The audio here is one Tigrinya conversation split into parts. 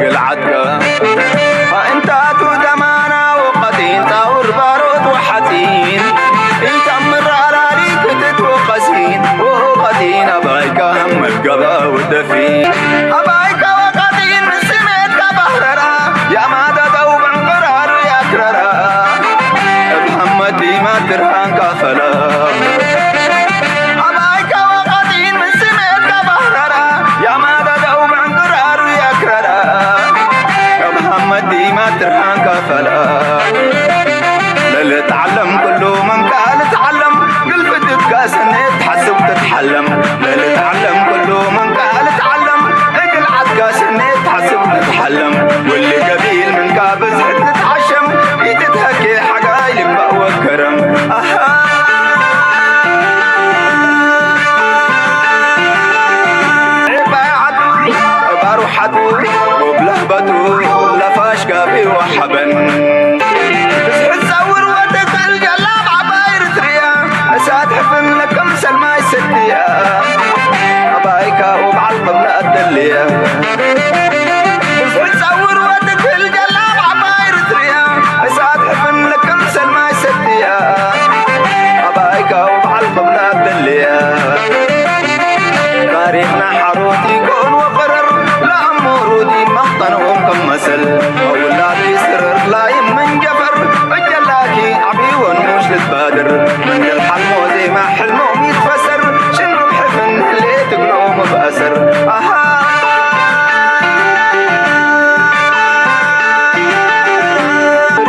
ግልዓትካ ኣእንታቱ ደማና ወቐጢን ጣውር ባሮት ወሓፂን ኢታምር ኣላሊ ክትትወቀሲን ወቐጢን ኣባይካ መገባ ውደፊን ኣባይካ ወቐጢን ምስሜትካ ባህረራ ያማዳዳው ዕንቅራሩ ያክረራ እብ ሓመድ ዲማ ትርሃንካ ፈላ ኣባይካ ወቐጢን ምስሜትካ ባህረራ ያማዳዳው ዕንቅራሩ ያክረራ እብ ሓመድ ዲማ ትርሃንካ ፈላ ለልትዓለም ኩሉ መንካ ልትዓለም ግልፍትካ ሰኔት ትሓስብ ትትሓለም ለልትዓለም ኩሉ መንካ ልትዓለም እግል ዓድካ ሰኔት ትሓስብ ትትሓለም ውሊ ገቢል መንካ ብዝሕት ትትዓሸም ኢትትሀኬ ሓጋይ ልባእ ወከረም ኣሃ ባይዓቱ ባሩሓቱ ወብላህባቱ ለፋሽ ጋቢ ወሓበን ብዝሕት ጸውር ወትክል ጀላብ ዓባይ ርትርያ እሳት ሕፍን ለቅም ሰልማይ ሰድያ ኣባይካ ወብዓል ቅብላ ኣደልያ ብዝሕት ጸውር ወትክል ጀላብ ዓባይ ርትርያ እሳት ሕፍን ለቅም ሰልማይ ሰድያ ኣባይካ ወብዓል ቅብላ ኣደልያ ታሪኽና ሓሮት ይኮን ወፈረር ለኣሞሩት ይመኽጠንኦም ከም መሰል ኣውላድ ይስርር ላይ መንጀፈር እጀላኪ ዓብይወን ሙሽ ልትባድር መንገል ሓልሞ ዜማ ሕልሞም ይትፈሰር ሽንሩብ ሕፍን ህሌ ትግሎ መብኣሰር ኣሃ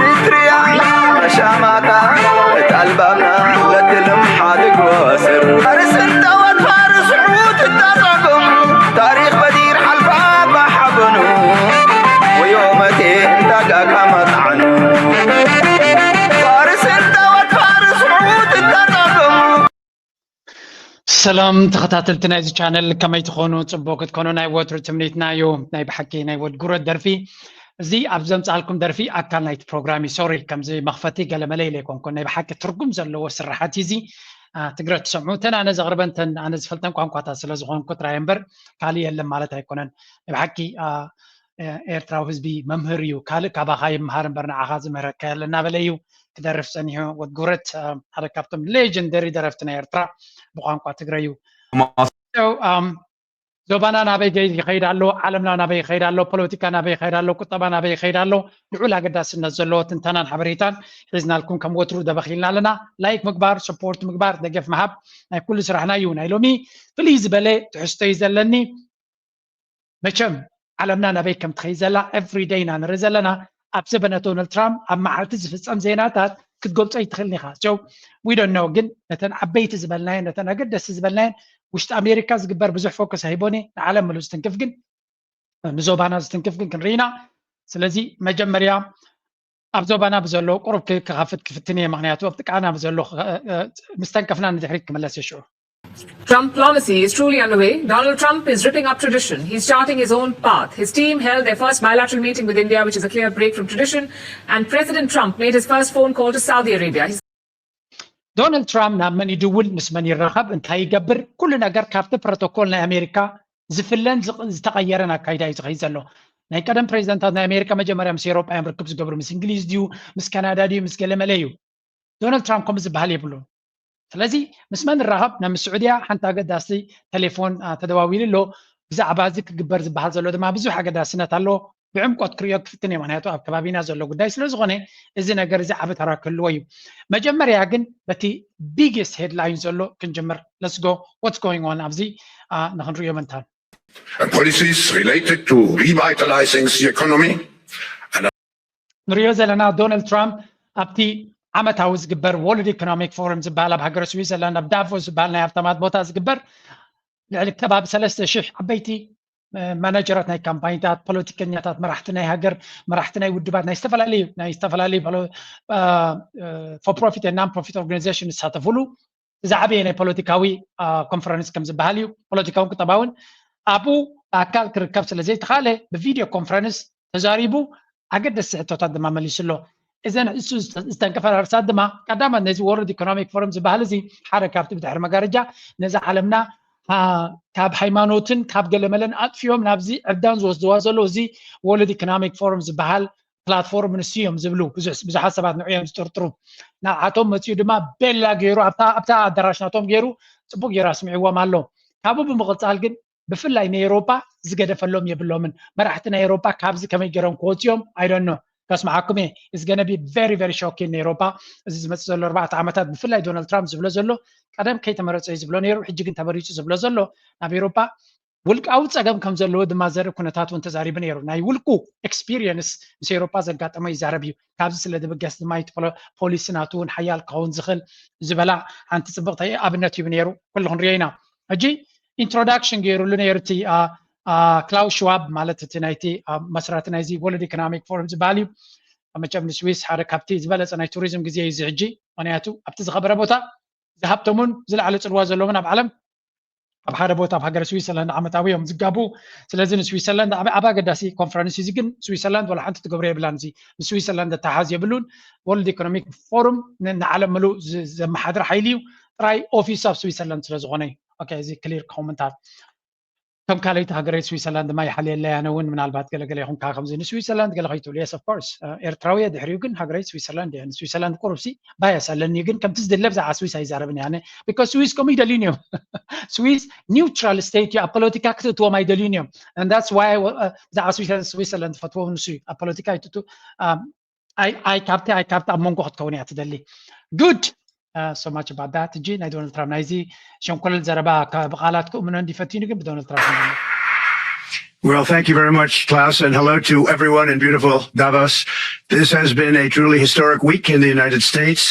ሪትሪያ ሻማታ እታ ኣልባምና ለትልም ሓድግ ወስር ፋርስ እንተወት ፋርስ ሑት እታጸገሙ ታሪኽ በዲር ሓልፋ ባሓበኑ ወዮመቴ እንታጋካ መጥዓኑ ፋርስ እንተወት ፋርስ ሑት እታጸገሙ ሰላም ተኸታተልቲ ናይዚ ቻነል ከመይ ትኾኑ? ፅቡቅ ክትኮኑ ናይ ወትሩ ትምኒትና እዩ። ናይ ብሓቂ ናይ ወድ ጉረት ደርፊ እዚ ኣብ ዘምፃልኩም ደርፊ ኣካል ናይቲ ፕሮግራም እዩ። ሶሪ ከምዚ መኽፈቲ ገለመለ ኢለ ኣይኮንኩን። ናይ ብሓቂ ትርጉም ዘለዎ ስራሓት እዩ እዚ። ትግረ ትሰምዑ እተን ኣነ ዘቕርበን እተን ኣነ ዝፈልጠን ቋንቋታት ስለ ዝኾንኩ ጥራይ እምበር ካልእ የለን ማለት ኣይኮነን። ናይ ብሓቂ ኤርትራዊ ህዝቢ መምህር እዩ። ካልእ ካባኻ ይምሃር እምበር ንዓኻ ዝምህረካ የለ እናበለ እዩ ክደርፍ ጸኒሑ። ወድ ጉረት ሓደ ካብቶም ሌጀንደሪ ደረፍቲ ናይ ኤርትራ ብቋንቋ ትግረ እዩ። ዞባና ናበይ ይኸይድ ኣሎ? ዓለምና ናበይ ይኸይድ ኣሎ? ፖለቲካ ናበይ ይኸይድ ኣሎ? ቁጠባ ናበይ ይኸይድ ኣሎ? ልዑል ኣገዳስነት ዘለዎ ትንተናን ሓበሬታን ሒዝናልኩም ከም ወትሩ ደበኺልና ኣለና። ላይክ ምግባር፣ ሰፖርት ምግባር፣ ደገፍ ምሃብ ናይ ኩሉ ስራሕና እዩ። ናይ ሎሚ ፍልይ ዝበለ ትሕዝቶ እዩ ዘለኒ። መቸም ዓለምና ናበይ ከም ትኸይድ ዘላ ኤቭሪ ደይ ኢና ንርኢ ዘለና። ኣብ ዘበነ ዶናልድ ትራምፕ ኣብ መዓልቲ ዝፍጸም ዜናታት ክትገልጾ ኣይትኽእልን ኢኻ። So we don't know ግን ነተን ዓበይቲ ዝበልናየን ነተን ኣገደስቲ ዝበልናየን ውሽጢ ኣሜሪካ ዝግበር ብዙሕ ፎከስ ኣይቦን እየ። ንዓለም ምሉእ ዝትንክፍ ግን ንዞባና ዝትንክፍ ግን ክንርኢ ኢና። ስለዚ መጀመርያ ኣብ ዞባና ብዘሎ ቁሩብ ክኸፍት ክፍትን እየ። ምኽንያቱ ኣብ ጥቃና ብዘሎ ምስተንከፍና ንድሕሪት ክምለስ እየ ሽዑ። Trumplomacy is truly underway. Donald Trump is ripping up tradition. He's charting his own path. His team held their first bilateral meeting with India, which is a clear break from tradition. And President Trump made his first phone call to Saudi Arabia. He's ዶናልድ ትራምፕ ናብ መን ይድውል፣ ምስ መን ይራኸብ፣ እንታይ ይገብር፣ ኩሉ ነገር ካብቲ ፕሮቶኮል ናይ ኣሜሪካ ዝፍለን ዝተቐየረን ኣካይዳ እዩ ዝኸይድ ዘሎ። ናይ ቀደም ፕሬዚደንታት ናይ ኣሜሪካ መጀመርያ ምስ ኤሮጳ እዮም ርክብ ዝገብሩ፣ ምስ እንግሊዝ ድዩ፣ ምስ ካናዳ ድዩ፣ ምስ ገለመለ እዩ። ዶናልድ ትራምፕ ከምኡ ዝበሃል የብሉን። ስለዚ ምስ መን ንራኸብ ናብ ምስ ስዑድያ ሓንቲ ኣገዳሲ ቴሌፎን ተደዋዊሉ ኣሎ። ብዛዕባ እዚ ክግበር ዝበሃል ዘሎ ድማ ብዙሕ ኣገዳስነት ኣሎ። ብዕምቆት ክርእዮ ክፍትን እየ፣ ምክንያቱ ኣብ ከባቢና ዘሎ ጉዳይ ስለ ዝኾነ እዚ ነገር እዚ ዓቢ ተራ ክህልዎ እዩ። መጀመርያ ግን በቲ ቢግስት ሄድላይን ዘሎ ክንጅምር። Let's go what's going on ኣብዚ ንክንርእዮ ምንታን policies related to revitalizing the economy ንሪኦ ዘለና ዶናልድ ትራምፕ ኣብቲ ዓመታዊ ዝግበር ወርልድ ኢኮኖሚክ ፎረም ዝበሃል ኣብ ሃገረ ስዊዘርላንድ ኣብ ዳቮስ ዝበሃል ናይ ሃብታማት ቦታ ዝግበር ልዕሊ ከባቢ ሰለስተ ሽሕ ዓበይቲ ማናጀራት ናይ ካምፓኒታት፣ ፖለቲከኛታት፣ መራሕቲ ናይ ሃገር፣ መራሕቲ ናይ ውድባት፣ ናይ ዝተፈላለዩ ናይ ዝተፈላለዩ for profit and non profit organization ዝሳተፉሉ ዝዓበየ ናይ ፖለቲካዊ ኮንፈረንስ ከም ዝበሃል እዩ። ፖለቲካውን ቁጠባውን ኣብኡ ብኣካል ክርከብ ስለ ዘይተኻእለ ብቪድዮ ኮንፈረንስ ተዛሪቡ ኣገደስቲ ሕቶታት ድማ መሊሱ ኣሎ። እዘን እሱ ዝተንከፈ ርእሳት ድማ ቀዳማት ነዚ ወርልድ ኢኮኖሚክ ፎረም ዝበሃል እዚ ሓደ ካብቲ ብድሕሪ መጋረጃ ነዛ ዓለምና ካብ ሃይማኖትን ካብ ገለመለን ኣጥፊኦም ናብዚ ዕብዳን ዝወስድዋ ዘሎ እዚ World Economic Forum ዝበሃል ፕላትፎርም ንሱ እዮም ዝብሉ ብዙሓት ሰባት ንዕኦም ዝጥርጥሩ። ንዓቶም መፅኡ ድማ ቤላ ገይሩ ኣብታ ኣዳራሽ ናቶም ገይሩ ፅቡቅ ገይሩ ኣስሚዕዎም ኣሎ። ካብኡ ብምቕፃል ግን ብፍላይ ንኤሮፓ ዝገደፈሎም የብሎምን። መራሕቲ ናይ ኤሮፓ ካብዚ ከመይ ገይሮም ክወፅኦም ኣይደኖ ከስምዓኩም እየ። It's gonna be very very shocking ንኤሮፓ። እዚ ዝመፅእ ዘሎ ኣርባዕተ ዓመታት ብፍላይ ዶናልድ ትራምፕ ዝብሎ ዘሎ ቀደም ከይተመረፀ እዩ ዝብሎ ነይሩ፣ ሕጂ ግን ተመሪፁ ዝብሎ ዘሎ ናብ ኤሮፓ ውልቃዊ ፀገም ከም ዘለዎ ድማ ዘርኢ ኩነታት እውን ተዛሪቡ ነይሩ። ናይ ውልቁ ኤክስፒሪየንስ ምስ ኤሮፓ ዘጋጠሞ ይዛረብ እዩ። ካብዚ ስለ ዝብገስ ድማ እቲ ፖሊሲ ናቱ እውን ሓያል ክኸውን ዝኽእል ዝበላ ሓንቲ ፅብቕቲ ኣብነት ሂቡ ነይሩ። ኩሉ ክንሪኦ ኢና። ሕጂ ኢንትሮዳክሽን ገይሩሉ ነይሩ እቲ ክላውስ ሽዋብ ማለት እቲ ናይቲ መስራቲ ናይዚ ወርልድ ኢኮኖሚክ ፎረም ዝበሃል እዩ። መቸም ንስዊስ ሓደ ካብቲ ዝበለፀ ናይ ቱሪዝም ግዜ እዩ እዚ ሕጂ። ምክንያቱ ኣብቲ ዝኸበረ ቦታ ዝሃብተሙን ዝለዓለ ፅልዋ ዘለዎምን ኣብ ዓለም ኣብ ሓደ ቦታ ኣብ ሃገረ ስዊሰርላንድ ዓመታዊ እዮም ዝጋቡ። ስለዚ ንስዊሰርላንድ ዓብ ኣገዳሲ ኮንፈረንስ እዚ ግን ስዊሰርላንድ ወላ ሓንቲ ትገብሮ የብላን። እዚ ንስዊሰርላንድ ኣተሓዝ የብሉን። ወርልድ ኢኮኖሚክ ፎሩም ንዓለም ምሉእ ዘመሓድር ሓይሊ እዩ። ጥራይ ኦፊስ ኣብ ስዊሰርላንድ ስለዝኾነ እዩ። እዚ ክሊር ኮመንታት ከም ካልኣይቲ ሃገረ ስዊሰርላንድ ድማ ይሓልየለይ። ኣነ እውን ምናልባት ገለገለ ይኹንካ ከምዚ ንስዊሰርላንድ ገለ ከይትብሉ። Yes of course ኤርትራዊ እየ፣ ድሕሪኡ ግን ሃገረ ስዊሰርላንድ እየ። ንስዊሰርላንድ ቁሩብሲ ባያስ ኣለኒ፣ ግን ከምቲ ዝድለ ብዛዕባ ስዊስ ኣይዛረብን እየ ኣነ። Because ስዊስ ከምኡ ኣይደልዩን እዮም። ስዊስ ኒውትራል ስቴት እዩ፣ ኣብ ፖለቲካ ክትእትዎም ኣይደልዩን እዮም። And that's why ብዛዕባ ስዊሰርላንድ ዝፈትዎ ንሱ እዩ። ኣብ ፖለቲካ ኣይትእትው። ኣይ ካብቲ ኣይ ካብቲ ኣብ መንጎ ክትከውን እያ ትደሊ። Good. So much about that. ሕጂ ናይ ዶናልድ ትራምፕ ናይዚ ሸንኮለል ዘረባ ብቃላት ክእምኖ እንዲፈትኑ ግን ብዶናልድ ትራምፕ Well, thank you very much, Klaus, and hello to everyone in beautiful Davos. This has been a truly historic week in the United States.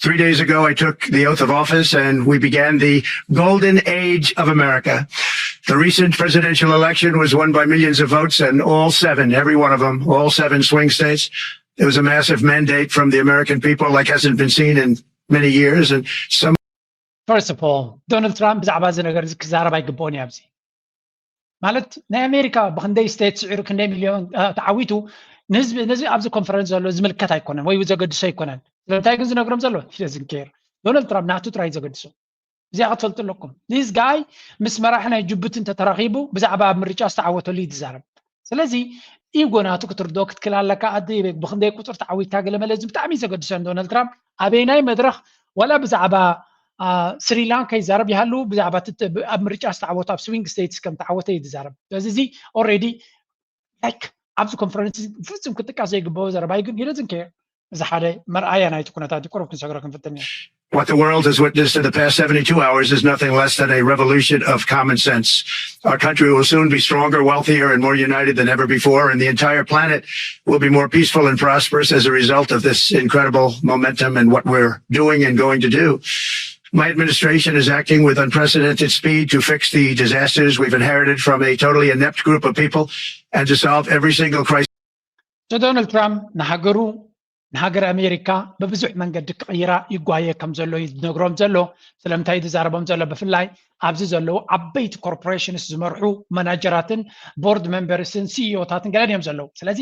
Three days ago, I took the oath of office and we began the golden age of America. The recent presidential election was won by millions of votes, and all seven, every one of them, all seven swing states, it was a massive mandate from the American people like hasn't been seen in many years. And some First of all, ዶናልድ ትራምፕ ብዛዕባ እዚ ነገር እዚ ክዛረብ ኣይግብኦን እዩ። ኣብዚ ማለት ናይ ኣሜሪካ ብክንደይ ስቴት ስዒሩ ክንደይ ሚሊዮን ተዓዊቱ ንህዝቢ ነዚ ኣብዚ ኮንፈረንስ ዘሎ ዝምልከት ኣይኮነን ወይ ዘገድሶ ኣይኮነን። ስለምንታይ ግን ዝነግሮም ዘሎ ሂደዝን ኬር ዶናልድ ትራምፕ ናቱ ጥራይ ዘገድሶ። እዚኣ ክትፈልጡ ኣለኩም። This guy ምስ መራሒ ናይ ጅቡቲ እንተተራኺቡ ብዛዕባ ኣብ ምርጫ ዝተዓወተሉ እዩ ዝዛረብ። ስለዚ ኢጎ ናቱ ክትርድኦ ክትክል ኣለካ። ኣደ ብክንደይ ቁፅር ተዓዊትካ ገለ መለ እዚ ብጣዕሚ ዘገድሶ ዶናልድ ትራምፕ ኣበይናይ መድረኽ ዋላ ብዛዕባ ስሪላንካ ይዛረብ ይሃሉ ብዛዕባ ኣብ ምርጫ ዝተዓወቱ ኣብ ስዊንግ ስቴትስ ከም ተዓወተ እዩ ዝዛረብ። ስለዚ እዚ ኦልሬዲ ላይክ ኣብዚ ኮንፈረንስ ፍጹም ክጥቀስ ዘይግበኦ ዘረባ እዩ። ግን ሂደዝን ኬር እዚ ሓደ መርኣያ ናይቲ ኩነታት ቁሩብ ክንሰግሮ ክንፍትን ኢና። What the world has witnessed in the past seventy-two hours is nothing less than a revolution of common sense. Our country will soon be stronger, wealthier, and more united than ever before, and the entire planet will be more peaceful and prosperous as a result of this incredible momentum and what we're doing and going to do. My administration is acting with unprecedented speed to fix the disasters we've inherited from a totally inept group of people and to solve every single crisis. ዶናልድ ትራምፕ ንሃገሩ ንሃገር ኣሜሪካ ብብዙሕ መንገዲ ክቕይራ ይጓየ ከም ዘሎ እዩ ዝነግሮም ዘሎ። ስለምንታይ ዝዛረቦም ዘሎ? ብፍላይ ኣብዚ ዘለዉ ዓበይቲ ኮርፖሬሽንስ ዝመርሑ ማናጀራትን ቦርድ ሜምበርስን ሲኢኦታትን ገለን እዮም ዘለዉ። ስለዚ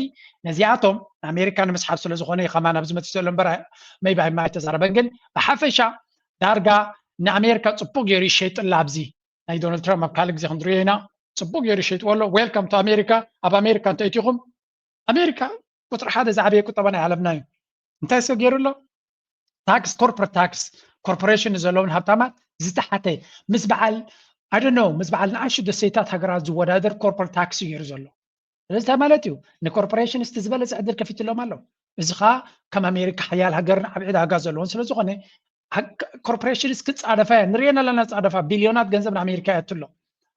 ነዚኣቶም ንኣሜሪካ ንምስሓብ ስለ ዝኾነ እዩ ከማን ኣብዚ መፅእ ዘሎ እምበር maybe ኣይማ ኣይተዛረበን። ግን ብሓፈሻ ዳርጋ ንኣሜሪካ ፅቡቅ ገይሩ ይሸይጥላ። ኣብዚ ናይ ዶናልድ ትራምፕ ኣብ ካልእ ግዜ ክንድርዮ ኢና። ፅቡቅ ገይሩ ይሸይጥዎ ኣሎ። Welcome to ኣሜሪካ። ኣብ ኣሜሪካ እንተእቲኹም ኣሜሪካ ቁፅሪ ሓደ ዝዓበየ ቁጠባ ናይ ዓለምና እዩ። እንታይ ሰብ ገይሩ ኣሎ? ታክስ፣ ኮርፖሬት ታክስ፣ ኮርፖሬሽን ዘለውን ሃብታማት ዝተሓተ ምስ በዓል I don't know ምስ በዓል ንኣሽቱ ደሴታት ሃገራት ዝወዳደር ኮርፖሬት ታክስ እዩ ገይሩ ዘሎ። ስለዚ እንታይ ማለት እዩ? ንኮርፖሬሽን ስቲ ዝበለፀ ዕድል ከፊትሎም ኣሎ። እዚ ከዓ ከም ኣሜሪካ ሓያል ሃገርን ዓብዒ ዳጋ ዘለዎን ስለዝኾነ ኮርፖሬሽንስ ክፃደፋ እየን ንሪኤን ኣለና። ፃደፋ ቢልዮናት ገንዘብ ንኣሜሪካ የትሎ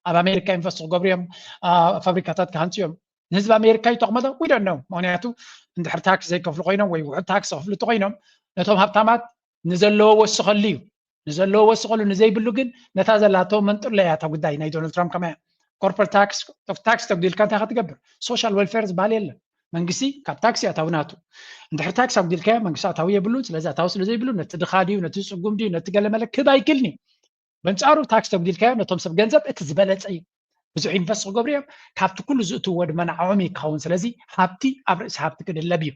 ኣብ ኣሜሪካ ኢንቨስት ክገብሩ እዮም። ፋብሪካታት ክሃንፁ እዮም። ንህዝቢ ኣሜሪካ ይጠቕሞ ዶ? We don't know። ምክንያቱ እንድሕር ታክስ ዘይከፍሉ ኮይኖም ወይ ውሑድ ታክስ ከፍሉ እንተኮይኖም ነቶም ሃብታማት ንዘለዎ ወስኸሉ እዩ። ንዘለዎ ወስኸሉ፣ ንዘይብሉ ግን ነታ ዘላቶ መንጥሎ እያ እታ ጉዳይ ናይ ዶናልድ ትራምፕ ከማያ። ኮርፖሬት ታክስ ተጉዲልካ እንታይ ክትገብር? ሶሻል ዌልፌር ዝበሃል የለን። መንግስቲ ካብ ታክሲ ኣታዊ ናቱ። እንድሕር ታክስ ኣጉዲልካዮ መንግስቲ ኣታዊ የብሉን። ስለዚ ኣታዊ ስለዘይብሉ ነቲ ድኻ ድዩ ነቲ ፅጉም ድዩ ነቲ ገለመለ ክህብ ኣይክእልን እዩ። በንፃሩ ታክስ ተጉዲልካዮ ነቶም ሰብ ገንዘብ እቲ ዝበለፀ እዩ። ብዙሕ ኢንቨስት ክገብሩ እዮም። ካብቲ ኩሉ ዝእትውዎ ድማ ንዓኦም እዩ ክኸውን። ስለዚ ሃብቲ ኣብ ርእሲ ሃብቲ ክድለብ እዩ።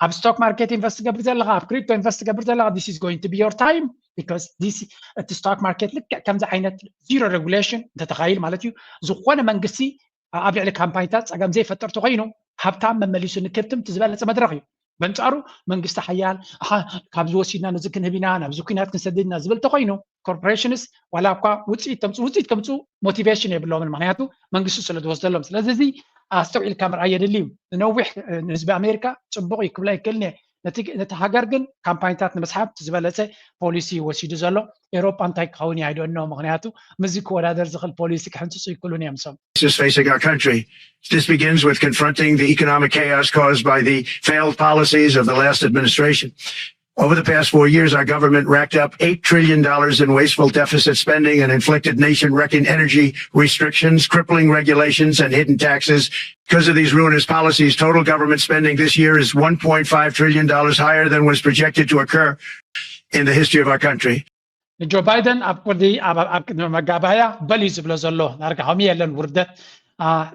ኣብ ስቶክ ማርኬት ኢንቨስት ትገብር ዘለኻ፣ ኣብ ክሪፕቶ ኢንቨስት ትገብር ዘለኻ this is going to be your time። because this እቲ stock market ልክዕ ከምዚ ዓይነት zero regulation እንተተኻይል ማለት እዩ ዝኾነ መንግስቲ ኣብ ልዕሊ ካምፓኒታት ፀገም ዘይፈጥር ተኮይኑ ሃብታም መመሊሱ ንክብትም እቲ ዝበለፀ መድረክ እዩ። በንፃሩ መንግስቲ ሓያል ኣሓ ካብዚ ወሲድና ነዚ ክንህብ ኢና ናብዚ ኩናት ክንሰድድ ኢና ዝብል ተኮይኑ corporations ዋላ እኳ ውፅኢት ተምፅኡ ውፅኢት ከምፅኡ motivation የብሎምን ምክንያቱ መንግስቲ ስለ ዝወስደሎም ስለዚ እዚ ኣስተውዒልካ ምርኣይ የድሊ እዩ። ንነዊሕ ንህዝቢ ኣሜሪካ ፅቡቅ እዩ ክብላ ይክእልን እየ። ነቲ ነቲ ሃገር ግን ካምፓኒታት ንምስሓብ እቲ ዝበለፀ ፖሊሲ ወሲዱ ዘሎ ኤሮጳ እንታይ ክኸውን እዩ ኣይደኖ ምክንያቱ ምስዚ ክወዳደር ዝኽእል ፖሊሲ ክሕንፅፁ ይክእሉን እዮም ሶም is facing our country. This begins with confronting the economic chaos caused by the failed policies of the last administration. Over the past four years, our government racked up eight trillion dollars in wasteful deficit spending and inflicted nation wrecking energy restrictions, crippling regulations, and hidden taxes. Because of these ruinous policies, total government spending this year is one point five trillion dollars higher than was projected to occur in the history of our country. ንጆ ባይደን ኣብ ቅዲ ኣብ ቅድሚ መጋባያ በል እዩ ዝብሎ ዘሎ ዳርጋ ከምኡ የለን ውርደት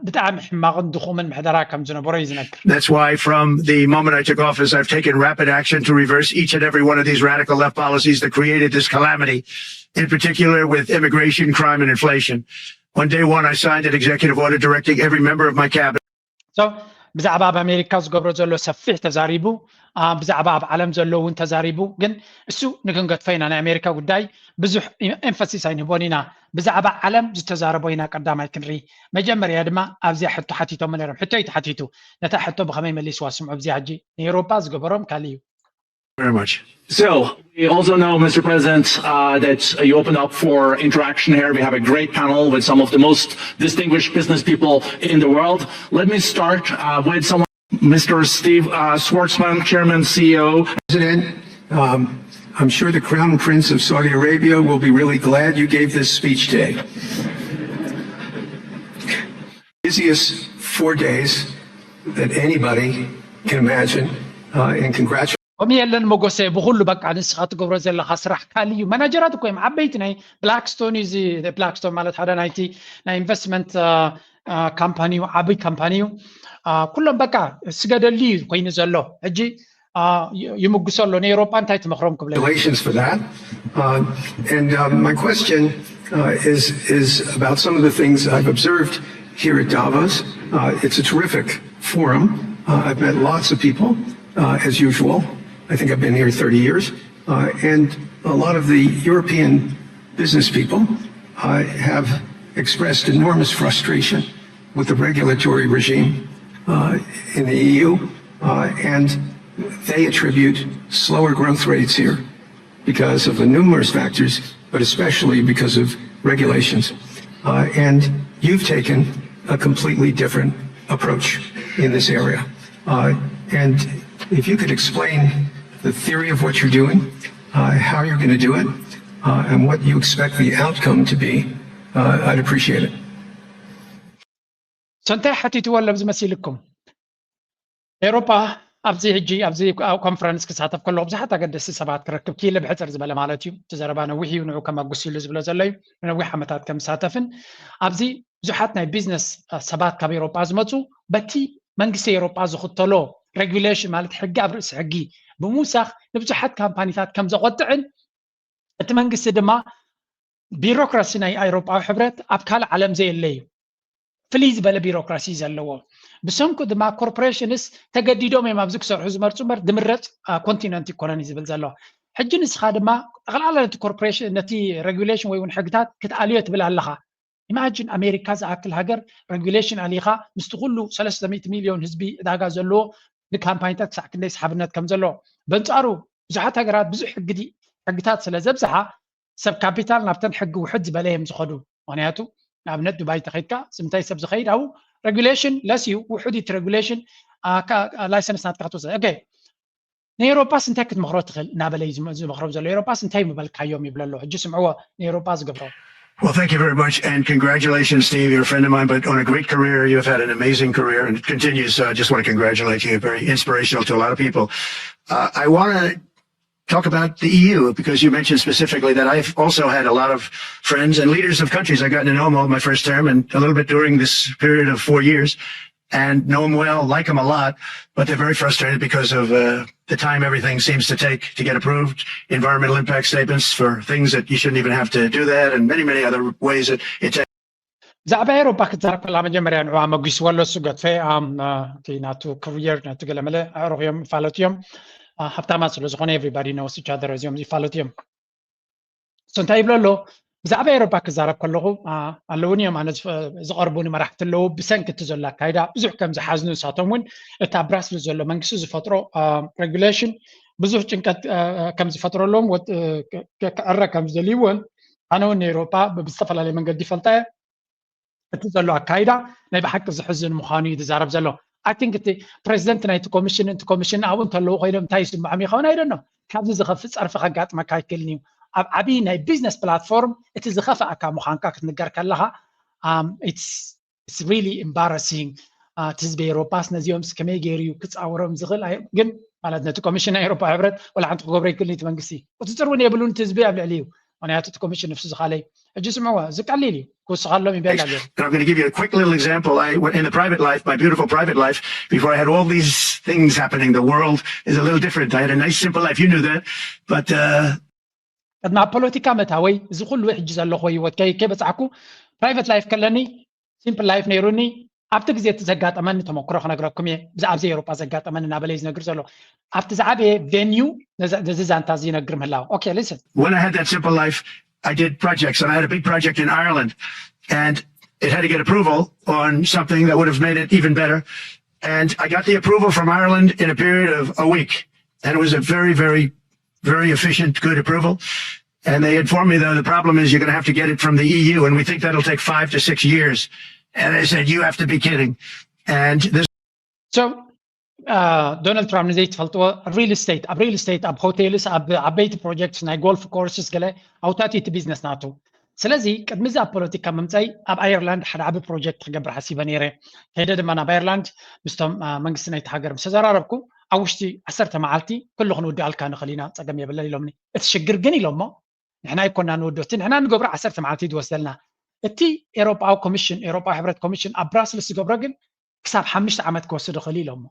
ብጣዕሚ ሕማቕን ድኹምን ምሕደራ ከም ዝነበሮ እዩ ዝነግር። That's why from the moment I took office, I've taken rapid action to reverse each and every one of these radical left policies that created this calamity, in particular with immigration, crime, and inflation. On day one, I signed an executive order directing every member of my cabinet. ብዛዕባ ኣብ ኣሜሪካ ዝገብሮ ዘሎ ሰፊሕ ተዛሪቡ ብዛዕባ ኣብ ዓለም ዘሎ እውን ተዛሪቡ ግን እሱ ንክንገድፎ ኢና ናይ ኣሜሪካ ጉዳይ ብዙሕ emphasis ኣይንህቦን ኢና ብዛዕባ ዓለም ዝተዛረቦ ኢና ቀዳማይ ክንርኢ መጀመርያ ድማ ኣብዚኣ ሕቶ ሓቲቶሞ ነይሮም ሕቶ እዩ ተሓቲቱ ነታ ሕቶ ብከመይ መሊስዋ ስምዑ ኣብዚኣ ሕጂ ንኤውሮጳ ዝገበሮም ካልእ እዩ Very much. So, we also know, Mister President, uh, that you opened up for interaction here. We have a great panel with some of the most distinguished business people in the world. Let me start uh, with someone, Mister Steve uh, Schwarzman, Chairman, C E O. President, um, I'm sure the Crown Prince of Saudi Arabia will be really glad you gave this speech today. Busiest four days that anybody can imagine, uh, and congratulations. ከምኡ የለን ሞጎሰ ብኩሉ በቃ ንስኻ ትገብሮ ዘለኻ ስራሕ ካልእ እዩ ማናጀራት እኮ እዮም ዓበይቲ ናይ ብላክስቶን እዩ እዚ ብላክስቶን ማለት ሓደ ናይቲ ናይ ኢንቨስትመንት ካምፓኒ እዩ ዓብይ ካምፓኒ እዩ ኩሎም በቃ ስገደሉ እዩ ኮይኑ ዘሎ ሕጂ ይምጉሶ ኣሎ ንኤውሮጳ እንታይ ትመኽሮም ክብለ Congratulations for that. Uh, and uh, my question uh, is is about some of the things I've observed here at Davos. Uh, it's a terrific forum. Uh, I've met lots of people, uh, as usual. I think I've been here thirty years. Uh, and a lot of the European business people uh, have expressed enormous frustration with the regulatory regime uh, in the E U, uh, and they attribute slower growth rates here because of the numerous factors, but especially because of regulations. Uh, and you've taken a completely different approach in this area. Uh, and if you could explain the theory of what you're doing, uh, how you're going to do it, uh, and what you expect the outcome to be, uh, I'd appreciate it. ሰንታይ ሓቲትዎ ኣለብዚ መሲልኩም ኤውሮጳ ኣብዚ ሕጂ ኣብዚ ኮንፈረንስ ክሳተፍ ከለኩ ብዙሓት ኣገደስቲ ሰባት ክረክብ ክኢለ ብሕፅር ዝበለ ማለት እዩ እቲ ዘረባ ነዊሕ እዩ ንዑ ከመጉስ ኢሉ ዝብሎ ዘሎ እዩ ንነዊሕ ዓመታት ከም ዝሳተፍን ኣብዚ ብዙሓት ናይ ቢዝነስ ሰባት ካብ ኤውሮጳ ዝመፁ በቲ መንግስቲ ኤውሮጳ ዝኽተሎ ሬጉሌሽን ማለት ሕጊ ኣብ ርእሲ ሕጊ ብምውሳኽ ንብዙሓት ካምፓኒታት ከም ዘቆጥዕን እቲ መንግስቲ ድማ ቢሮክራሲ ናይ ኣውሮጳዊ ሕብረት ኣብ ካልእ ዓለም ዘየለ እዩ ፍልይ ዝበለ ቢሮክራሲ ዘለዎ ብሰንኩ ድማ ኮርፖሬሽንስ ተገዲዶም እዮም ኣብዚ ክሰርሑ ዝመርፁ እምበር ድምረፅ ኮንቲነንት ኢኮኖሚ ዝብል ዘሎ ሕጂ ንስኻ ድማ ጠቕላላ ነቲ ኮርፖሬሽን ነቲ ሬጉሌሽን ወይ እውን ሕግታት ክትኣልዮ ትብል ኣለኻ ኢማጂን ኣሜሪካ ዝኣክል ሃገር ሬጉሌሽን ኣሊኻ ምስቲ ኩሉ ሰለስተ ሚእቲ ሚልዮን ህዝቢ ዕዳጋ ዘለዎ ንካምፓኒታት ክሳዕ ክንደይ ሰሓብነት ከም ዘለዎ በንፃሩ ብዙሓት ሃገራት ብዙሕ ሕግታት ስለ ዘብዝሓ ሰብ ካፒታል ናብተን ሕጊ ውሕድ ዝበለ እዮም ዝኸዱ ምክንያቱ ንኣብነት ዱባይ ተኸይድካ ስምንታይ ሰብ ዝኸይድ ኣብኡ ሬጉሌሽን ለስ እዩ ውሕድ እቲ ሬጉሌሽን ላይሰንስ ናትካ ክትወስድ ንኤውሮጳስ እንታይ ክትመኽሮ ትኽእል እናበለ እዩ ዝመኽሮም ዘሎ ኤውሮጳስ እንታይ ምበልካዮም ይብለ ኣሎ ሕጂ ስምዕዎ ንኤውሮጳ ዝገብሮ Well, thank you very much, and congratulations, Steve. You're a friend of mine, but on a great career. You've had an amazing career, and it continues. So I just want to congratulate you. Very inspirational to a lot of people. Uh, I want to talk about the E U because you mentioned specifically that I've also had a lot of friends and leaders of countries. I got to know them all my first term, and a little bit during this period of four years. and know them well, like them a lot, but they're very frustrated because of uh, the time everything seems to take to get approved, environmental impact statements for things that you shouldn't even have to do that, and many, many other ways that it takes. ብዛዕባ ኤሮፓ ክትዛረብ ከላ መጀመርያ ንዑ ኣመጒስዎ ኣሎ እሱ ገጥፈ እቲ ናቱ ክርየር ነቲ ገለመለ ኣዕሩኽ እዮም ይፋለጡ እዮም። ሃብታማት ስለ ዝኾነ everybody knows each other እዚኦም ይፋለጡ እዮም። እሱ እንታይ ይብሎ ኣሎ? ብዛዕባ ኤሮፓ ክዛረብ ከለኹ ኣለውን እዮም ኣነ ዝቐርቡኒ መራሕቲ ኣለዉ። ብሰንኪ እቲ ዘሎ ኣካይዳ ብዙሕ ከም ዝሓዝኑ ንሳቶም እውን እቲ ኣብ ብራስልስ ዘሎ መንግስቲ ዝፈጥሮ regulation ብዙሕ ጭንቀት ከም ዝፈጥረሎም ክዕረ ከም ዝደልዩ እውን ኣነ እውን ንኤሮፓ ብዝተፈላለየ መንገዲ ይፈልጣ እየ። እቲ ዘሎ ኣካይዳ ናይ ብሓቂ ዝሕዝን ምዃኑ እዩ ዝዛረብ ዘሎ። I think እቲ ፕሬዚደንት ናይቲ ኮሚሽን እቲ ኮሚሽን ኣብኡ እንተለዉ ኮይኖም እንታይ ይስምዖም ይኸውን ኣይደኖ። ካብዚ ዝኸፍእ ጸርፊ ከጋጥመካ ኣይክእልን እዩ። ኣብ ዓብዪ ናይ ቢዝነስ ፕላትፎርም እቲ ዝኸፍኣካ ምዃንካ ክትንገር ከለኻ it's really embarrassing። እቲ ህዝቢ ኤሮፓስ ነዚኦም ከመይ ገይሩ እዩ ክፃወሮም ዝኽእል? ግን ማለት ነቲ ኮሚሽን ናይ ኤሮፓ ሕብረት ወላ ሓንቲ ክገብሮ ይክእል እቲ መንግስቲ ቁፅፅር እውን የብሉን እቲ ህዝቢ ኣብ ልዕሊ እዩ። ምክንያቱ እቲ ኮሚሽን ንፍሱ ዝኻለይ ሕጂ ስምዕዎ እዚ ቀሊል እዩ ክውስኻሎም ይበላ ገይሩ I'm going to give you a quick little example. I went in the private life, my beautiful private life, before I had all these things happening. The world is a little different. I had a nice, simple life. You knew that. But uh, ቅድሚ ኣብ ፖለቲካ መታወይ እዚ ኩሉ ሕጂ ዘለኹ ህይወት ከይበፃዕኩ ፕራይቨት ላይፍ ከለኒ ሲምፕል ላይፍ ነይሩኒ። ኣብቲ ግዜ እቲ ዘጋጠመኒ ተመክሮ ክነግረኩም እየ። ብዛዕባ ኣብዚ ኤውሮጳ ዘጋጠመኒ እናበለ እዩ ዝነግር ዘሎ። ኣብቲ ዝዓበየ ቬንዩ ነዚ ዛንታ እዚ ይነግር ምህላው። Okay, listen. When I had that simple life, I did projects, and I had a big project in Ireland, and it had to get approval on something that would have made it even better. And I got the approval from Ireland in a period of a week, and it was a very, very, very efficient, good approval. And they informed me, though, the problem is you're going to have to get it from the E U, and we think that'll take five to six years. And I said, "You have to be kidding." And this So ዶናልድ ትራምፕ ንዘይትፈልጥዎ ሪል ስቴት ኣብ ሪል ስቴት ኣብ ሆቴልስ ኣብ ዓበይቲ ፕሮጀክትስ ናይ ጎልፍ ኮርስስ ገለ ኣውታቲ እቲ ቢዝነስ ናቱ። ስለዚ ቅድሚ እዚ ኣብ ፖለቲካ ምምፀይ ኣብ ኣየርላንድ ሓደ ዓቢ ፕሮጀክት ክገብር ሓሲበ ነይረ። ከይደ ድማ ናብ ኣየርላንድ ምስቶም መንግስቲ ናይቲ ሃገር ምስ ተዘራረብኩ ኣብ ውሽጢ ዓሰርተ መዓልቲ ኩሉ ክንውድኣልካ ንኽእል ኢና፣ ፀገም የብለን ኢሎምኒ። እቲ ሽግር ግን ኢሎሞ ንሕና ይኮና ንወዶ እቲ ንሕና ንገብሮ ዓሰርተ መዓልቲ ዝወስደልና። እቲ ኤሮጳዊ ኮሚሽን ኤሮጳዊ ሕብረት ኮሚሽን ኣብ ብራስልስ ዝገብሮ ግን ክሳብ ሓሙሽተ ዓመት ክወስድ ይኽእል ኢሎሞ።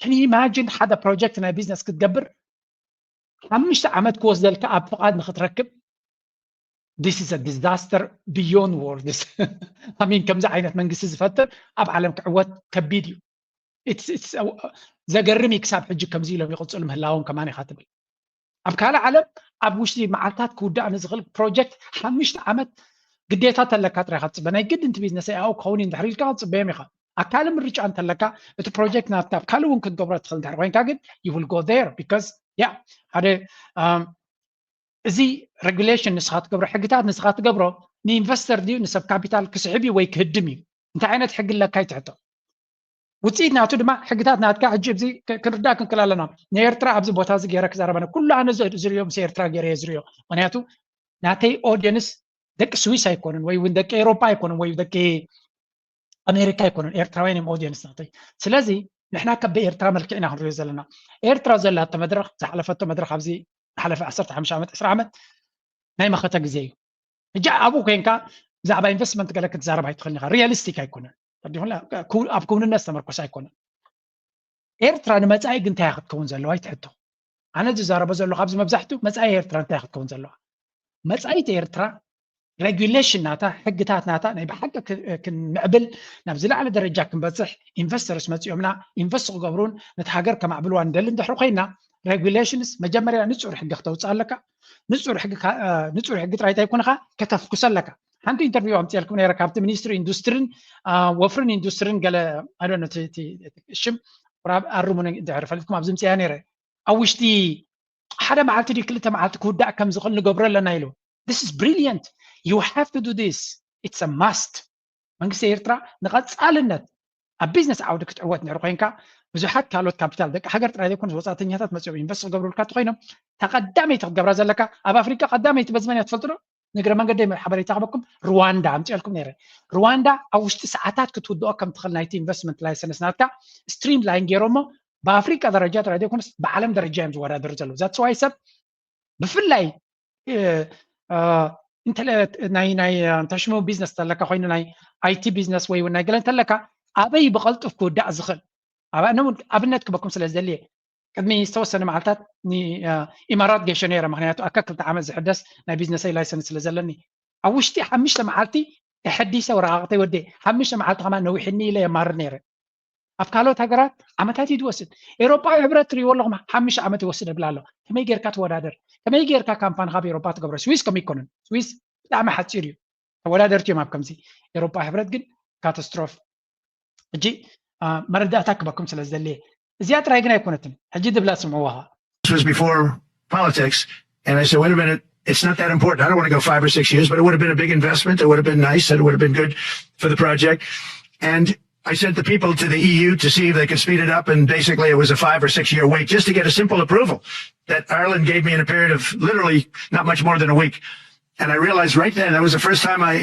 Can you imagine ሓደ ፕሮጀክት ናይ ቢዝነስ ክትገብር ሓሙሽተ ዓመት ክወስደልካ ኣብ ፍቓድ ንክትረክብ? This is a disaster beyond words. I mean ከምዚ ዓይነት መንግስቲ ዝፈጥር ኣብ ዓለም ክዕወት ከቢድ እዩ። ዘገርም እዩ። ክሳብ ሕጂ ከምዚ ኢሎም ይቕፅሉ ምህላዎም ከማን ኢኻ ትብል። ኣብ ካልእ ዓለም ኣብ ውሽጢ መዓልታት ክውዳእ ንዝኽእል ፕሮጀክት ሓሙሽተ ዓመት ግዴታ ተለካ ጥራይ ኢኻ ትፅበ። ናይ ግድን እቲ ቢዝነሰይ ኣብኡ ክኸውን እዩ እንድሕር ኢልካ ክትፅበዮም ኢኻ። ኣብ ካልእ ምርጫ እንተለካ እቲ ፕሮጀክት ናትካ ኣብ ካልእ እውን ክትገብሮ ትኽእል እንድሕር ኮይንካ ግን you will go there because yeah ሓደ እዚ ሬጉሌሽን ንስኻ ትገብሮ ሕግታት ንስኻ ትገብሮ ንኢንቨስተር ድዩ ንሰብ ካፒታል ክስሕብ እዩ ወይ ክህድም እዩ? እንታይ ዓይነት ሕጊ ኣለካ ይትሕቶ። ውፅኢት ናቱ ድማ ሕግታት ናትካ ሕጂ እዚ ክንርዳእ ክንክል ኣለና። ንኤርትራ ኣብዚ ቦታ እዚ ገይረ ክዛረበነ ኩሉ ኣነ ዝሪኦ ምስ ኤርትራ ገይረ እየ ዝሪኦ። ምክንያቱ ናተይ ኦዲየንስ ደቂ ስዊስ ኣይኮኑን ወይ እውን ደቂ ኤሮፓ ኣይኮኑን ወይ ደቂ ኣሜሪካ ኣይኮኑን፣ ኤርትራውያን እዮም ኦዲየንስ ናተይ። ስለዚ ንሕና ከበ ኤርትራ መልክዕ ኢና ክንሪኦ ዘለና። ኤርትራ ዘላቶ መድረኽ ዝሓለፈቶ መድረኽ ኣብዚ ዝሓለፈ ዓሰርተ ሓሙሽተ ዓመት ዕስራ ዓመት ናይ መኸተ ግዜ እዩ። ሕጂ ኣብኡ ኮይንካ ብዛዕባ ኢንቨስትመንት ገለ ክትዛረብ ኣይትኽእልን ኢኻ። ሪያሊስቲክ ኣይኮነን። ኣብ ክውንነት ዝተመርኮሰ ኣይኮነን። ኤርትራ ንመጻኢ ግን እንታይ ክትከውን ዘለዋ ይትሕቶ። ኣነ ዝዛረቦ ዘለኹ ኣብዚ መብዛሕትኡ መጻኢ ኤርትራ እንታይ ክትከውን ዘለዋ። መጻኢት ኤርትራ ሬጉሌሽን ናታ ሕግታት ናታ ናይ ብሓቂ ክንምዕብል ናብ ዝለዓለ ደረጃ ክንበፅሕ ኢንቨስተርስ መፂኦምና ኢንቨስት ክገብሩን ነቲ ሃገር ከማዕብልዋ ንደሊ እንድሕሪ ኮይና ሬጉሌሽንስ መጀመርያ ንፁር ሕጊ ክተውፅእ ኣለካ። ንፁር ሕጊ ጥራይ እንታይ ኮንካ ከተፍኩሰ ኣለካ። ሓንቲ ኢንተርቪው ኣምፅኤልኩም ነረ ካብቲ ሚኒስትሪ ኢንዱስትሪን ወፍርን ኢንዱስትሪን ገለ ሽም ኣርሙኒ ድሕሪ ፈሊጥኩም ኣብዚ ምፅያ ነረ ኣብ ውሽጢ ሓደ መዓልቲ ድዩ ክልተ መዓልቲ ክውዳእ ከም ዝኽእል ንገብሮ ኣለና ኢሉ። This is brilliant. You have to do this. It's a must. መንግስቲ ኤርትራ ንቐጻልነት ኣብ ቢዝነስ ዓውዲ ክትዕወት ንድሕሪ ኮይንካ ብዙሓት ካልኦት ካፒታል ደቂ ሃገር ጥራይ ዘይኮኑስ ወጻእተኛታት መጺኦም ኢንቨስት ክገብሩልካ እንተኮይኖም እታ ቀዳመይቲ ክትገብራ ዘለካ ኣብ ኣፍሪቃ ቀዳመይቲ በዚ መን እያ ትፈልጡ ዶ? ንእግረ መንገደይ ሓበሬታ ክበኩም ሩዋንዳ ኣምፅኦልኩም ነይረ። ሩዋንዳ ኣብ ውሽጢ ሰዓታት ክትውድኦ ከም ትኽእል ናይቲ ኢንቨስትመንት ላይሰንስ ናትካ ስትሪም ላይን ገይሮሞ ብኣፍሪቃ ደረጃ ጥራይ ዘይኮነስ ብዓለም ደረጃ እዮም ዝወዳደሩ ዘለዉ። That's why ሰብ ብፍላይ ናይ ናይ እንተሽሙ ቢዝነስ ተለካ ኮይኑ ናይ ኣይቲ ቢዝነስ ወይ እውን ናይ ገለ እንተለካ ኣበይ ብቐልጡፍ ክውዳእ ዝኽእል ኣብነት ክበኩም ስለ ዝደልየ ቅድሚ ዝተወሰነ መዓልታት ኢማራት ገሾ ነረ ምክንያቱ ኣካ ክልተ ዓመት ዝሕደስ ናይ ቢዝነሰይ ላይሰንስ ስለ ዘለኒ ኣብ ውሽጢ ሓሙሽተ መዓልቲ ተሐዲሰ ወረቃቅተይ ወደ ሓሙሽተ መዓልቲ ከማ ነዊሕኒ ኢለ የማርር ነረ ኣብ ካልኦት ሃገራት ዓመታት እዩ ዝወስድ ኤሮጳዊ ሕብረት ትሪእዎ ኣለኹም ሓሙሽተ ዓመት ይወስድ እብላ ኣሎ ከመይ ጌርካ ትወዳደር ከመይ ጌርካ ካምፓኒ ካብ ኤሮጳ ትገብሮ ስዊስ ከም ይኮኑን ስዊስ ብጣዕሚ ሓፂር እዩ ተወዳደርቲ እዮም ኣብ ከምዚ ኤሮጳ ሕብረት ግን ካታስትሮፍ ሕጂ መረዳእታ ክበኩም ስለ ዝደልየ እዚኣ ጥራይ ግን ኣይኮነትን ሕጂ ድብላ ስምዕዋ This was before politics. And I said, wait a minute, it's not that important. I don't want to go five or six years, but it would have been a big investment. It would have been nice and it would have been good for the project. And I sent the people to the E U to see if they could speed it up. And basically, it was a five or six year wait just to get a simple approval that Ireland gave me in a period of literally not much more than a week. And I realized right then that was the first time I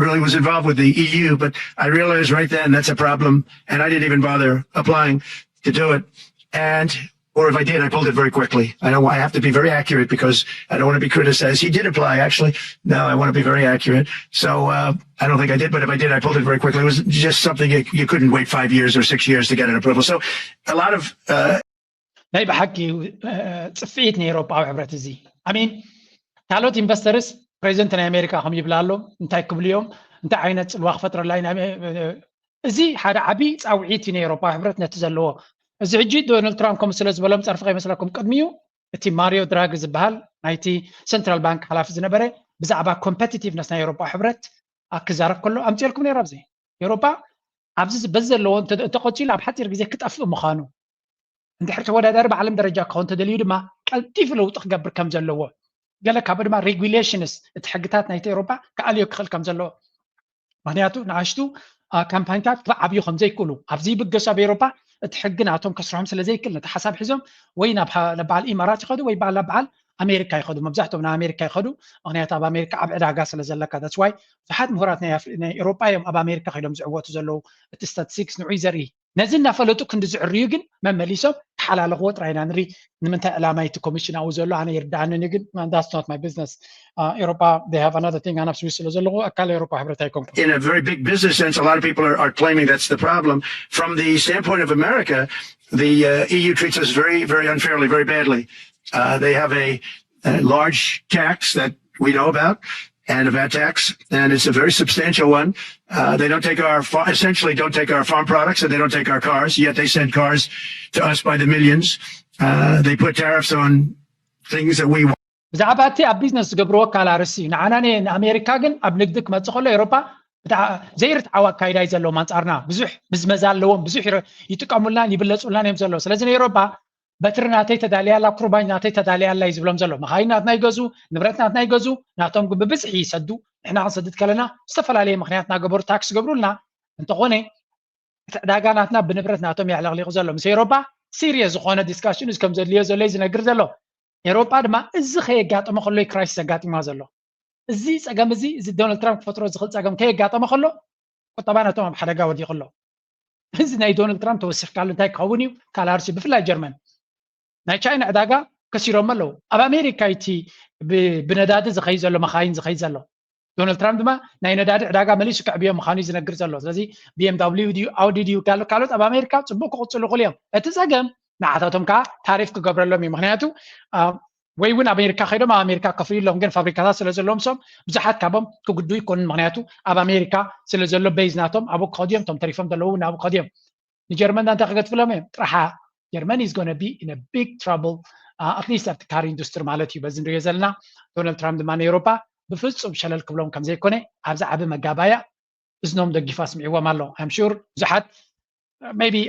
really was involved with the E U, but I realized right then that's a problem, and I didn't even bother applying to do it. And or if I did, I pulled it very quickly. I don't. I have to be very accurate because I don't want to be criticized. He did apply, actually. No, I want to be very accurate. So uh, I don't think I did, but if I did, I pulled it very quickly. It was just something you, you couldn't wait five years or six years to get an approval. So a lot of uh, ናይ ብሓቂ ፅፍዒት ናይ ኤሮፓዊ ሕብረት እዚ ኣሚን ካልኦት ኢንቨስተርስ ፕሬዚደንት ናይ ኣሜሪካ ከም ይብላ ኣሎ እንታይ ክብሉ እዮም እንታይ ዓይነት ፅልዋ ክፈጥረላ እዚ ሓደ ዓብዪ ፃውዒት እዩ ናይ ኤሮፓዊ ሕብረት ነቲ ዘለዎ እዚ ሕጂ ዶናልድ ትራምፕ ከም ስለ ዝበሎም ፀርፊ ከይመስለኩም ቅድሚኡ እቲ ማሪዮ ድራጊ ዝበሃል ናይቲ ሰንትራል ባንክ ሓላፊ ዝነበረ ብዛዕባ ኮምፐቲቲቭነስ ናይ ኤሮፓዊ ሕብረት ክዛረብ ከሎ ኣምፅልኩም ነይሩ ኣብዚ ኤሮፓ ኣብዚ በዚ ዘለዎ እንተቆፂሉ ኣብ ሓፂር ግዜ ክጠፍእ ምዃኑ እንድሕር ተወዳዳሪ ብዓለም ደረጃ ክኸውን ተደልዩ ድማ ቀልጢፉ ለውጢ ክገብር ከም ዘለዎ ገለ ካብ ድማ ሬጉሌሽንስ እቲ ሕግታት ናይቲ ኤሮፓ ክኣልዮ ክኽእል ከም ዘለዎ ምክንያቱ ንኣሽቱ ካምፓኒታት ክዓብዩ ከም ዘይክእሉ ኣብዚ ይብገሱ ኣብ ኤሮፓ እቲ ሕጊ ናቶም ከስርሖም ስለ ዘይክእል ነቲ ሓሳብ ሒዞም ወይ ናብ በዓል ኢማራት ይኸዱ ወይ በዓል በዓል ኣሜሪካ ይኸዱ መብዛሕትኦም ናብ ኣሜሪካ ይኸዱ ምክንያቱ ኣብ ኣሜሪካ ዓብ ዕዳጋ ስለ ዘለካ that's why ብዙሓት ምሁራት ናይ ኤሮፓ እዮም ኣብ ኣሜሪካ ከይዶም ዝዕወቱ ዘለዉ እቲ ስታቲስቲክስ ንዑይ ዘርኢ ነዚ እናፈለጡ ክንዲ ዝዕርዩ ግን መመሊሶም ተሓላለኽዎ ጥራይና ንሪ ንምንታይ ዕላማ እቲ ኮሚሽን ኣብኡ ዘሎ ኣነ ይርዳኣንን ግን that's not my business ኤሮፓ they have another thing ኣናብ ስዊስ ስለ ዘለኹ ኣካል ኤሮፓ ሕብረት ኣይኮንኩ in a very big business sense, a lot of people are, are claiming that's the problem. From the standpoint of America, the uh, E U treats us very, very unfairly, very badly. Uh, they have a, a large tax that we know about and a VAT tax, and it's a very substantial one. Uh, they don't take our essentially don't take our farm products, and they don't take our cars. Yet they send cars to us by the millions. Uh, they put tariffs on things that we want. ብዛዕባ እቲ ኣብ ቢዝነስ ዝገብርዎ ካላርሲ ንዓና ንኣሜሪካ ግን ኣብ ንግዲ ክመፅእ ከሎ ኤሮፓ ዘይርትዓዊ ኣካይዳ እዩ ዘለዎም ኣንፃርና ብዙሕ ብዝመዛ ኣለዎም ብዙሕ ይጥቀሙልናን ይብለፁልናን እዮም ዘለዉ ስለዚ ንኤሮፓ በትሪ ናተይ ተዳልያ ኣላ ኩርባኝ ናተይ ተዳልያ ኣላ እዩ ዝብሎም ዘሎ መኻይን ናትና ይገዙ ንብረት ናትና ይገዙ ናቶም ግን ብብዝሒ ይሰዱ ንሕና ክንሰድድ ከለና ዝተፈላለየ ምክንያት እናገበሩ ታክስ ይገብሩልና እንተኾነ እቲ ዕዳጋ ናትና ብንብረት ናቶም የዕለቕሊቑ ዘሎ ምስ ኤሮፓ ሲሪየስ ዝኾነ ዲስካሽን እዩ ከም ዘድልዮ ዘሎ እዩ ዝነግር ዘሎ ኤሮፓ ድማ እዚ ከየጋጠመ ከሎ ክራይሲስ ኣጋጢማ ዘሎ እዚ ፀገም እዚ እዚ ዶናልድ ትራምፕ ክፈጥሮ ዝኽእል ፀገም ከየጋጠመ ከሎ ቁጠባ ነቶም ኣብ ሓደጋ ወዲቑ ኣሎ እዚ ናይ ዶናልድ ትራምፕ ተወሲኽካሉ እንታይ ክኸውን እዩ ካላርሲ ብፍላይ ጀርመን ናይ ቻይና ዕዳጋ ከሲሮም ኣለዉ ኣብ ኣሜሪካ እቲ ብነዳዲ ዝኸይ ዘሎ መኻይን ዝኸይ ዘሎ ዶናልድ ትራምፕ ድማ ናይ ነዳዲ ዕዳጋ መሊሱ ክዕብዮ ምዃኑ ዝነግር ዘሎ ስለዚ ቢኤምዳብሊዩ ድዩ ኣውዲ ድዩ ካልኦት ኣብ ኣሜሪካ ፅቡቅ ክቕፅሉ ይኽእሉ እዮም እቲ ፀገም ንዓታቶም ከዓ ታሪፍ ክገብረሎም እዩ ምክንያቱ ወይ እውን ኣሜሪካ ከይዶም ኣብ ኣሜሪካ ከፍልሎም ግን ፋብሪካታት ስለ ዘለዎም ሶም ብዙሓት ካብም ክጉዱ ይኮኑን ምክንያቱ ኣብ ኣሜሪካ ስለ ዘሎ ቤዝ ናቶም ኣብኡ ክኸዱ እዮም ቶም ተሪፎም ዘለዉ እውን ኣብኡ ክኸዱ እዮም ንጀርመን እንታይ ክገድፍሎም እዮም ጥራሓ ጀርመን is gonna be in a big trouble at least ኣብቲ ካር ኢንዱስትሪ ማለት እዩ በዚ ንሪኦ ዘለና ዶናልድ ትራምፕ ድማ ንኤውሮፓ ብፍፁም ሸለል ክብሎም ከም ዘይኮነ ኣብዚ ዓቢ መጋባያ እዝኖም ደጊፋ ስምዒዎም ኣሎ I'm sure ብዙሓት maybe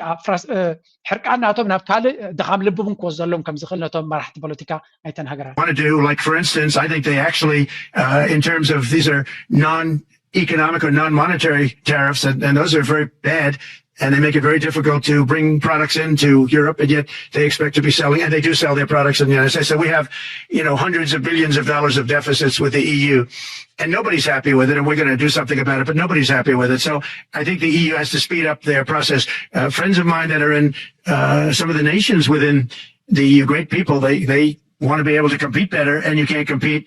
ሕርቃን ናቶም ናብ ካልእ ድኻም ልቢ እውን ክወስደሎም ከም ዝኽእል ነቶም መራሕቲ ፖለቲካ ናይተን ሃገራት want to do. Like, for instance, I think they actually, uh, in terms of these are non economic or non monetary tariffs, and, and those are very bad. And they make it very difficult to bring products into Europe, and yet they expect to be selling, and they do sell their products in the United States. So we have, you know, hundreds of billions of dollars of deficits with the E U, and nobody's happy with it, and we're going to do something about it, but nobody's happy with it. So I think the E U has to speed up their process. Uh, friends of mine that are in uh, some of the nations within the E U, great people, they, they want to be able to compete better, and you can't compete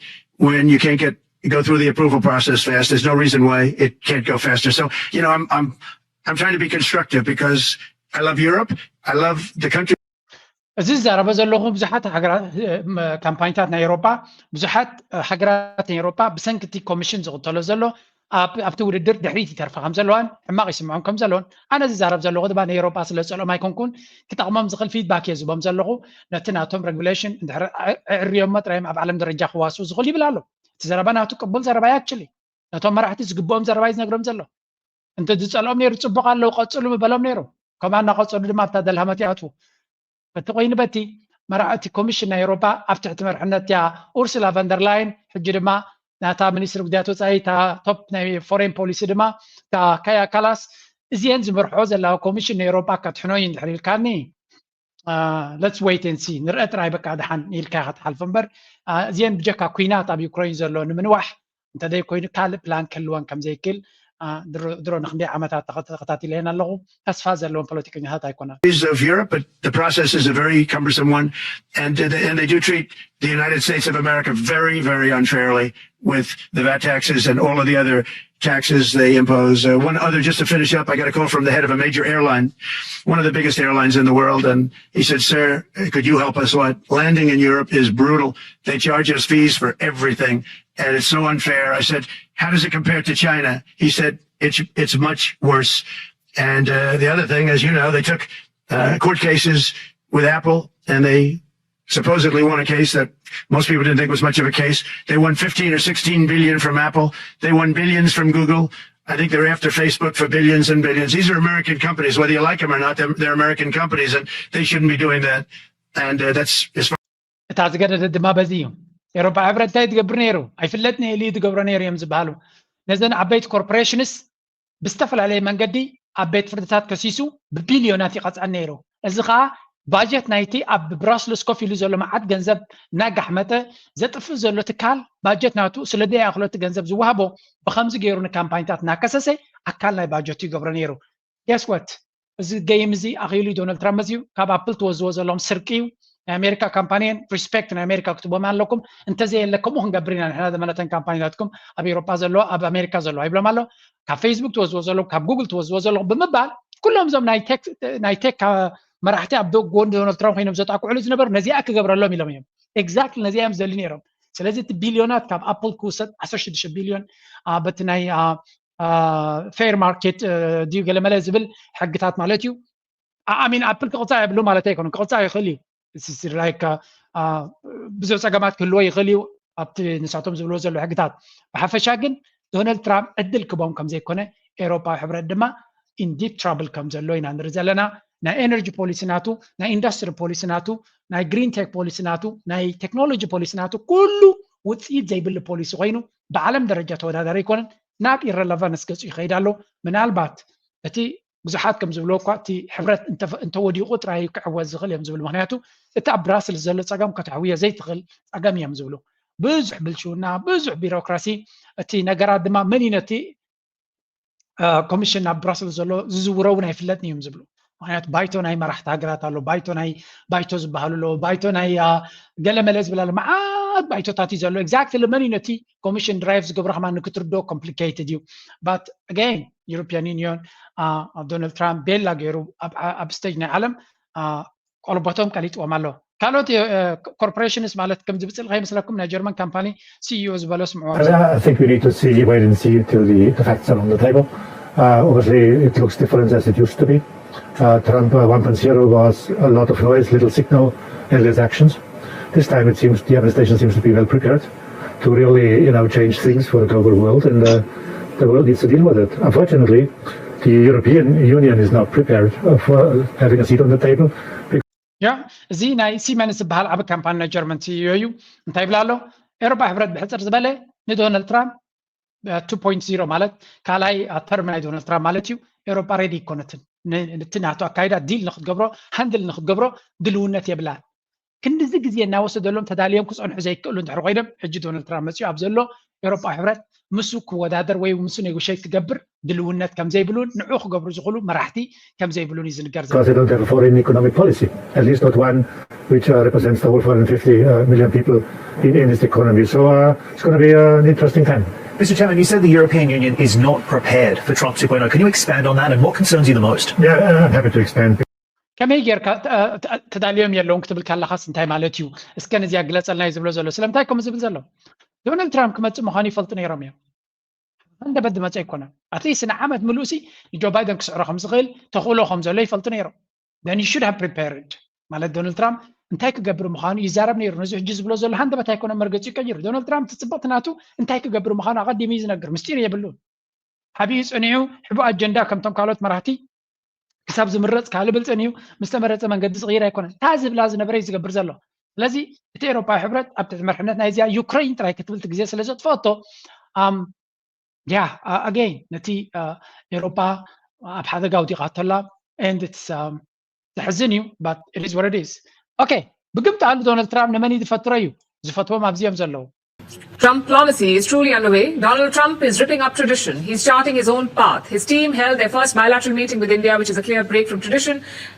when you can't get go through the approval process fast. There's no reason why it can't go faster. So, you know, I'm, I'm I'm trying to be constructive because I love Europe. I love the country. እዚ ዝዛረበ ዘለኹ ብዙሓት ሃገራት ካምፓኒታት ናይ ኤሮጳ ብዙሓት ሃገራት ናይ ኤሮጳ ብሰንኪ እቲ ኮሚሽን ዝቕተሎ ዘሎ ኣብቲ ውድድር ድሕሪት ይተርፋ ከም ዘለዋን ሕማቕ ይስምዖም ከም ዘለውን ኣነ ዝዛረብ ዘለኹ ድማ ንኤሮጳ ስለ ዝጸልኦም ኣይኮንኩን። ክጠቕሞም ዝኽእል ፊድባክ እየ ዝቦም ዘለኹ። ነቲ ናቶም ሬጉሌሽን እንድሕር ኣዕርዮሞ ጥራዮም ኣብ ዓለም ደረጃ ክዋስኡ ዝኽእል ይብል ኣሎ። እቲ ዘረባ ናቱ ቅቡል ዘረባ ያችሊ ነቶም መራሕቲ ዝግብኦም ዘረባ እዩ ዝነግሮም ዘሎ። እንተ ዝጸልኦም ነይሩ ጽቡቕ ኣለዉ ቀጽሉ ምበሎም ነይሩ። ከምኣ እናቐጸሉ ድማ ኣብታ ደልሃመት ይኣትዉ። በቲ ኮይኑ በቲ መራሕቲ ኮሚሽን ናይ ኤሮፓ ኣብ ትሕቲ መርሕነት እያ ኡርሱላ ቨንደርላይን ሕጂ ድማ ናታ ሚኒስትሪ ጉዳያት ወፃኢ እታ ቶፕ ናይ ፎሬን ፖሊሲ ድማ እታ ካያ ካላስ እዚአን ዝመርሖ ዘለዋ ኮሚሽን ናይ ኤሮፓ ከትሕኖ እዩ እንድሕር ኢልካኒ let's wait and see ንርአ ጥራይ በቃ ድሓን ኢልካ ክትሓልፎ እምበር እዚአን ብጀካ ኩናት ኣብ ዩክሬን ዘሎ ንምንዋሕ እንተዘይ ኮይኑ ካልእ ፕላን ክህልወን ከም ዘይክእል ድሮ ንክንደይ ዓመታት ተኸታቲለየን ኣለኹ። ተስፋ ዘለዎም ፖለቲከኛታት ኣይኮናን። Of Europe, but the process is a very cumbersome one, and uh, they, and they do treat the United States of America very, very unfairly with the VAT taxes and all of the other taxes they impose. Uh, one other, just to finish up, I got a call from the head of a major airline, one of the biggest airlines in the world, and he said, "Sir, could you help us? What landing in Europe is brutal. They charge us fees for everything, and it's so unfair." I said, "How does it compare to China?" He said, "It's it's much worse." And uh, the other thing, as you know, they took uh, court cases with Apple, and they supposedly won a case that most people didn't think was much of a case. They won fifteen or sixteen billion from Apple. They won billions from Google. I think they're after Facebook for billions and billions. These are American companies, whether you like them or not. They're, they're American companies, and they shouldn't be doing that. And uh, that's as far. እታ ዝገደደ ድማ በዚ እዩ። ኤሮፓ ሕብረት እንታይ ትገብር ነይሩ ኣይፍለጥን ኢሉ እዩ ትገብሮ ነይሩ እዮም ዝበሃሉ። ነዘን ዓበይቲ ኮርፖሬሽንስ ብዝተፈላለየ መንገዲ ኣብ ቤት ፍርድታት ከሲሱ ብቢልዮናት ይቐፅዐን ነይሩ። እዚ ከዓ ባጀት ናይቲ ኣብ ብራስልስ ኮፍ ኢሉ ዘሎ መዓት ገንዘብ እናጋሕመጠ ዘጥፍእ ዘሎ ትካል ባጀት ናቱ ስለ ዘይኣኽሎ እቲ ገንዘብ ዝወሃቦ ብኸምዚ ገይሩ ንካምፓኒታት እናከሰሰ ኣካል ናይ ባጀቱ ይገብሮ ነይሩ። Guess what? እዚ ገይም እዚ ኣኽኢሉ እዩ ዶናልድ ትራምፕ መፅዩ ካብ ኣፕል ትወዝዎ ዘለዎም ስርቂ እዩ። ናይ ኣሜሪካ ካምፓኒየን ሪስፔክት ናይ ኣሜሪካ ክትቦም ኣለኩም እንተዘየለ ከምኡ ክንገብር ኢና ንሕና ዘመለተን ካምፓኒታትኩም ኣብ ኤሮጳ ዘለዎ ኣብ ኣሜሪካ ዘለዎ ይብሎም ኣሎ። ካብ ፌስቡክ ትወዝዎ ዘለኹም ካብ ጉግል ትወዝዎ ዘለኹም ብምባል ኩሎም እዞም ናይ ቴክ መራሕቲ ኣብ ጎን ዶናልድ ትራምፕ ኮይኖም ዘጣቅዕሉ ዝነበሩ ነዚኣ ክገብረሎም ኢሎም እዮም። ኤግዛክትሊ ነዚኣ እዮም ዝደሊ ነይሮም። ስለዚ እቲ ቢልዮናት ካብ ኣፕል ክውሰድ ዓሰርተ ሽዱሽተ ቢልዮን በቲ ናይ ፌር ማርኬት ድዩ ገለመለ ዝብል ሕግታት ማለት እዩ። ኣሚን ኣፕል ክቕፃዕ የብሉ ማለት ኣይኮነ ክቕፃዕ ይኽእል እዩ። ብዙሕ ፀገማት ክህልዎ ይኽእል እዩ ኣብቲ ንሳቶም ዝብልዎ ዘሎ ሕግታት። ብሓፈሻ ግን ዶናልድ ትራምፕ ዕድል ክቦም ከም ዘይኮነ ኤሮፓዊ ሕብረት ድማ ኢንዲፕ ትራብል ከም ዘሎ ኢና ንርኢ ዘለና። ናይ ኤነርጂ ፖሊሲ ናቱ፣ ናይ ኢንዱስትሪ ፖሊሲ ናቱ፣ ናይ ግሪን ቴክ ፖሊሲ ናቱ፣ ናይ ቴክኖሎጂ ፖሊሲ ናቱ ኩሉ ውፅኢት ዘይብሉ ፖሊሲ ኮይኑ ብዓለም ደረጃ ተወዳዳሪ ኣይኮነን። ናብ ኢረለቫንስ ገፁ ይኸይድ ኣሎ። ምናልባት እቲ ብዙሓት ከም ዝብልዎ እኳ እቲ ሕብረት እንተወዲቑ ጥራይ ክዕወት ዝኽእል እዮም ዝብል ምክንያቱ እቲ ኣብ ብራስልስ ዘሎ ፀገም ከተሕውዮ ዘይትኽእል ፀገም እዮም ዝብሉ። ብዙሕ ብልሽውና፣ ብዙሕ ቢሮክራሲ፣ እቲ ነገራት ድማ መን እዩ ነቲ ኮሚሽን ኣብ ብራስልስ ዘሎ ዝዝውሮ እውን ኣይፍለጥን እዮም ዝብሉ። ምክንያቱ ባይቶ ናይ መራሕቲ ሃገራት ኣሎ፣ ባይቶ ናይ ባይቶ ዝበሃሉ ኣለዎ፣ ባይቶ ናይ ገለመለ ዝብል ኣሎ፣ መዓት ባይቶታት እዩ ዘሎ። ኤግዛክትሊ መን እዩ ነቲ ኮሚሽን ድራይቭ ዝገብሮ ከማ ንክትርድኦ ኮምፕሊኬትድ እዩ። ባት ኣገይን ዩሮፒያን ዩኒዮን ዶናልድ ትራምፕ ቤላ ገይሩ ኣብ ስቴጅ ናይ ዓለም ቆልቦቶም ቀሊጥዎም ኣሎ። ካልኦት ኮርፖሬሽንስ ማለት ከምዚ ብፅልኢ ከይመስለኩም ናይ ጀርመን ካምፓኒ ሲኢኦ ዝበሎ ስምዕዎ። I think we need to see, wait and see till the, the facts are on the table. Uh, obviously, it looks different as it used to be. Uh, Trump uh, one point zero was a lot of noise, little signal, and less actions. This time, it seems the administration seems to be well prepared to really, you know, change things for the global world, and uh, the world needs to deal with it. Unfortunately, the European Union is not prepared uh, for having a seat on the table. ያ እዚ ናይ ሲመንስ ዝበሃል ዓብ ካምፓኒ ናይ ጀርመን ሲኢኦ እዩ። እንታይ ይብል ኣሎ? ኤሮፓ ሕብረት ብሕፅር ዝበለ ንዶናልድ ትራምፕ ቱ ፖይንት ዜሮ ማለት ካልኣይ ተርም ናይ ዶናልድ ትራምፕ ማለት እዩ። ኤሮፓ ሬዲ ኣይኮነትን። እቲ ናቱ ኣካይዳ ዲል ንክትገብሮ ሃንድል ንክትገብሮ ድልውነት የብላን። ክንድዚ ግዜ እናወሰደሎም ተዳልዮም ክፀንሑ ዘይክእሉ እንድሕር ኮይኖም ሕጂ ዶናልድ ትራምፕ መፅኡ ኣብ ዘሎ ኤሮፓ ሕብረት ምስ ክወዳደር ወይ ምስ ኔጎሽት ክገብር ድልውነት ከም ዘይብሉን ንዑ ክገብሩ ዝኽእሉ መራሕቲ ከም ዘይብሉን እዩ ዝንገር ዘሎ። Because they don't have a foreign economic policy, at least not one which uh, represents the whole four hundred fifty uh, million people in, in this economy. So uh, it's going to be uh, an interesting time. Mister Chairman, you said the European Union is not prepared for Trump two point oh. Can you expand on that and what concerns you the most? Yeah, I'm happy to expand. ከመይ ጌርካ ተዳልዮም የለውን ክትብል ካለኻስ እንታይ ማለት እዩ? እስከ ነዚኣ ግለፀልና እዩ ዝብሎ ዘሎ። ስለምንታይ ከምኡ ዝብል ዘሎ? ዶናልድ ትራምፕ ክመፅእ ምዃኑ ይፈልጡ ነይሮም እዮም። እንደ በድ መፀ ኣይኮነን። ኣትሊስት ንዓመት ምሉእሲ ንጆ ባይደን ክስዕሮ ከም ዝኽእል ተኽእሎ ከም ዘሎ ይፈልጡ ነይሮም። Then you should have prepared ማለት ዶናልድ ትራምፕ እንታይ ክገብር ምዃኑ ይዛረብ ነይሩ። ነዚ ሕጂ ዝብሎ ዘሎ ሃንደበት ኣይኮነ መርገፂ ይቀይሩ። ዶናልድ ትራምፕ ትፅብቕቲ ናቱ እንታይ ክገብር ምዃኑ ኣቐዲሙ እዩ ዝነግር። ምስጢር የብሉን። ሓቢኡ ፀኒዑ ሕቡእ ኣጀንዳ ከምቶም ካልኦት መራሕቲ ክሳብ ዝምረፅ ካልብል ፀኒሑ ምስ ተመረፀ መንገዲ ዝቕይር ኣይኮነን። እታ ዝብላ ዝነበረ እዩ ዝገብር ዘሎ። ስለዚ እቲ ኤሮፓዊ ሕብረት ኣብ ትሕቲ መርሕነት ናይዚኣ ዩክረይን ጥራይ ክትብል ግዜ ስለ ዘጥፈአቶ ያ ኣገይን ነቲ ኤሮፓ ኣብ ሓደጋ ኣውዲቓቶ ኣላ። And it's ዘሕዝን እዩ። But it is what it is. Okay, ብግምት ኣሉ ዶናልድ ትራምፕ ንመን እዩ ዝፈትሮ እዩ ዝፈትዎም ኣብዚኦም ዘለዉ Trump's diplomacy is truly underway. Donald Trump is ripping up tradition. He's charting his own path. His team held their first bilateral meeting with India, which is a clear break from tradition.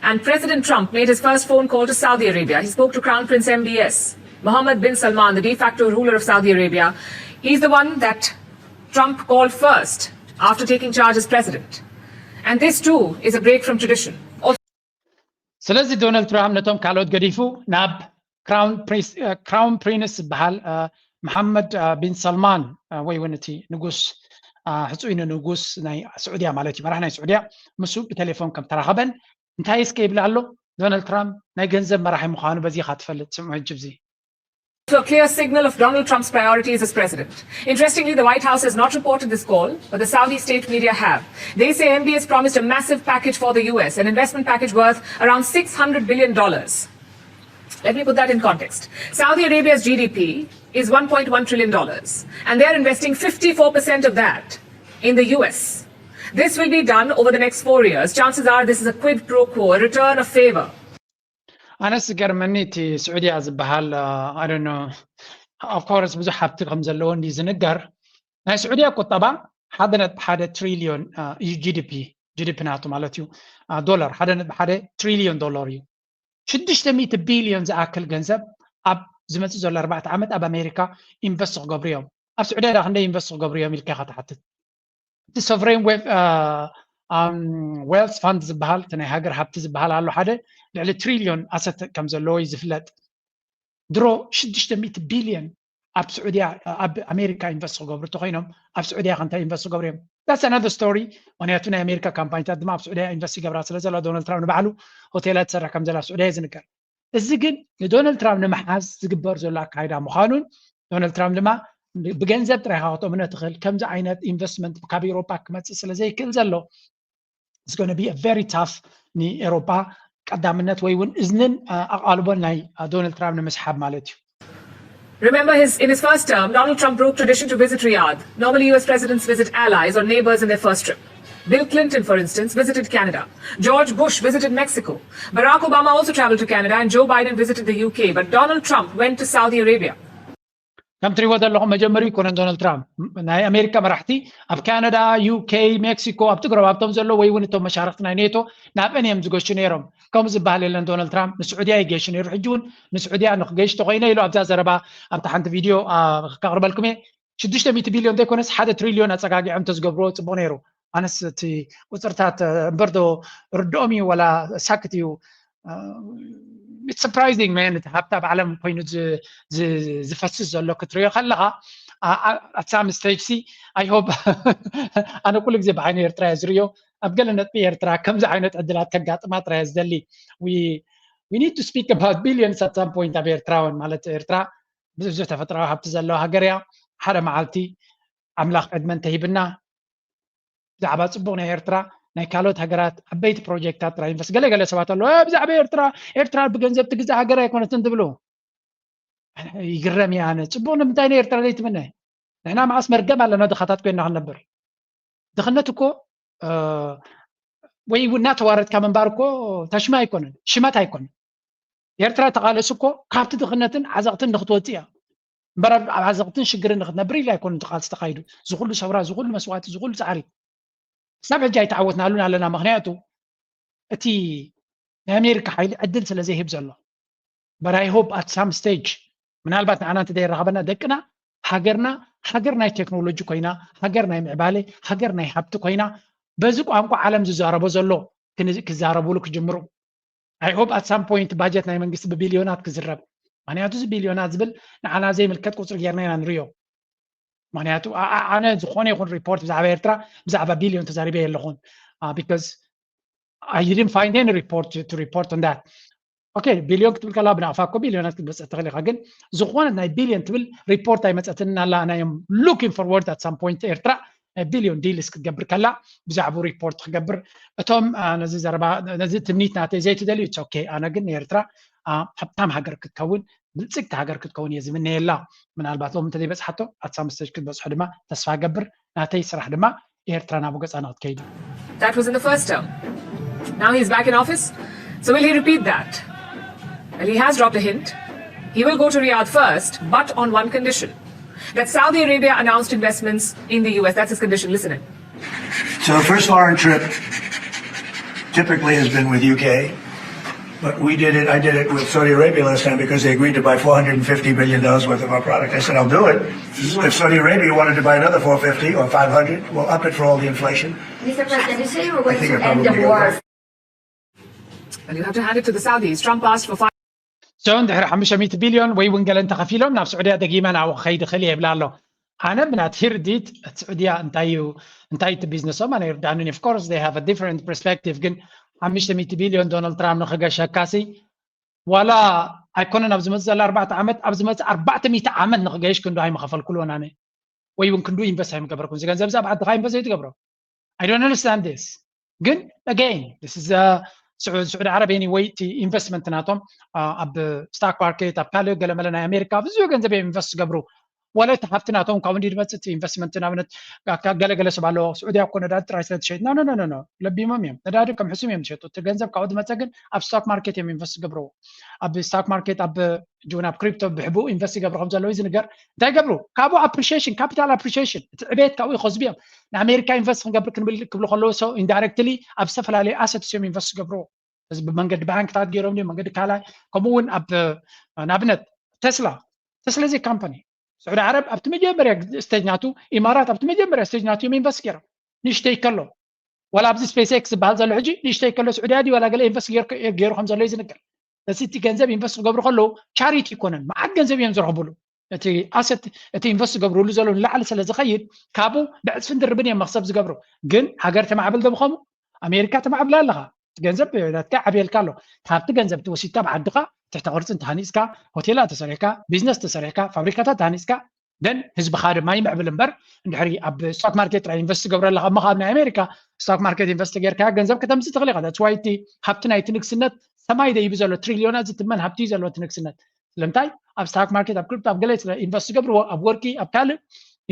And President Trump made his first phone call to Saudi Arabia. He spoke to Crown Prince M B S, Mohammed bin Salman, the de facto ruler of Saudi Arabia. He's the one that Trump called first after taking charge as president. And this too is a break from tradition. ስለዚ ዶናልድ ትራምፕ ነቶም ካልኦት ገዲፉ ናብ ክራውን ፕሪንስ ዝበሃል መሓመድ ቢን ሰልማን ወይ እውን እቲ ንጉስ ሕፁይ ንንጉስ ናይ ስዑድያ ማለት እዩ መራሕ ናይ ስዑድያ ምስ ብቴሌፎን ከም ተራኸበን እንታይ እስከ ይብል ኣሎ። ዶናልድ ትራምፕ ናይ ገንዘብ መራሒ ምዃኑ በዚ ኢኻ ትፈልጥ። ስምዑ ሕጂ ብዚ So a clear signal of Donald Trump's priorities as president. Interestingly, the White House has not reported this call, but the Saudi state media have. They say M B S promised a massive package for the U S, an investment package worth around six hundred billion dollars. Let me put that in context. Saudi Arabia's G D P is one point one trillion dollars, and they're investing fifty-four percent of that in the U S. This will be done over the next four years. Chances are this is a quid pro quo, a return of favor. ኣነስ ዝገርመኒ እቲ ስዑድያ ዝበሃል ኣደኖ ኦፍኮርስ ብዙሕ ሃብቲ ከም ዘለዎ እንዲ ዝንገር ናይ ስዑድያ ቁጠባ ሓደ ነጥቢ ሓደ ትሪልዮን እዩ። ጂዲፒ ጂዲፒ ናቱ ማለት እዩ ዶላር ሓደ ነጥቢ ሓደ ትሪልዮን ዶላር እዩ። ሽዱሽተ ሚእቲ ቢልዮን ዝኣክል ገንዘብ ኣብ ዝመፅእ ዘሎ ኣርባዕተ ዓመት ኣብ ኣሜሪካ ኢንቨስት ክገብሩ እዮም። ኣብ ስዑድያ ዳ ክንደይ ኢንቨስት ክገብሩ እዮም ኢልካ ኢኻ ትሓትት። እቲ ሶቨሬን ዌልት ፋንድ ዝበሃል እቲ ናይ ሃገር ሃብቲ ዝበሃል ኣሎ ሓደ ልዕሊ ትሪልዮን ኣሰት ከም ዘለዎ እዩ ዝፍለጥ። ድሮ ሽዱሽተ ሚእቲ ቢልዮን ኣብ ስዑድያ ኣብ ኣሜሪካ ኢንቨስት ክገብሩ እንተኮይኖም ኣብ ስዑድያ ከንታይ ኢንቨስት ክገብሩ እዮም that's another story። ምክንያቱ ናይ ኣሜሪካ ካምፓኒታት ድማ ኣብ ስዑድያ ኢንቨስት ይገብራ ስለ ዘለዋ ዶናልድ ትራምፕ ንባዕሉ ሆቴላት ትሰርሕ ከም ዘላ ኣብ ስዑድያ እዩ ዝንገር። እዚ ግን ንዶናልድ ትራምፕ ንምሓዝ ዝግበር ዘሎ ኣካይዳ ምዃኑን ዶናልድ ትራምፕ ድማ ብገንዘብ ጥራይ ኢኻ ክተእምኖ ትኽእል። ከምዚ ዓይነት ኢንቨስትመንት ካብ ኤውሮፓ ክመፅእ ስለ ዘይክእል ዘሎ it's going to be a very tough ንኤውሮፓ ቀዳምነት ወይ እውን እዝንን ኣቓልቦን ናይ ዶናልድ ትራምፕ ንምስሓብ ማለት እዩ። Remember, his, in his first term, Donald Trump broke tradition to visit Riyadh. Normally, U S presidents visit allies or neighbors in their first trip. Bill Clinton, for instance, visited Canada. George Bush visited Mexico. Barack Obama also traveled to Canada, and Joe Biden visited the U K. But Donald Trump went to Saudi Arabia. ከም ትሪእዎ ዘለኹም መጀመሪ ይኮነን ዶናልድ ትራምፕ ናይ ኣሜሪካ መራሕቲ ኣብ ካናዳ፣ ዩኬ፣ ሜክሲኮ ኣብቲ ጎረባብቶም ዘሎ ወይ እውን እቶም መሻርክቲ ናይ ኔቶ ናብአን እዮም ዝገሹ ነይሮም። ከምኡ ዝበሃል የለን። ዶናልድ ትራምፕ ንስዑድያ ይገሹ ነይሩ። ሕጂ እውን ንስዑድያ ንክገሽ ተኮይነ ኢሉ ኣብዛ ዘረባ ኣብቲ ሓንቲ ቪድዮ ከቅርበልኩም እየ። ሽዱሽተ ሚእቲ ቢልዮን ዘይኮነስ ሓደ ትሪልዮን ኣፀጋጊዖም ተዝገብርዎ ፅቡቅ ነይሩ። ኣነስ እቲ ቁፅርታት እምበር ዶ ርድኦም እዩ ወላ ሳክት እዩ። It's surprising man እቲ ሃብቲ ኣብ ዓለም ኮይኑ ዝፈስስ ዘሎ ክትሪኦ ከለካ at some stage ሲ I hope ኣነ ኩሉ ግዜ ብዓይኒ ኤርትራ እየ ዝሪኦ ኣብ ገለ ነጥቢ ኤርትራ ከምዚ ዓይነት ዕድላት ከጋጥማ ጥራይ ዝደሊ we need to speak about billions at some point ኣብ ኤርትራውን ማለት ኤርትራ ብዙሕ ተፈጥራዊ ሃብቲ ዘለዋ ሃገር እያ ሓደ መዓልቲ ኣምላኽ ዕድመ እንተሂብና ብዛዕባ ፅቡቅ ናይ ኤርትራ ናይ ካልኦት ሃገራት ዓበይቲ ፕሮጀክታት ጥራይ ኢንቨስት ገለ ገለ ሰባት ኣለዉ ብዛዕባ ኤርትራ ኤርትራ ብገንዘብ ትግዛእ ሃገር ኣይኮነትን ትብሉ ይግረም እየ ኣነ ፅቡቅ ንምንታይ ንኤርትራ ዘይትምነ ንሕና መዓስ መርገም ኣለና ድኻታት ኮይና ክንነብር ድኽነት እኮ ወይ እውን እናተዋረድካ ምንባር እኮ ተሽማ ኣይኮነን ሽመት ኣይኮነን ኤርትራ ተቃለስ እኮ ካብቲ ድኽነትን ዓዘቕትን ንክትወፅእ እያ እምበር ኣብ ዓዘቕትን ሽግርን ንክትነብር ኢላ ኣይኮነን እቲ ቃልሲ ተካይዱ ዝኩሉ ሰውራ ዝኩሉ መስዋእቲ ዝኩሉ ፃዕሪ ክሳብ ሕጂ ኣይተዓወትናሉን ኣለና ምክንያቱ እቲ ናይ ኣሜሪካ ሓይሊ ዕድል ስለ ዘይህብ ዘሎ but I hope at some stage ምናልባት ንዓና እንተ ዘይረኸበና ደቅና ሃገርና ሃገር ናይ ቴክኖሎጂ ኮይና፣ ሃገር ናይ ምዕባለ፣ ሃገር ናይ ሃብቲ ኮይና፣ በዚ ቋንቋ ዓለም ዝዛረቦ ዘሎ ክዛረብሉ ክጅምሩ። I hope at some point ባጀት ናይ መንግስቲ ብቢልዮናት ክዝረብ። ምክንያቱ እዚ ቢልዮናት ዝብል ንዓና ዘይምልከት ቁፅሪ ጌርና ኢና ንሪኦ። ምክንያቱ ኣነ ዝኾነ ይኹን ሪፖርት ብዛዕባ ኤርትራ ብዛዕባ ቢልዮን ተዛሪበ የለኹን። Because I didn't find any report to report on that. Okay, ቢልዮን ክትብል ከላ ብናቕፋ እኮ ቢልዮናት ክትበፅሕ ትኽእል ኢኻ፣ ግን ዝኾነት ናይ ቢልዮን ትብል ሪፖርት ኣይመፀትንን ኣላ። ኣና እዮም looking forward at some point ኤርትራ ናይ ቢልዮን ዲልስ ክትገብር ከላ ብዛዕባኡ ሪፖርት ክገብር። እቶም ነዚ ዘረባ ነዚ ትምኒት ናተይ ዘይትደልዩ it's okay። ኣነ ግን ንኤርትራ ሃብታም ሃገር ክትከውን ብልፅግቲ ሃገር ክትከውን እየ ዝምነየላ። ምናልባት ሎም እንተዘይበፅሓቶ ኣት ሳም ስቴጅ ክትበፅሖ ድማ ተስፋ ገብር። ናተይ ስራሕ ድማ ኤርትራ ናብ ገፃ ንክትከይድ። That was in the first term. Now he's back in office. So will he repeat that? Well, he has dropped a hint. He will go to Riyadh first, but on one condition, that Saudi Arabia announced investments in the U S. That's his condition. Listen in. So the first foreign trip typically has been with U K, but we did it, I did it with Saudi Arabia last time because they agreed to buy four hundred fifty billion dollars worth of our product. I said, I'll do it. If Saudi Arabia wanted to buy another four fifty or five hundred, we'll up it for all the inflation. Mister President, you say you were going to end the war. And you have to hand it to the Saudis. Trump asked for five. So ድሕሪ ሓሙሽተ ሚእቲ ቢልዮን ወይ እውን ገለ እንተኸፊሎም ናብ ስዑድያ ደጊመ ናብኡ ክኸይድ ይኽእል እየ ይብላ ኣሎ። ኣነ ብናትይ ርድኢት እቲ ስዑድያ እንታይ እዩ እንታይ እቲ ቢዝነሶም ኣነ ይርዳእንን። Of course they have a different perspective፣ ግን ሓሙሽተ ሚእቲ ቢልዮን ዶናልድ ትራምፕ ንኽገሸካሲ ዋላ ኣይኮነን ኣብ ዝመፅእ ዘላ ኣርባዕተ ዓመት ኣብ ዝመፅእ ኣርባዕተ ሚእቲ ዓመት ንኽገይሽ ክንዱ ኣይምኸፈልኩልዎን ኣነ ወይ እውን ክንዱ ኢንቨስት ኣይምገበርኩን። እዚ ገንዘብ እዚ ኣብ ዓድኻ ኢንቨስት ዘይትገብሮ። I don't understand this። ግን again this is ስዑዲ ዓረብ anyway እቲ ኢንቨስትመንት ናቶም ኣብ ስታክ ማርኬት ኣብ ካልእ ገለመለ ናይ ኣሜሪካ ብዙሕ ገንዘብ እዮም ኢንቨስት ዝገብሩ። ወላ እቲ ሃፍቲ ናቶም ካብኡ እንዲ ዝመፅእ እቲ ኢንቨስትመንት ንኣብነት ገለገለ ሰብ ኣለዎ ስዑድያ እኮ ነዳዲ ጥራይ ስለ ትሸይጥ no no no no ለቢሞም እዮም። ነዳዲ ከም ሕሱም እዮም ዝሸጡ። እቲ ገንዘብ ካብኡ ዝመፀ ግን ኣብ ስታክ ማርኬት እዮም ኢንቨስት ዝገብርዎ። ኣብ ስታክ ማርኬት ኣብ ጅውን ኣብ ክሪፕቶ ብሕቡእ ኢንቨስት ይገብሩ ከም ዘለዉ እዩ ዝንገር። እንታይ ይገብሩ? ካብኡ ኣፕሪሺዬሽን ካፒታል ኣፕሪሺዬሽን እቲ ዕቤት ካብኡ ይኸዝቡ እዮም። ንኣሜሪካ ኢንቨስት ክንገብር ክንብል ክብሉ ከለዉ so indirectly ኣብ ዝተፈላለዩ ኣሰትስ እዮም ኢንቨስት ዝገብርዎ። እዚ ብመንገዲ ባንክታት ገይሮም ድዮም መንገዲ ካልኣይ ከምኡ እውን ኣብ ንኣብነት ቴስላ ቴስላ እዚ ካምፓኒ ስዑዲ ዓረብ ኣብቲ መጀመርያ ስቴጅ ናቱ ኢማራት ኣብቲ መጀመርያ ስቴጅ ናቱ እዮም ኢንቨስት ገይሮም ንእሽተይ ከሎ ዋላ ኣብዚ ስፔስ ኤክስ ዝበሃል ዘሎ ሕጂ ንእሽተይ ከሎ ስዑድያ ድዩ ዋላ ገለ ኢንቨስት ገይሩ ከም ዘሎ እዩ ዝንገር። እዚ እቲ ገንዘብ ኢንቨስት ክገብሩ ከለዉ ቻሪቲ ይኮነን መዓት ገንዘብ እዮም ዝረኽብሉ። እቲ ኣሰት እቲ ኢንቨስት ዝገብርሉ ዘሎ ንላዕሊ ስለ ዝኸይድ ካብኡ ብዕፅፍን ድርብን እዮም መክሰብ ዝገብሩ። ግን ሃገር ተማዕብል ዶ ብኸምኡ ኣሜሪካ ተማዕብላ ኣለኻ። እቲ ገንዘብ ናትካ ዓብየልካ ኣሎ። ካብቲ ገንዘብ እቲ ወሲድካ ብዓድኻ ትሕተ ቅርፂ እንተሃኒፅካ ሆቴላት ተሰሪሕካ ቢዝነስ ተሰሪሕካ ፋብሪካታት ተሃኒፅካ then ህዝብኻ ድማ ይምዕብል እምበር እንድሕሪ ኣብ ስቶክ ማርኬት ጥራይ ኢንቨስት ትገብረለኻ እሞ ካብ ናይ ኣሜሪካ ስቶክ ማርኬት ኢንቨስት ጌርካ ገንዘብ ከተምፅእ ትኽእል ኢኻ። That's why እቲ ሃብቲ ናይቲ ንግስነት ሰማይ ደይቡ ዘሎ ትሪልዮናት ዝትመን ሃብቲ እዩ ዘለዎ እቲ ንግስነት። ስለምንታይ ኣብ ስታክ ማርኬት ኣብ ክሪፕቶ ኣብ ገለ ስለ ኢንቨስት ዝገብርዎ ኣብ ወርቂ ኣብ ካልእ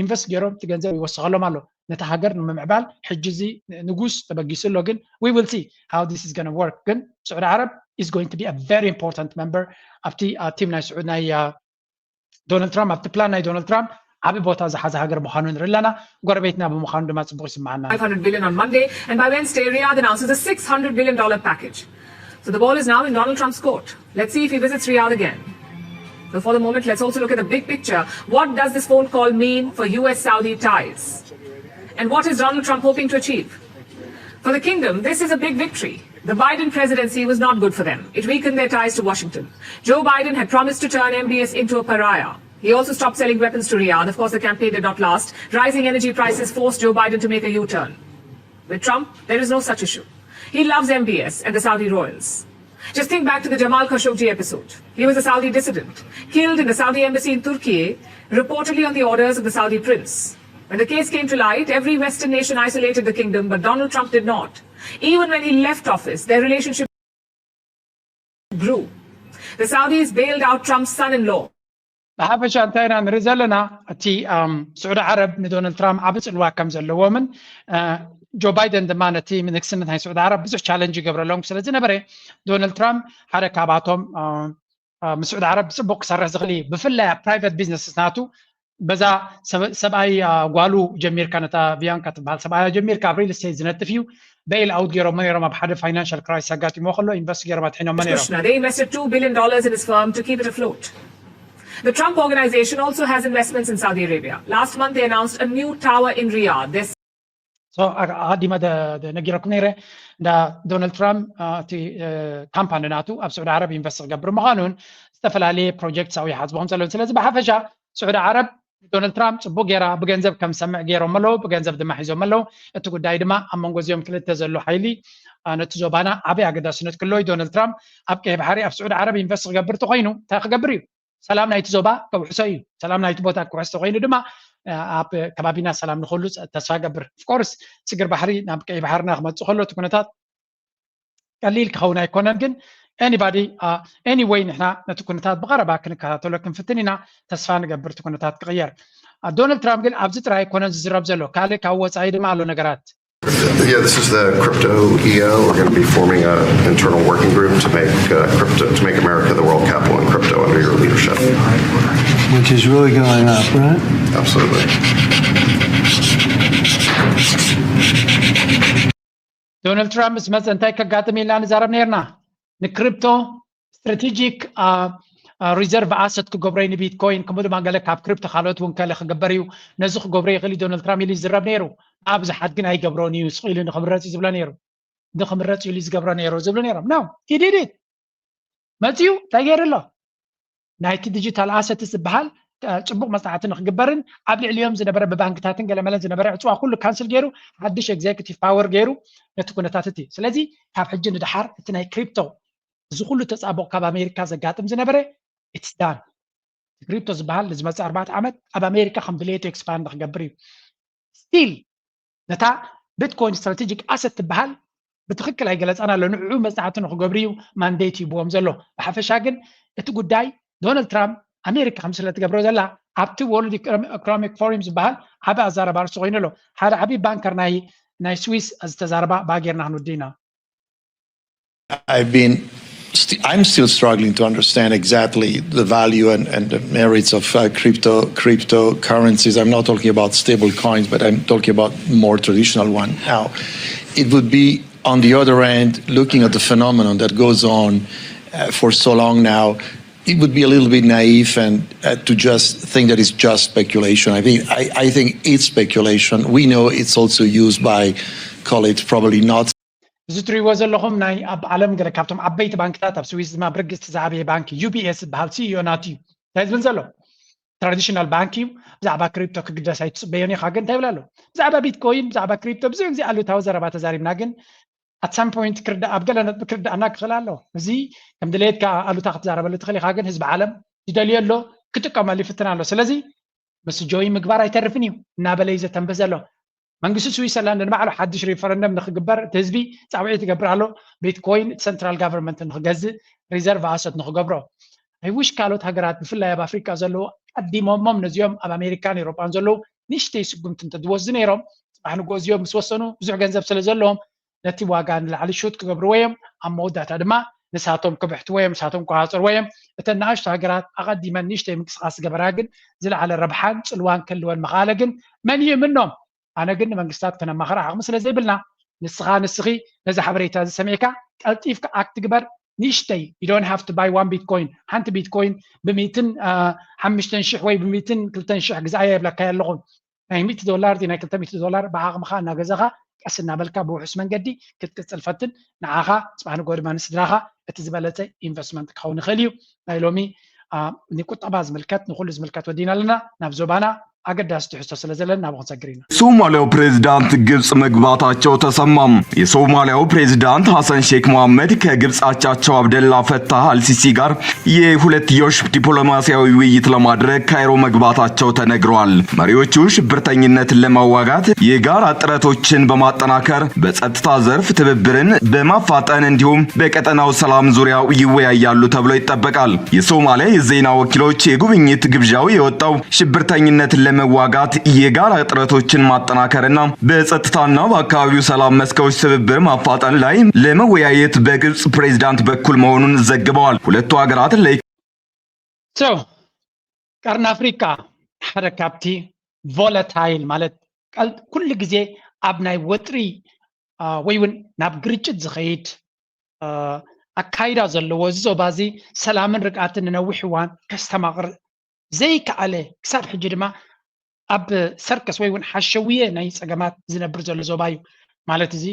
ኢንቨስት ገይሮም እቲ ገንዘብ ይወስኸሎም ኣሎ። ነቲ ሃገር ንምምዕባል ሕጂ እዚ ንጉስ ተበጊሱ ኣሎ። ግን we will see how this is gonna work። ግን ስዑዲ ዓረብ is going to be a very important member ኣብቲ ቲም ናይ ስዑድ ናይ ዶናልድ ትራምፕ ኣብቲ ፕላን ናይ ዶናልድ ትራምፕ ዓቢ ቦታ ዝሓዘ ሃገር ምዃኑ ንርኢ ኣለና። ጎረቤትና ብምዃኑ ድማ ጽቡቕ ይስምዓና። five hundred billion on Monday, and by Wednesday, Riyadh announces a six hundred billion dollar package. So the ball is now in Donald Trump's court. Let's see if he visits Riyadh again. But for the moment, let's also look at the big picture. What does this phone call mean for U S Saudi ties? And what is Donald Trump hoping to achieve? For the kingdom, this is a big victory. The Biden presidency was not good for them. It weakened their ties to Washington. Joe Biden had promised to turn M B S into a pariah. He also stopped selling weapons to Riyadh. Of course, the campaign did not last. Rising energy prices forced Joe Biden to make a U turn. With Trump, there is no such issue. He loves M B S and the Saudi royals. Just think back to the Jamal Khashoggi episode. He was a Saudi dissident, killed in the Saudi embassy in Turkey, reportedly on the orders of the Saudi prince. When the case came to light, every Western nation isolated the kingdom, but Donald Trump did not. Even when he left office, their relationship grew. The Saudis bailed out Trump's son in law. ብሓፈሻ እንታይ ኢና ንርኢ ዘለና? እቲ ስዑዲ ዓረብ ንዶናልድ ትራምፕ ዓቢ ጽልዋ ከም ዘለዎምን ጆ ባይደን ድማ ነቲ ንግስነት ናይ ስዑዲ ዓረብ ብዙሕ ቻለንጅ ይገብረሎም ስለ ዝነበረ ዶናልድ ትራምፕ ሓደ ካብኣቶም ምስ ስዑዲ ዓረብ ብጽቡቕ ክሰርሕ ዝኽእል እዩ። ብፍላይ ኣብ ፕራይቨት ቢዝነስ ናቱ በዛ ሰብኣይ ጓሉ ጀሚርካ ነታ ቢያንካ ትበሃል ሰብኣያ ጀሚርካ ኣብ ሪል ስቴት ዝነጥፍ እዩ። ቤይል ኣውት ገይሮሞ ነይሮም ኣብ ሓደ ፋይናንሻል ክራይሲስ ኣጋጢሞ ከሎ ኢንቨስት ገይሮም ኣድሒኖሞ ነይሮም። They invested two billion dollars in his firm to keep it afloat. The Trump Organization also has investments in Saudi Arabia. Last month, they announced a new tower in Riyadh. This ኣዲማ ነጊረኩም ነይረ። እንዳ ዶናልድ ትራምፕ እቲ ካምፓኒ ናቱ ኣብ ስዑዲ ዓረብ ኢንቨስት ክገብር ምዃኑን ዝተፈላለየ ፕሮጀክት ሳው ይሓዝቦም ዘለውን። ስለዚ ብሓፈሻ ስዑዲ ዓረብ ዶናልድ ትራምፕ ፅቡቅ ገይራ ብገንዘብ ከም ሰምዕ ገይሮም ኣለዉ፣ ብገንዘብ ድማ ሒዞም ኣለዉ። እቲ ጉዳይ ድማ ኣብ መንጎ እዚኦም ክልተ ዘሎ ሓይሊ ነቲ ዞባና ዓበይ ኣገዳስነት ክለዎ እዩ። ዶናልድ ትራምፕ ኣብ ቀይ ባሕሪ ኣብ ስዑዲ ዓረብ ኢንቨስት ክገብር ተኮይኑ እንታይ ክገብር እዩ? ሰላም ናይቲ ዞባ ከውሕሶ እዩ። ሰላም ናይቲ ቦታ ክውሕስ ተኮይኑ ድማ ኣብ ከባቢና ሰላም ንክህሉ ተስፋ ገብር። ኦፍኮርስ ስግር ባሕሪ ናብ ቀይ ባሕርና ክመፅእ ከሎ እቲ ኩነታት ቀሊል ክኸውን ኣይኮነን። ግን anybody anyway ንሕና ነቲ ኩነታት ብቐረባ ክንከታተሎ ክንፍትን ኢና። ተስፋ ንገብር እቲ ኩነታት ክቕየር። ዶናልድ ትራምፕ ግን ኣብዚ ጥራይ ኣይኮነን ዝዝረብ ዘሎ፣ ካልእ ካብ ወፃኢ ድማ ኣሎ ነገራት። Yeah, this is the crypto E O. We're going to be forming an internal working group to make uh, crypto to make America the world capital in crypto under your leadership. Which is really going up, right? Absolutely. ዶናልድ ትራምፕ ምስ መፀ እንታይ ከጋጥም ኢልና ንዛረብ ነርና። ንክሪፕቶ ስትራቴጂክ ሪዘርቭ ኣሰት ክገብሮ እዩ ንቢትኮይን፣ ከምኡ ድማ ገለ ካብ ክሪፕቶ ካልኦት እውን ከለ ክግበር እዩ። ነዚ ክገብሮ ይኽእል እዩ ዶናልድ ትራምፕ ኢሉ ይዝረብ ነይሩ። ኣብዝሓት ግን ኣይገብሮን እዩ፣ ስቕ ኢሉ ንክምረፅ እዩ ዝብሎ ነይሩ። ንክምረፅ ኢሉ ዝገብሮ ነይሩ ዝብሉ ነይሮም። No, he did it። መፅዩ እንታይ ገይሩ ኣሎ? ናይቲ ዲጂታል ኣሰት ዝበሃል ፅቡቅ መፅናዕቲ ንክግበርን ኣብ ልዕሊኦም ዝነበረ ብባንክታትን ገለመለን ዝነበረ ዕፅዋ ኩሉ ካንስል ገይሩ ሓድሽ ኤግዜክቲቭ ፓወር ገይሩ ነቲ ኩነታት እቲ። ስለዚ ካብ ሕጂ ንድሓር እቲ ናይ ክሪፕቶ እዚ ኩሉ ተፃቦቕ ካብ ኣሜሪካ ዘጋጥም ዝነበረ it's done። ክሪፕቶ ዝበሃል ንዝመፅእ ኣርባዕተ ዓመት ኣብ ኣሜሪካ ከም ድሌቱ ኤክስፓንድ ክገብር እዩ። ስቲል ነታ ቢትኮይን ስትራቴጂክ ኣሰት ትበሃል ብትኽክል ኣይገለፃን ኣሎ። ንዕኡ መፅናዕቲ ንክገብሩ እዩ ማንዴት ይብዎም ዘሎ። ብሓፈሻ ግን እቲ ጉዳይ ዶናልድ ትራምፕ ኣሜሪካ ከም ስለ ትገብሮ ዘላ ኣብቲ ወርልድ ኢኮኖሚክ ፎረም ዝበሃል ዓቢ ኣዛረባ ርሱ ኮይኑ ኣሎ። ሓደ ዓቢ ባንከር ናይ ናይ ስዊስ ዝተዛረባ ባጌርና ክንውዲ ኢና። I've been st- I'm still struggling to understand exactly the value and, and the merits of uh, crypto cryptocurrencies. I'm not talking about stable coins, but I'm talking about more traditional one. Now, it would be on the other end, looking at the phenomenon that goes on uh, for so long now, it would be a little bit naive and uh, to just think that it's just speculation. I think I, I think it's speculation. We know it's also used by, call it probably not እዚ ትሪእዎ ዘለኹም ናይ ኣብ ዓለም ገለ ካብቶም ዓበይቲ ባንክታት ኣብ ስዊስ ድማ ብርግስቲ ዝዓበየ ባንኪ ዩ ቢ ኤስ ዝበሃል ሲኢኦ ናቱ እዩ እንታይ ዝብል ዘሎ ትራዲሽናል ባንክ እዩ። ብዛዕባ ክሪፕቶ ክግደስ ኣይትፅበዮን ኢኻ ግን እንታይ ይብል ኣሎ? ብዛዕባ ቢትኮይን ብዛዕባ ክሪፕቶ ብዙሕ ግዜ ኣሉታዊ ዘረባ ተዛሪብና ግን ኣት ሳም ፖይንት ክርዳእ ኣብ ገለ ነጥቢ ክርዳእና ክኽእል ኣሎ። እዚ ከም ድሌትካ ኣሉታ ክትዛረበሉ ትኽእል ኢኻ ግን ህዝቢ ዓለም ዝደልዮ ኣሎ ክጥቀመሉ ይፍትን ኣሎ። ስለዚ ምስ ጆይ ምግባር ኣይተርፍን እዩ እናበለ እዩ ዘተንብህ ዘሎ። መንግስቲ ስዊዘርላንድ ንባዕሉ ሓድሽ ሪፈረንደም ንክግበር እቲ ህዝቢ ፃውዒት ይገብር ኣሎ። ቢትኮይን እቲ ሰንትራል ጋቨርንመንት ንክገዝእ ሪዘርቭ ኣሰት ንክገብሮ ኣይውሽ ካልኦት ሃገራት ብፍላይ ኣብ ኣፍሪካ ዘለዉ ቀዲሞሞም ነዚኦም ኣብ ኣሜሪካን ኤሮጳን ዘለዉ ንእሽተይ ስጉምቲ እንተዝወስዱ ነይሮም ፅባሕ ንግሆ እዚኦም ምስ ወሰኑ ብዙሕ ገንዘብ ስለ ዘለዎም ነቲ ዋጋ ንላዕሊ ሹት ክገብርዎ እዮም። ኣብ መወዳእታ ድማ ንሳቶም ክብሕትዎ እዮም፣ ንሳቶም ክቆፃፀርዎ እዮም። እተን ንኣሽቱ ሃገራት ኣቐዲመን ንእሽተይ ምንቅስቓስ ዝገበራ ግን ዝለዓለ ረብሓን ፅልዋን ክህልወን ምኽኣለ ግን መን ይእምኖም? ኣነ ግን ንመንግስታት ከነማኽር ዓቕሚ ስለ ዘይብልና ንስኻ ንስኺ ነዚ ሓበሬታ እዚ ሰሚዕካ ቀልጢፍካ ኣክት ግበር። ንእሽተይ you don't have to buy one bitcoin ሓንቲ ቢትኮይን ብሚእትን ሓምሽተን ሽሕ ወይ ብሚእትን ክልተን ሽሕ ግዛእያ የብለካይ ኣለኹ ናይ ሚእቲ ዶላር ናይ ክልተ ሚእቲ ዶላር ብዓቕምኻ እናገዛኻ ቀስ እናበልካ ብውሑስ መንገዲ ክትቅፅል ፈትን ንዓኻ ፅባሕ ንጎ ድማ ንስድራኻ እቲ ዝበለፀ ኢንቨስትመንት ክኸውን ይኽእል እዩ ናይ ሎሚ ንቁጠባ ዝምልከት ንኩሉ ዝምልከት ወዲና ኣለና ናብ ዞባና ኣገዳሲ ትሕዝቶ ስለ ዘለና ናብኡ ክንሰግር ኢና ሶማሊያው ፕሬዝዳንት ግብጽ መግባታቸው ተሰማም። የሶማሊያው ፕሬዝዳንት ሐሰን ሼክ መሐመድ ከግብጽ አቻቸው አብደላ ፈታህ አልሲሲ ጋር የሁለትዮሽ ዲፕሎማሲያዊ ውይይት ለማድረግ ካይሮ መግባታቸው ተነግሯል። መሪዎቹ ሽብርተኝነትን ለማዋጋት የጋራ ጥረቶችን በማጠናከር በጸጥታ ዘርፍ ትብብርን በማፋጠን እንዲሁም በቀጠናው ሰላም ዙሪያ ይወያያሉ ተብሎ ይጠበቃል። የሶማሊያ የዜና ወኪሎች የጉብኝት ግብዣው የወጣው ሽብርተኝነትን ለመዋጋት የጋራ ጥረቶችን ማጠናከርና በጸጥታና በአካባቢው ሰላም መስኮች ትብብር ማፋጠን ላይ ለመወያየት በግብጽ ፕሬዝዳንት በኩል መሆኑን ዘግበዋል። ሁለቱ ሀገራት ለ ቀርን ኣፍሪካ ሓደ ካብቲ ቮለታይል ማለት ኩሉ ግዜ ኣብ ናይ ወጥሪ ወይ እውን ናብ ግርጭት ዝኸይድ ኣካይዳ ዘለዎ እዚ ዞባ እዚ ሰላምን ርግኣትን ንነዊሕ እዋን ከስተማቕር ዘይከኣለ ክሳብ ሕጂ ድማ ኣብ ሰርከስ ወይ እውን ሓሸውየ ናይ ፀገማት ዝነብር ዘሎ ዞባ እዩ። ማለት እዚ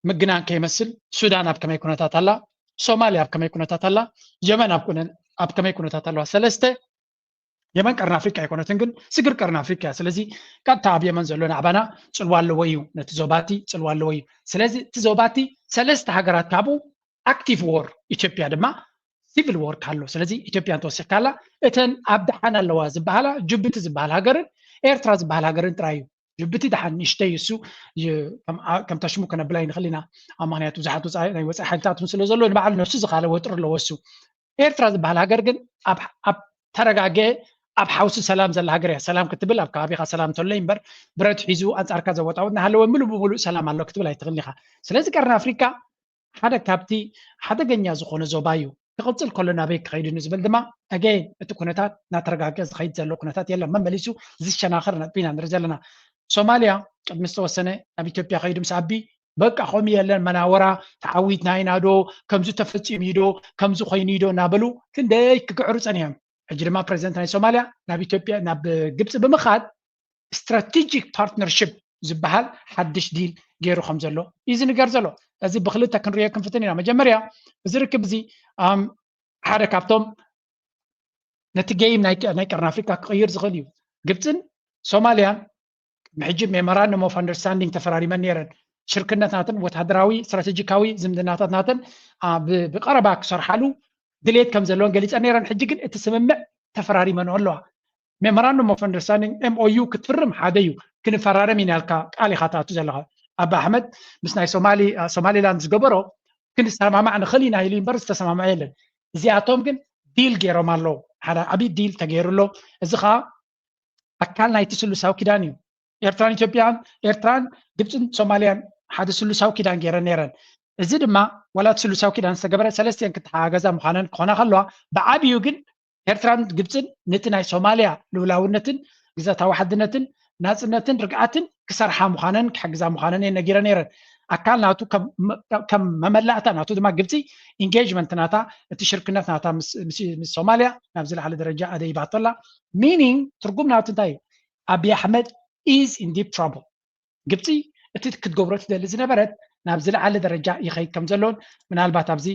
ምግናን ከይመስል ሱዳን ኣብ ከመይ ኩነታት ኣላ፣ ሶማልያ ኣብ ከመይ ኩነታት ኣላ፣ የመን ኣብ ከመይ ኩነታት ኣለዋ። ሰለስተ የመን ቀርኒ ኣፍሪቃ ኣይኮነትን፣ ግን ስግር ቀርኒ ኣፍሪቃ እያ። ስለዚ ቀጥታ ኣብ የመን ዘሎ ናዕባና ፅልዋ ኣለዎ እዩ፣ ነቲ ዞባቲ ፅልዋ ኣለዎ እዩ። ስለዚ እቲ ዞባቲ ሰለስተ ሃገራት ካብኡ ኣክቲቭ ዎር፣ ኢትዮጵያ ድማ ሲቪል ዎር ኣሎ። ስለዚ ኢትዮጵያ እንተወሲኽካላ እተን ኣብ ደሓን ኣለዋ ዝበሃላ ጅቡቲ ዝበሃል ሃገርን ኤርትራ ዝበሃል ሃገርን ጥራይ እዩ። ጅቡቲ ደሓን ንእሽተይ እሱ ከምታ ሽሙ ከነብላ ይንኽእል ኢና። ኣብ ምክንያቱ ብዙሓት ናይ ወፃኢ ሓይልታት እውን ስለ ዘሎ ንባዕሉ ነብሱ ዝኻለ ወጥሪ ኣለዎ እሱ። ኤርትራ ዝበሃል ሃገር ግን ኣብ ተረጋገ ኣብ ሓውሲ ሰላም ዘላ ሃገር እያ። ሰላም ክትብል ኣብ ከባቢኻ ሰላም እንተሎ እምበር ብረት ሒዙ ኣንጻርካ ዘወጣውጥ እናሃለወ ምሉእ ብምሉእ ሰላም ኣሎ ክትብል ኣይትኽእል ኢኻ። ስለዚ ቀርኒ ኣፍሪካ ሓደ ካብቲ ሓደገኛ ዝኾነ ዞባ እዩ። ክቕፅል ከሎ ናበይ ክኸይድ እዩ ዝብል ድማ ኣገይን እቲ ኩነታት እናተረጋገ ዝኸይድ ዘሎ ኩነታት የለን። መመሊሱ ዝሸናኸር ነጥቢ ኢና ንርኢ ዘለና። ሶማልያ ቅድሚ ዝተወሰነ ናብ ኢትዮጵያ ከይዱ ምስ ኣቢ በቃ ከምኡ የለን መናወራ ተዓዊትና ኢና ዶ ከምዚ ተፈፂሙ ዶ ከምዚ ኮይኑ ዶ እናበሉ ክንደይ ክግዕሩ ፀኒሖም። ሕጂ ድማ ፕሬዚደንት ናይ ሶማልያ ናብ ኢትዮጵያ ናብ ግብፂ ብምኻድ ስትራቴጂክ ፓርትነርሽፕ ዝበሃል ሓድሽ ዲል ገይሩ ከም ዘሎ እዩ ዝንገር ዘሎ። እዚ ብክልተ ክንሪኦ ክንፍትን ኢና። መጀመርያ እዚ ርክብ እዚ ሓደ ካብቶም ነቲ ጌም ናይ ቀርኒ ኣፍሪካ ክቕይር ዝኽእል እዩ። ግብፅን ሶማልያን ቅድሚ ሕጂ ሜሞራንደም ኦፍ ኣንደርስታንዲንግ ተፈራሪመን ነይረን። ሽርክነትናትን ወታደራዊ ስትራቴጂካዊ ዝምድናታት ናተን ብቀረባ ክሰርሓሉ ድሌት ከም ዘለወን ገሊፀን ነይረን። ሕጂ ግን እቲ ስምምዕ ተፈራሪመንኦ ኣለዋ። ሜሞራንደም ኦፍ ኣንደርስታንዲንግ ኤምኦዩ ክትፍርም ሓደ እዩ። ክንፈራረም ኢና ኢልካ ቃል ኢኻ ትኣቱ ዘለኻ። ኣቢ ኣሕመድ ምስ ናይ ሶማሊላንድ ዝገበሮ ክንሰማማዕ ንኽእል ኢና ኢሉ እምበር ዝተሰማምዐ የለን። እዚኣቶም ግን ዲል ገይሮም ኣለዉ። ሓደ ዓብዪ ዲል ተገይሩ ኣሎ። እዚ ከዓ ኣካል ናይቲ ስሉሳዊ ኪዳን እዩ። ኤርትራን ኢትዮጵያን ኤርትራን ግብፅን ሶማልያን ሓደ ስሉሳዊ ኪዳን ገይረን ነይረን። እዚ ድማ ዋላ እቲ ስሉሳዊ ኪዳን ዝተገበረ ሰለስቲአን ክተሓጋገዛ ምዃነን ክኾና ከለዋ ብዓብዩ ግን ኤርትራን ግብፅን ነቲ ናይ ሶማልያ ልኡላውነትን ግዛታዊ ሓድነትን ናፅነትን ርግኣትን ክሰርሓ ምዃነን ክሕግዛ ምዃነን እየን ነጊረ ነይረን። ኣካል ናቱ ከም መመላእታ ናቱ ድማ ግብፂ ኢንጌጅመንት ናታ እቲ ሽርክነት ናታ ምስ ሶማልያ ናብ ዝለዓለ ደረጃ ኣደይባቶ ኣላ። ሚኒንግ ትርጉም ናቱ እንታይ እዩ? ኣቢ ኣሕመድ ኢዝ ኢን ዲፕ ትራብል። ግብፂ እቲ ክትገብሮ ትደሊ ዝነበረት ናብ ዝለዓለ ደረጃ ይኸይድ ከም ዘሎን ምናልባት ኣብዚ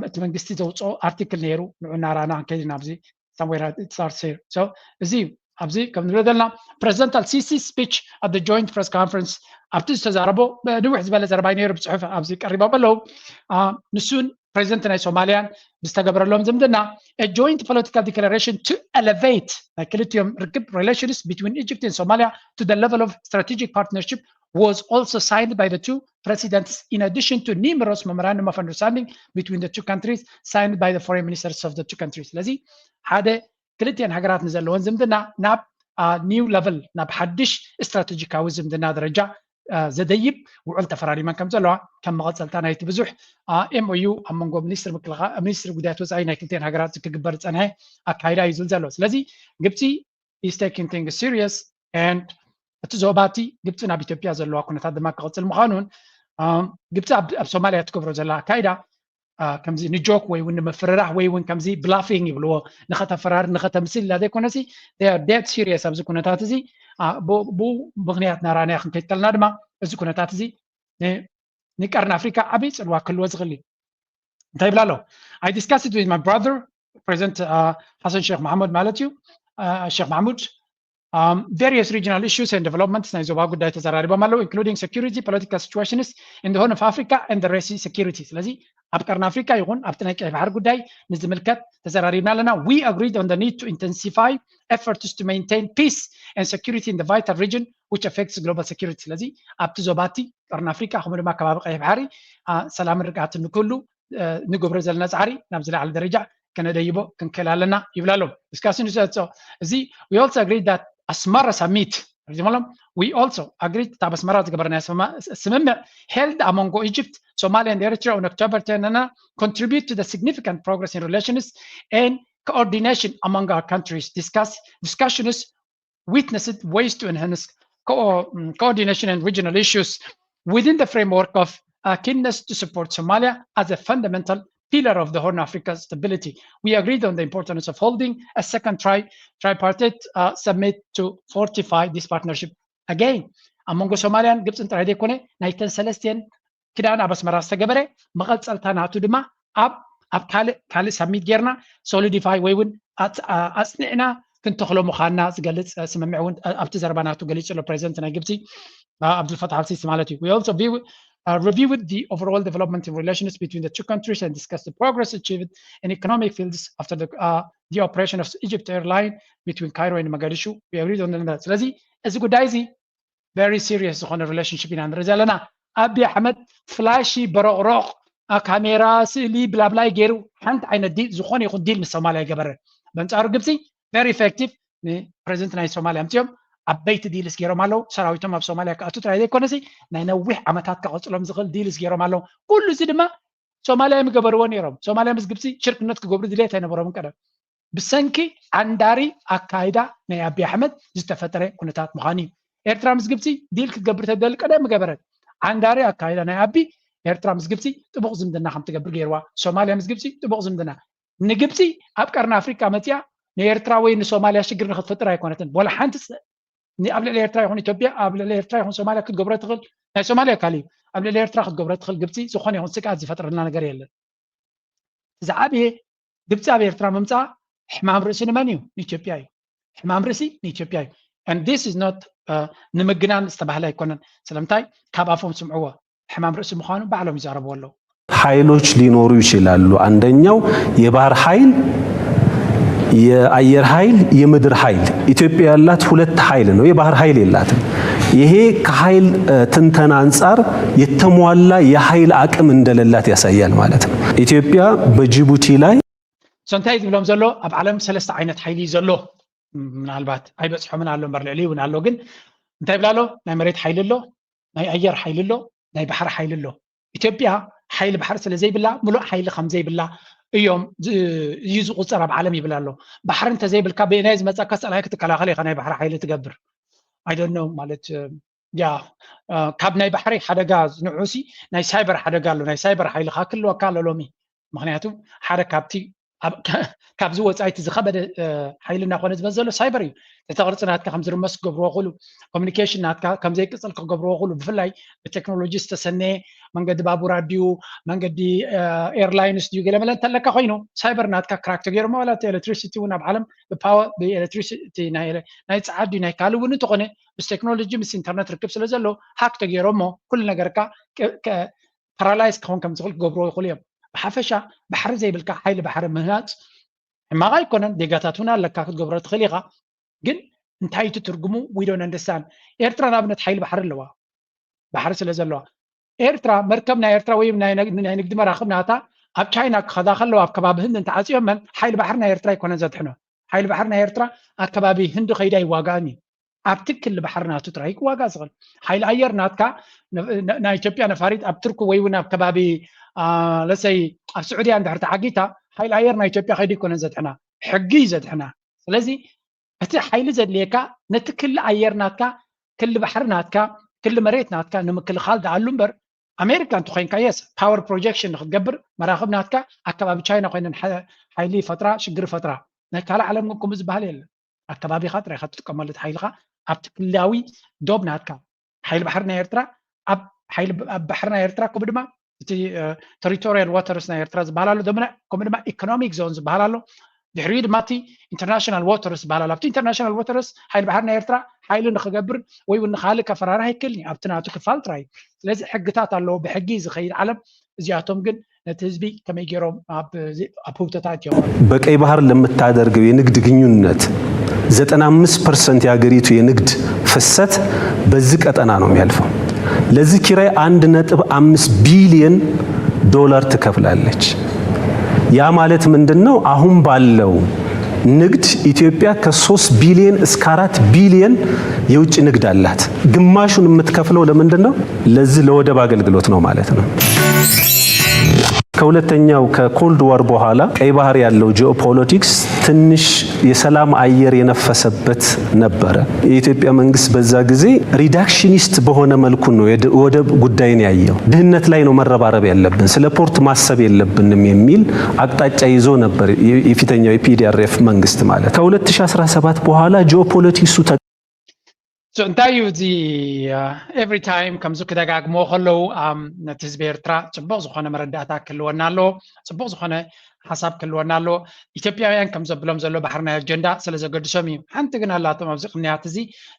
እቲ መንግስቲ ዘውፅኦ ኣርቲክል ነይሩ ንዑ እናራና ክንከይድ ናብዚ somewhere it starts here so እዚ ኣብዚ ከም ንብሎ ዘለና presidential C C speech at the joint press conference ኣብቲ ዝተዛረቦ ንውሕ ዝበለ ዘረባይ ነይሩ ብፅሑፍ ኣብዚ ቀሪቦም ኣለዉ። ንሱን ፕሬዚደንት ናይ ሶማልያን ብዝተገበረሎም ዝምድና a joint political declaration to elevate ናይ ክልቲኦም ርክብ relations between Egypt and Somalia to the level of strategic partnership was also signed by the two presidents in addition to numerous memorandum of understanding between the two countries signed by the foreign ministers of the two countries። ስለዚ ሓደ ክልቲአን ሃገራት ንዘለወን ዝምድና ናብ new level ናብ ሓድሽ ስትራቴጂካዊ ዝምድና ደረጃ ዘደይብ ውዕል ተፈራሪመን ከም ዘለዋ ከም መቐፀልታ ናይቲ ብዙሕ M O U ኣብ መንጎ ሚኒስትሪ ምክልኻል ሚኒስትሪ ጉዳያት ወፃኢ ናይ ክልቲአን ሃገራት ክግበር ዝፀንሐ ኣካይዳ እዩ ዝብል ዘሎ። ስለዚ ግብፂ is taking things serious and እቲ ዞባቲ ግብፂ ናብ ኢትዮጵያ ዘለዋ ኩነታት ድማ ክቕፅል ምዃኑን ግብፂ ኣብ ሶማልያ ትገብሮ ዘላ ኣካይዳ ከምዚ ንጆክ ወይ እውን ንምፍርራሕ ወይ እውን ከምዚ ብላፊንግ ይብልዎ ንኸተፈራር ንኸተምስል ኢላ ዘይኮነሲ ዴድ ሲሪየስ ኣብዚ ኩነታት እዚ ብኡ ምክንያት ናራናያ ክንከይድ ከለና ድማ እዚ ኩነታት እዚ ንቀርኒ ኣፍሪካ ዓብይ ፅልዋ ክህልዎ ዝኽእል እዩ። እንታይ ይብላ ኣሎ? I discussed it with my brother president ሓሰን ሼክ መሓሙድ ማለት እዩ። ሼክ መሓሙድ various regional issues and developments ናይ ዞባ ጉዳይ ተዘራሪቦም ኣለዉ including security political situations in the Horn of Africa and the Red Sea security። ስለዚ ኣብ ቀርኒ ኣፍሪካ ይኹን ኣብቲ ናይ ቀይ ባሕሪ ጉዳይ ንዝምልከት ተዘራሪብና ኣለና። We agreed on the need to intensify efforts to maintain peace and security in the vital region which affects global security። ስለዚ ኣብቲ ዞባቲ ቀርኒ ኣፍሪካ ከምኡ ድማ ከባቢ ቀይሕ ባሕሪ ሰላምን ርግኣትን ንክህሉ ንገብሮ ዘለና ፃዕሪ ናብ ዝለዓለ ደረጃ ከነደይቦ ክንክእል ኣለና ይብላ ኣለዉ። Discussing እዚ we also agreed that ኣስመራ ሳሚት ሪዝሞሎም we also agreed ኣብ ኣስመራ ዝገበርናዮ ስምምዕ held ኣብ መንጎ ኢጅፕት ሶማሊያ and ኤርትራ on October ten እና contribute to the significant progress in relations and coordination among our countries. Discuss discussions witnessed ways to enhance co- coordination and regional issues within the framework of a keenness to support Somalia as a fundamental pillar of the Horn Africa stability. We agreed on the importance of holding a second tri tripartite uh, summit to fortify this partnership. Again, ኣብ መንጎ ሶማልያን ግብፅን ጥራይ ዘይኮነ ናይተን ሰለስቲአን ኪዳን ኣብ ኣስመራ ዝተገበረ መቐፀልታ ናቱ ድማ ኣብ ኣብ ካልእ ካልእ ሳሚት ጌርና ሶሊዲፋይ ወይ እውን ኣጽ- ኣ- ኣጽኒዕና ክንተኽሎ ምዃንና ዝገልጽ እ፣ ስምምዕ እውን እ፣ ኣብቲ ዘረባ ናቱ ገሊጹ ኣሎ ፕሬዚደንት ናይ ግብጺ እ፣ ኣብዱልፈታሕ ኣልሲሲ ማለት እዩ። We also view, uh, reviewed the overall development in relations between the two countries and discussed the progress achieved in economic fields after the, uh, the operation of Egypt Airline between Cairo and Mogadishu. We agreed on that. ስለዚ እዚ ጉዳይ እዚ very serious ዝኾነ relationship ኢና ንርኢ ዘለና። ኣቢ ኣሕመድ ፍላሺ በሮቕሮቕ ኣ፣ ካሜራ ስእሊ ብላብላይ ገይሩ ሓንቲ ዓይነት ዲል ዝኾነ ይኹን ዲል ምስ ሶማልያ ኣይገበረን። በንጻሩ ግብፂ very effective ንፕሬዚደንት ናይ ሶማልያ ኣምፅኦም ዓበይቲ ዲልስ ገይሮም ኣለዉ። ሰራዊቶም ኣብ ሶማልያ ክኣቱ ጥራይ ዘይኮነሲ ናይ ነዊሕ ዓመታት ከቐፅሎም ዝኽእል ዲልስ ገይሮም ኣለዉ። ኩሉ እዚ ድማ ሶማልያ ምገበርዎ ነይሮም። ሶማልያ ምስ ግብፂ ሽርክነት ክገብሩ ድሌት ኣይነበሮምን ቀደም። ብሰንኪ ዓንዳሪ ኣካይዳ ናይ ኣቢ ኣሕመድ ዝተፈጠረ ኩነታት ምዃኑ እዩ። ኤርትራ ምስ ግብፂ ዲል ክትገብር ተደሊ ቀደም ምገበረት። ዓንዳሪ ኣካይዳ ናይ ኣቢ ኤርትራ ምስ ግብፂ ጥቡቕ ዝምድና ከም ትገብር ገይርዋ። ሶማልያ ምስ ግብፂ ጥቡቕ ዝምድና። ንግብፂ ኣብ ቀርኒ ኣፍሪቃ መፂኣ ንኤርትራ ወይ ንሶማልያ ሽግር ንክትፈጥር ኣይኮነትን። ወላ ሓንቲ ስ- ን- ኣብ ልዕሊ ኤርትራ ይኹን ኢትዮጵያ፣ ኣብ ልዕሊ ኤርትራ ይኹን ሶማልያ ክትገብሮ ትኽእል፣ ናይ ሶማልያ ካል እዩ። ኣብ ልዕሊ ኤርትራ ክትገብሮ ትኽእል ግብፂ ዝኾነ ይኹን ስግኣት ዝፈጥረልና ነገር የለን። ዝዓበየ ግብፂ ኣብ ኤርትራ ምምፃእ ሕማም ርእሲ ንመን እዩ? ንኢትዮጵያ እዩ። ሕማም ርእሲ ንኢትዮጵያ እዩ። And this is not uh, ንምግናን ዝተባህለ ኣይኮነን። ስለምንታይ? ካብ ኣፎም ስምዕዎ። ሕማም ርእሲ ምዃኑ ባዕሎም ይዛረብዎ ኣለዉ። ኃይሎች ሊኖሩ ይችላሉ። አንደኛው የባህር ኃይል፣ የአየር ኃይል፣ የምድር ኃይል። ኢትዮጵያ ያላት ሁለት ኃይል ነው፣ የባህር ኃይል የላትም። ይሄ ከኃይል እ፣ ትንተና አንጻር የተሟላ የኃይል አቅም እንደሌላት ያሳያል ማለት ነው። ኢትዮጵያ በጅቡቲ ላይ So እንታይ ዝብሎም ዘሎ ኣብ ዓለም ሰለስተ ዓይነት ሓይሊ እዩ ዘሎ። ምናልባት ኣይበፅሖምን ኣሎ እምበር ልዕሊ እውን ኣሎ። ግን እንታይ ይብላ ኣሎ? ናይ መሬት ሓይሊ ኣሎ፣ ናይ ኣየር ሓይሊ ኣሎ፣ ናይ ባሕሪ ሓይሊ ኣሎ። ኢትዮጵያ ሓይሊ ባሕሪ ስለ ዘይብላ ምሉእ ሓይሊ ከም ዘይብላ እዮም ዝ- እዩ ዝቁፀር ኣብ ዓለም ይብል ኣሎ። ባሕሪ እንተዘይብልካ ብናይ ዝመፀካ ፀላኢ ክትከላኸል ኢኻ ናይ ባሕሪ ሓይሊ ትገብር። I don't know ማለት ያ ካብ ናይ ባሕሪ ሓደጋ ንዑሲ ናይ ሳይበር ሓደጋ ኣሎ። ናይ ሳይበር ሓይሊ ክህልወካ ኣሎ ሎሚ። ምክንያቱ ሓደ ካብቲ ካብዚ ወፃኢ እቲ ዝኸበደ ሓይሊ እናኾነ ዝመፅ ዘሎ ሳይበር እዩ። እቲ ቅርፂ ናትካ ከም ዝርመስ ክገብርዎ ክእሉ፣ ኮሚኒኬሽን ናትካ ከም ዘይቅፅል ክገብርዎ ክእሉ፣ ብፍላይ ብቴክኖሎጂ ዝተሰነየ መንገዲ ባቡራት ድዩ መንገዲ ኤርላይንስ ድዩ ገለመለ እንተለካ ኮይኑ ሳይበር ናትካ ክራክ ተገይሮሞ ዋላ እቲ ኤሌክትሪሲቲ እውን ኣብ ዓለም ብፓወር ብኤሌክትሪሲቲ ናይ ጸዓት ድዩ ናይ ካልእ እውን እንተኾነ ምስ ቴክኖሎጂ ምስ ኢንተርነት ርክብ ስለ ዘሎ ሃክ ተገይሮሞ ኩሉ ነገርካ ፓራላይዝ ክኸውን ከም ዝኽእል ክገብርዎ ይኽእሉ እዮም። ብሓፈሻ ባሕሪ ዘይብልካ ሓይሊ ባሕሪ ምህናፅ ሕማቕ ኣይኮነን። ዴጋታት እውን ኣለካ ክትገብሮ ትኽእል ኢኻ። ግን እንታይ እቲ ትርጉሙ? We don't understand። ኤርትራ ንኣብነት ሓይሊ ባሕሪ ኣለዋ፣ ባሕሪ ስለ ዘለዋ ኤርትራ መርከብ ናይ ኤርትራ ወይ ናይ ናይ ንግዲ መራኽብ ናታ ኣብ ቻይና ክኸዳ ከለዋ ኣብ ከባቢ ህንዲ እንተዓፅዮመን ሓይሊ ባሕሪ ናይ ኤርትራ ኣይኮነን ዘድሕኖ። ሓይሊ ባሕሪ ናይ ኤርትራ ኣብ ከባቢ ህንዲ ከይዳ ይዋጋእን እዩ። ኣብቲ ክሊ ባሕሪ ናቱ ጥራይ ክዋጋ ዝኽእል ሓይሊ ኣየር ናትካ ነ- ነ- ናይ ኢትዮጵያ ነፋሪት ኣብ ቱርኪ ወይ እውን ኣብ ከባቢ ለሰይ ኣብ ስዑድያ እንድሕር ተዓጊታ ሓይሊ ኣየር ናይ ኢትዮጵያ ከይዱ ይኮነን ዘድሕና፣ ሕጊ እዩ ዘድሕና። ስለዚ እቲ ሓይሊ ዘድልየካ ነቲ ክሊ ኣየር ናትካ፣ ክሊ ባሕሪ ናትካ፣ ክሊ መሬት ናትካ ንምክልኻል ደኣሉ እምበር ኣሜሪካ እንተኮይንካ የስ ፓወር ፕሮጀክሽን ንክትገብር መራክብ ናትካ ኣከባቢ ቻይና ኮይነን ሓ- ሓይሊ ይፈጥራ ሽግር ይፈጥራ። ናይ ካልእ ዓለም ግን ከምኡ ዝበሃል የለን። ኣከባቢኻ ጥራይ ኢኻ ትጥቀመሉ እቲ ሓይልኻ ኣብቲ ክልላዊ ዶብ ናትካ። ሓይሊ ባሕሪ ናይ ኤርትራ ኣብ ሓይሊ ኣብ ባሕሪ ናይ ኤርትራ ከምኡ ድማ እቲ ተሪቶሪያል ዋተርስ ናይ ኤርትራ ዝበሃል ኣሎ ደምና ከምኡ ድማ ኢኮኖሚክ ዞን ዝበሃል ኣሎ። ድሕሪኡ ድማ እቲ ኢንተርናሽናል ዋተርስ ዝበሃል ኣሎ። ኣብቲ ኢንተርናሽናል ዋተርስ ሓይሊ ባሕሪ ናይ ኤርትራ ሓይሊ ንክገብር ወይ እውን ንካልእ ከፈራርህ ኣይክእልን እዩ። ኣብቲ ናቱ ክፋል ጥራይ እዩ። ስለዚ ሕግታት ኣለዎ፣ ብሕጊ ዝኸይድ ዓለም። እዚኣቶም ግን ነቲ ህዝቢ ከመይ ገይሮም ኣብ ኣብ ህውተታ ኣትዮም? በቀይ ባህር ለምታደርገው የንግድ ግንኙነት ዘጠና አምስት ፐርሰንት የሀገሪቱ የንግድ ፍሰት በዚህ ቀጠና ነው የሚያልፈው። ለዚህ ኪራይ አንድ ነጥብ አምስት ቢሊየን ዶላር ትከፍላለች። ያ ማለት ምንድን ነው? አሁን ባለው ንግድ ኢትዮጵያ ከሶስት ቢሊየን እስከ አራት ቢሊየን የውጭ ንግድ አላት። ግማሹን የምትከፍለው ለምንድን ነው? ለዚህ ለወደብ አገልግሎት ነው ማለት ነው። ከሁለተኛው ከኮልድ ዋር በኋላ ቀይ ባህር ያለው ጂኦፖለቲክስ ትንሽ የሰላም አየር የነፈሰበት ነበረ። የኢትዮጵያ መንግስት በዛ ጊዜ ሪዳክሽኒስት በሆነ መልኩ ነው የወደብ ጉዳይን ያየው። ድህነት ላይ ነው መረባረብ ያለብን፣ ስለ ፖርት ማሰብ የለብንም የሚል አቅጣጫ ይዞ ነበር የፊተኛው የ P D R F መንግስት ማለት። ከሁለት ሺህ አስራ ሰባት በኋላ ጂኦፖለቲክሱ እንታይ እዩ እዚ? Every time ከምዚ ክደጋግሞ ከለዉ ነቲ ህዝቢ ኤርትራ ፅቡቕ ዝኾነ መረዳእታ ክህልወና ኣለዎ፣ ፅቡቕ ዝኾነ ሓሳብ ክህልወና ኣለዎ። ኢትዮጵያውያን ከም ዘብሎም ዘሎ ባሕሪ ናይ ኣጀንዳ ስለ ዘገድሶም እዩ። ሓንቲ ግን ኣላቶም ኣብዚ ቅንያት እዚ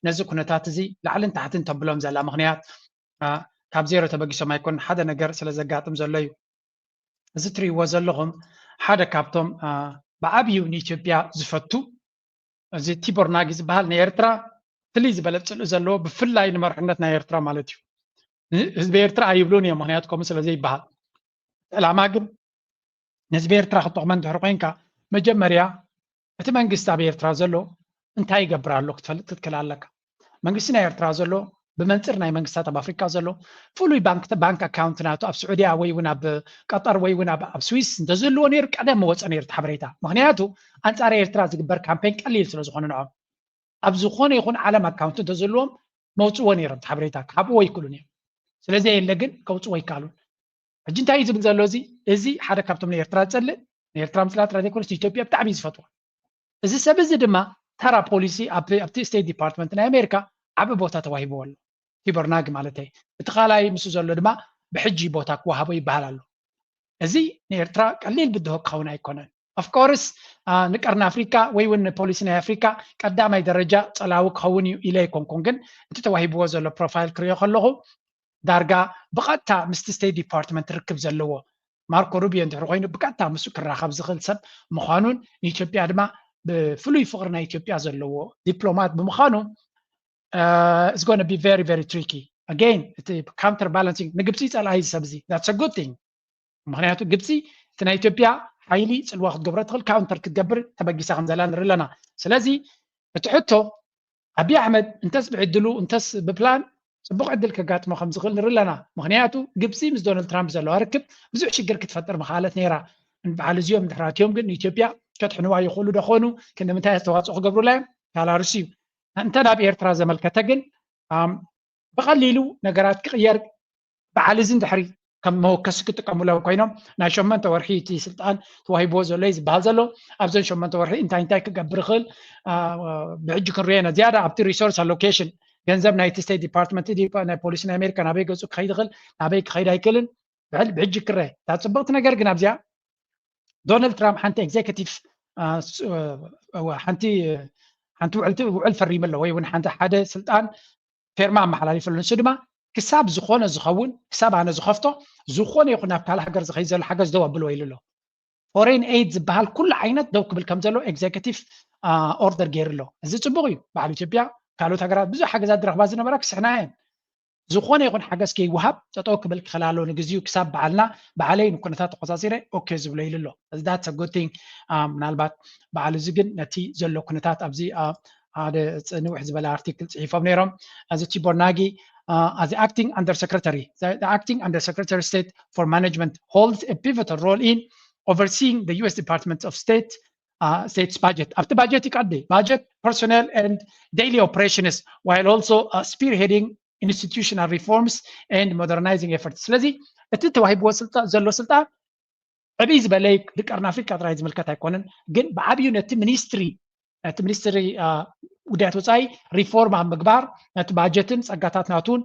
ነዚ ኩነታት እዚ ላዕልን ታሕትን ተብሎም ዘላ ምኽንያት ካብ ዜሮ ተበጊሶም ኣይኮን ሓደ ነገር ስለ ዘጋጥም ዘሎ እዩ። እዚ ትሪእዎ ዘለኹም ሓደ ካብቶም ብዓብዩ ንኢትዮጵያ ዝፈቱ እዚ ቲቦር ናጊ ዝበሃል ናይ ኤርትራ ፍልይ ዝበለ ፅልኢ ዘለዎ ብፍላይ ንመርሕነት ናይ ኤርትራ ማለት እዩ። ህዝቢ ኤርትራ ኣይብሉን እዮም፣ ምክንያቱ ከምኡ ስለ ዘይበሃል። ዕላማ ግን ንህዝቢ ኤርትራ ክጠቕመ እንድሕር ኮይንካ መጀመርያ እቲ መንግስቲ ኣብ ኤርትራ ዘሎ እንታይ ይገብር ኣሎ ክትፈልጥ ክትክእል ኣለካ። መንግስቲ ናይ ኤርትራ ዘሎ ብመንፅር ናይ መንግስታት ኣብ ኣፍሪካ ዘሎ ፍሉይ ባንክ ባንክ ኣካውንት ናቱ ኣብ ስዑድያ ወይ እውን ኣብ ቀጠር ወይ እውን ኣብ ኣብ ስዊስ እንተዝህልዎ ነይሩ ቀደም መወፀ ነይሩ እቲ ሓበሬታ። ምክንያቱ ኣንፃር ኤርትራ ዝግበር ካምፔን ቀሊል ስለ ዝኾነ ንዖም ኣብ ዝኾነ ይኹን ዓለም ኣካውንት እንተዝህልዎም መውፅዎ ነይሮም እቲ ሓበሬታ ክሃብዎ ይክእሉ ነይሮም። ስለዚ የለ ግን ከውፅዎ ይከኣሉን። ሕጂ እንታይ እዩ ዝብል ዘሎ እዚ እዚ ሓደ ካብቶም ንኤርትራ ዝፀልእ ንኤርትራ ምፅላእ ጥራይ ዘይኮነስ ንኢትዮጵያ ብጣዕሚ እዩ ዝፈትዋ። እዚ ሰብ እዚ ድማ ተራ ፖሊሲ ኣብቲ ኣብቲ ስቴት ዲፓርትመንት ናይ ኣሜሪካ ዓቢ ቦታ ተዋሂብዎ ኣሎ። ቲቦር ናግ ማለተይ እቲ ካልኣይ ምስ ዘሎ ድማ ብሕጂ ቦታ ክወሃቦ ይበሃል ኣሎ። እዚ ንኤርትራ ቀሊል ብድሆ ክኸውን ኣይኮነን። ኦፍኮርስ ንቀርኒ ኣፍሪካ ወይ እውን ንፖሊሲ ናይ ኣፍሪካ ቀዳማይ ደረጃ ፀላዊ ክኸውን እዩ ኢለ ኣይኮንኩን፣ ግን እቲ ተዋሂብዎ ዘሎ ፕሮፋይል ክሪኦ ከለኹ ዳርጋ ብቐጥታ ምስቲ ስቴት ዲፓርትመንት ርክብ ዘለዎ ማርኮ ሩቢዮ እንድሕር ኮይኑ ብቀጥታ ምስኡ ክራኸብ ዝኽእል ሰብ ምዃኑን ንኢትዮጵያ ድማ ብፍሉይ ፍቕሪ ናይ ኢትዮጵያ ዘለዎ ዲፕሎማት ብምዃኑ is going to be very very tricky. Again እቲ counter balancing ንግብፂ ፀላኢ ሰብ እዚ that's a good thing። ምክንያቱ ግብፂ እቲ ናይ ኢትዮጵያ ሓይሊ ፅልዋ ክትገብሮ ትኽእል ካውንተር ክትገብር ተበጊሳ ከም ዘላ ንርኢ ኣለና። ስለዚ እቲ ሕቶ ኣቢ ኣሕመድ እንተስ ብዕድሉ እንተስ ብፕላን ፅቡቅ ዕድል ከጋጥሞ ከም ዝኽእል ንርኢ ኣለና። ምክንያቱ ግብፂ ምስ ዶናልድ ትራምፕ ዘለዋ ርክብ ብዙሕ ሽግር ክትፈጥር ምኽኣለት ነይራ። በዓል እዚኦም ድሕራትዮም ግን ንኢትዮጵያ ከድሕንዋ ይኽእሉ ዶ ኾኑ? ክንዲ ምንታይ ኣስተዋፅኦ ክገብሩላ እዮም? ካላርስ እዩ። እንተ ናብ ኤርትራ ዘመልከተ ግን ብቐሊሉ ነገራት ክቕየር በዓል እዚ እንድሕሪ ከም መወከሲ ክጥቀሙሎም ኮይኖም ናይ ሸመንተ ወርሒ እቲ ስልጣን ተዋሂብዎ ዘሎ እዩ ዝበሃል ዘሎ። ኣብዘን ሸመንተ ወርሒ እንታይ እንታይ ክገብር ይኽእል ብሕጂ ክንሪኦ ኢና። ዝያዳ ኣብቲ ሪሶርስ ኣሎኬሽን ገንዘብ ናይቲ ስቴት ዲፓርትመንት ናይ ፖሊሲ ናይ ኣሜሪካ ናበይ ገፁ ክኸይድ ይኽእል ናበይ ክኸይድ ኣይክእልን ብሕጂ ክረ እታ ፅብቕቲ ነገር ግን ኣብዚኣ ዶናልድ ትራምፕ ሓንቲ ኤግዜኪቲቭ ሓንቲ ሓንቲ ውዕልቲ ውዕል ፈሪሙ ኣሎ ወይ እውን ሓንቲ ሓደ ስልጣን ፌርማ ኣመሓላሊፉ ኣሎ። ንሱ ድማ ክሳብ ዝኾነ ዝኸውን ክሳብ ኣነ ዝኸፍቶ ዝኾነ ይኹን ናብ ካልእ ሃገር ዝኸይድ ዘሎ ሓገዝ ደው ኣብልዎ ኢሉ ኣሎ። ፎሬን ኤይድ ዝበሃል ኩሉ ዓይነት ደው ክብል ከም ዘሎ ኤግዜኪቲቭ ኦርደር ገይሩ ኣሎ። እዚ ፅቡቕ እዩ። በዓል ኢትዮጵያ ካልኦት ሃገራት ብዙሕ ሓገዛት ዝረኽባ ዝነበራ ክስሕና እየን። ዝኾነ ይኹን ሓገዝ ከይወሃብ ጠጠው ክብል ክኽእል ኣለዎ ንግዚኡ ክሳብ በዓልና በዓለይ ንኩነታት ተቆፃፂረ ኦኬ ዝብሎ ኢሉ ኣሎ። እዚ that's a good thing። ምናልባት በዓል እዚ ግን ነቲ ዘሎ ኩነታት ኣብዚ ሓደ ንውሕ ዝበለ ኣርቲክል ፅሒፎም ነይሮም። እዚ ቲቦር ናጊ as acting under secretary, the acting under secretary state for management holds a pivotal role in overseeing the U S Department of State state's budget. ኣብቲ ባጀት ይቀዲ budget, personnel and daily operations while also spearheading institutional reforms and modernizing efforts. ስለዚ እቲ ተዋሂብዎ ስልጣን ዘሎ ስልጣን ዕብይ ዝበለ ድቀርን ኣፍሪካ ጥራይ ዝምልከት ኣይኮነን፣ ግን ብዓብዩ ነቲ ሚኒስትሪ ነቲ ሚኒስትሪ ጉዳያት ወፃኢ ሪፎርም ኣብ ምግባር ነቲ ባጀትን ፀጋታት ናቱን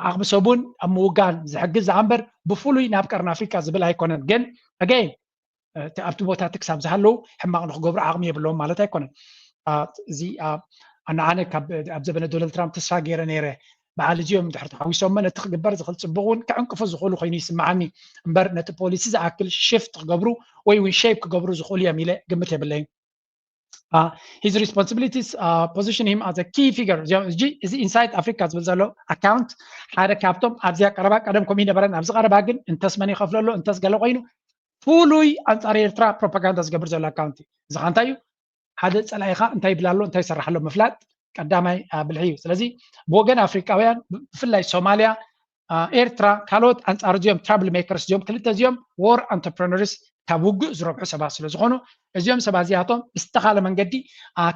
ዓቕሚ ሰቡን ኣብ ምውጋን ዝሕግዝ ዝኣንበር ብፍሉይ ናብ ቀርኒ ኣፍሪካ ዝብል ኣይኮነን። ግን ኣገይን ኣብቲ ቦታ እቲ ክሳብ ዝሃለዉ ሕማቕ ንክገብሩ ዓቕሚ የብለዎም ማለት ኣይኮነን። እዚ ኣነዓነ ኣብ ዘበነ ዶናልድ ትራምፕ ተስፋ ገይረ ነይረ በዓል እዚኦም ድሕር ተሓዊሶሞ ነቲ ክግበር ዝኽእል ፅቡቅ እውን ክዕንቅፉ ዝኽእሉ ኮይኑ ይስምዓኒ እምበር ነቲ ፖሊሲ ዝኣክል ሽፍት ክገብሩ ወይ እውን ሼፕ ክገብሩ ዝኽእሉ እዮም ኢለ ግምት የብለይን። His responsibilities position him as a key figure. እዚ ኢንሳይት ኣፍሪካ ዝብል ዘሎ ኣካውንት ሓደ ካብቶም ኣብዚኣ ቀረባ ቀደም ከምኡ ይነበረን ኣብዚ ቀረባ ግን እንተስ መን ይኸፍለሎ እንተስ ገለ ኮይኑ ፍሉይ ኣንፃር ኤርትራ ፕሮፓጋንዳ ዝገብር ዘሎ ኣካውንት እዩ። እዚ ኸ እንታይ እዩ? ሓደ ፀላኢኻ እንታይ ይብል ኣሎ እንታይ ይሰርሕ ኣሎ ምፍላጥ ቀዳማይ ብልሒ እዩ። ስለዚ ብወገን ኣፍሪካውያን ብፍላይ ሶማልያ ኤርትራ ካልኦት ኣንፃር እዚኦም ትራብል ሜከርስ እዚኦም ክልተ እዚኦም ወር ኣንተርፕረነርስ ካብ ውግእ ዝረብሑ ሰባት ስለ ዝኾኑ እዚኦም ሰባት እዚኣቶም ብዝተኻለ መንገዲ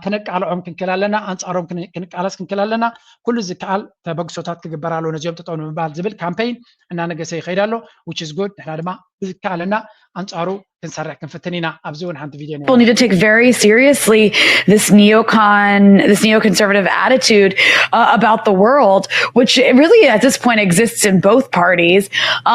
ከነቃልዖም ክንክእል ኣለና፣ ኣንፃሮም ክንቃለስ ክንክእል ኣለና። ኩሉ ዝከኣል ተበግሶታት ክግበር ኣለዎ ነዚኦም ጠጠው ንምባል ዝብል ካምፔይን እናነገሰ ይኸይድ ኣሎ። Which is good። ንሕና ድማ ብዝከኣለና ኣንፃሩ ክንሰርሕ ክንፍትን ኢና። ኣብዚ እውን ሓንቲ ቪድዮ people need to take very seriously this neocon, this neoconservative attitude uh, about the world, which really at this point exists in both parties.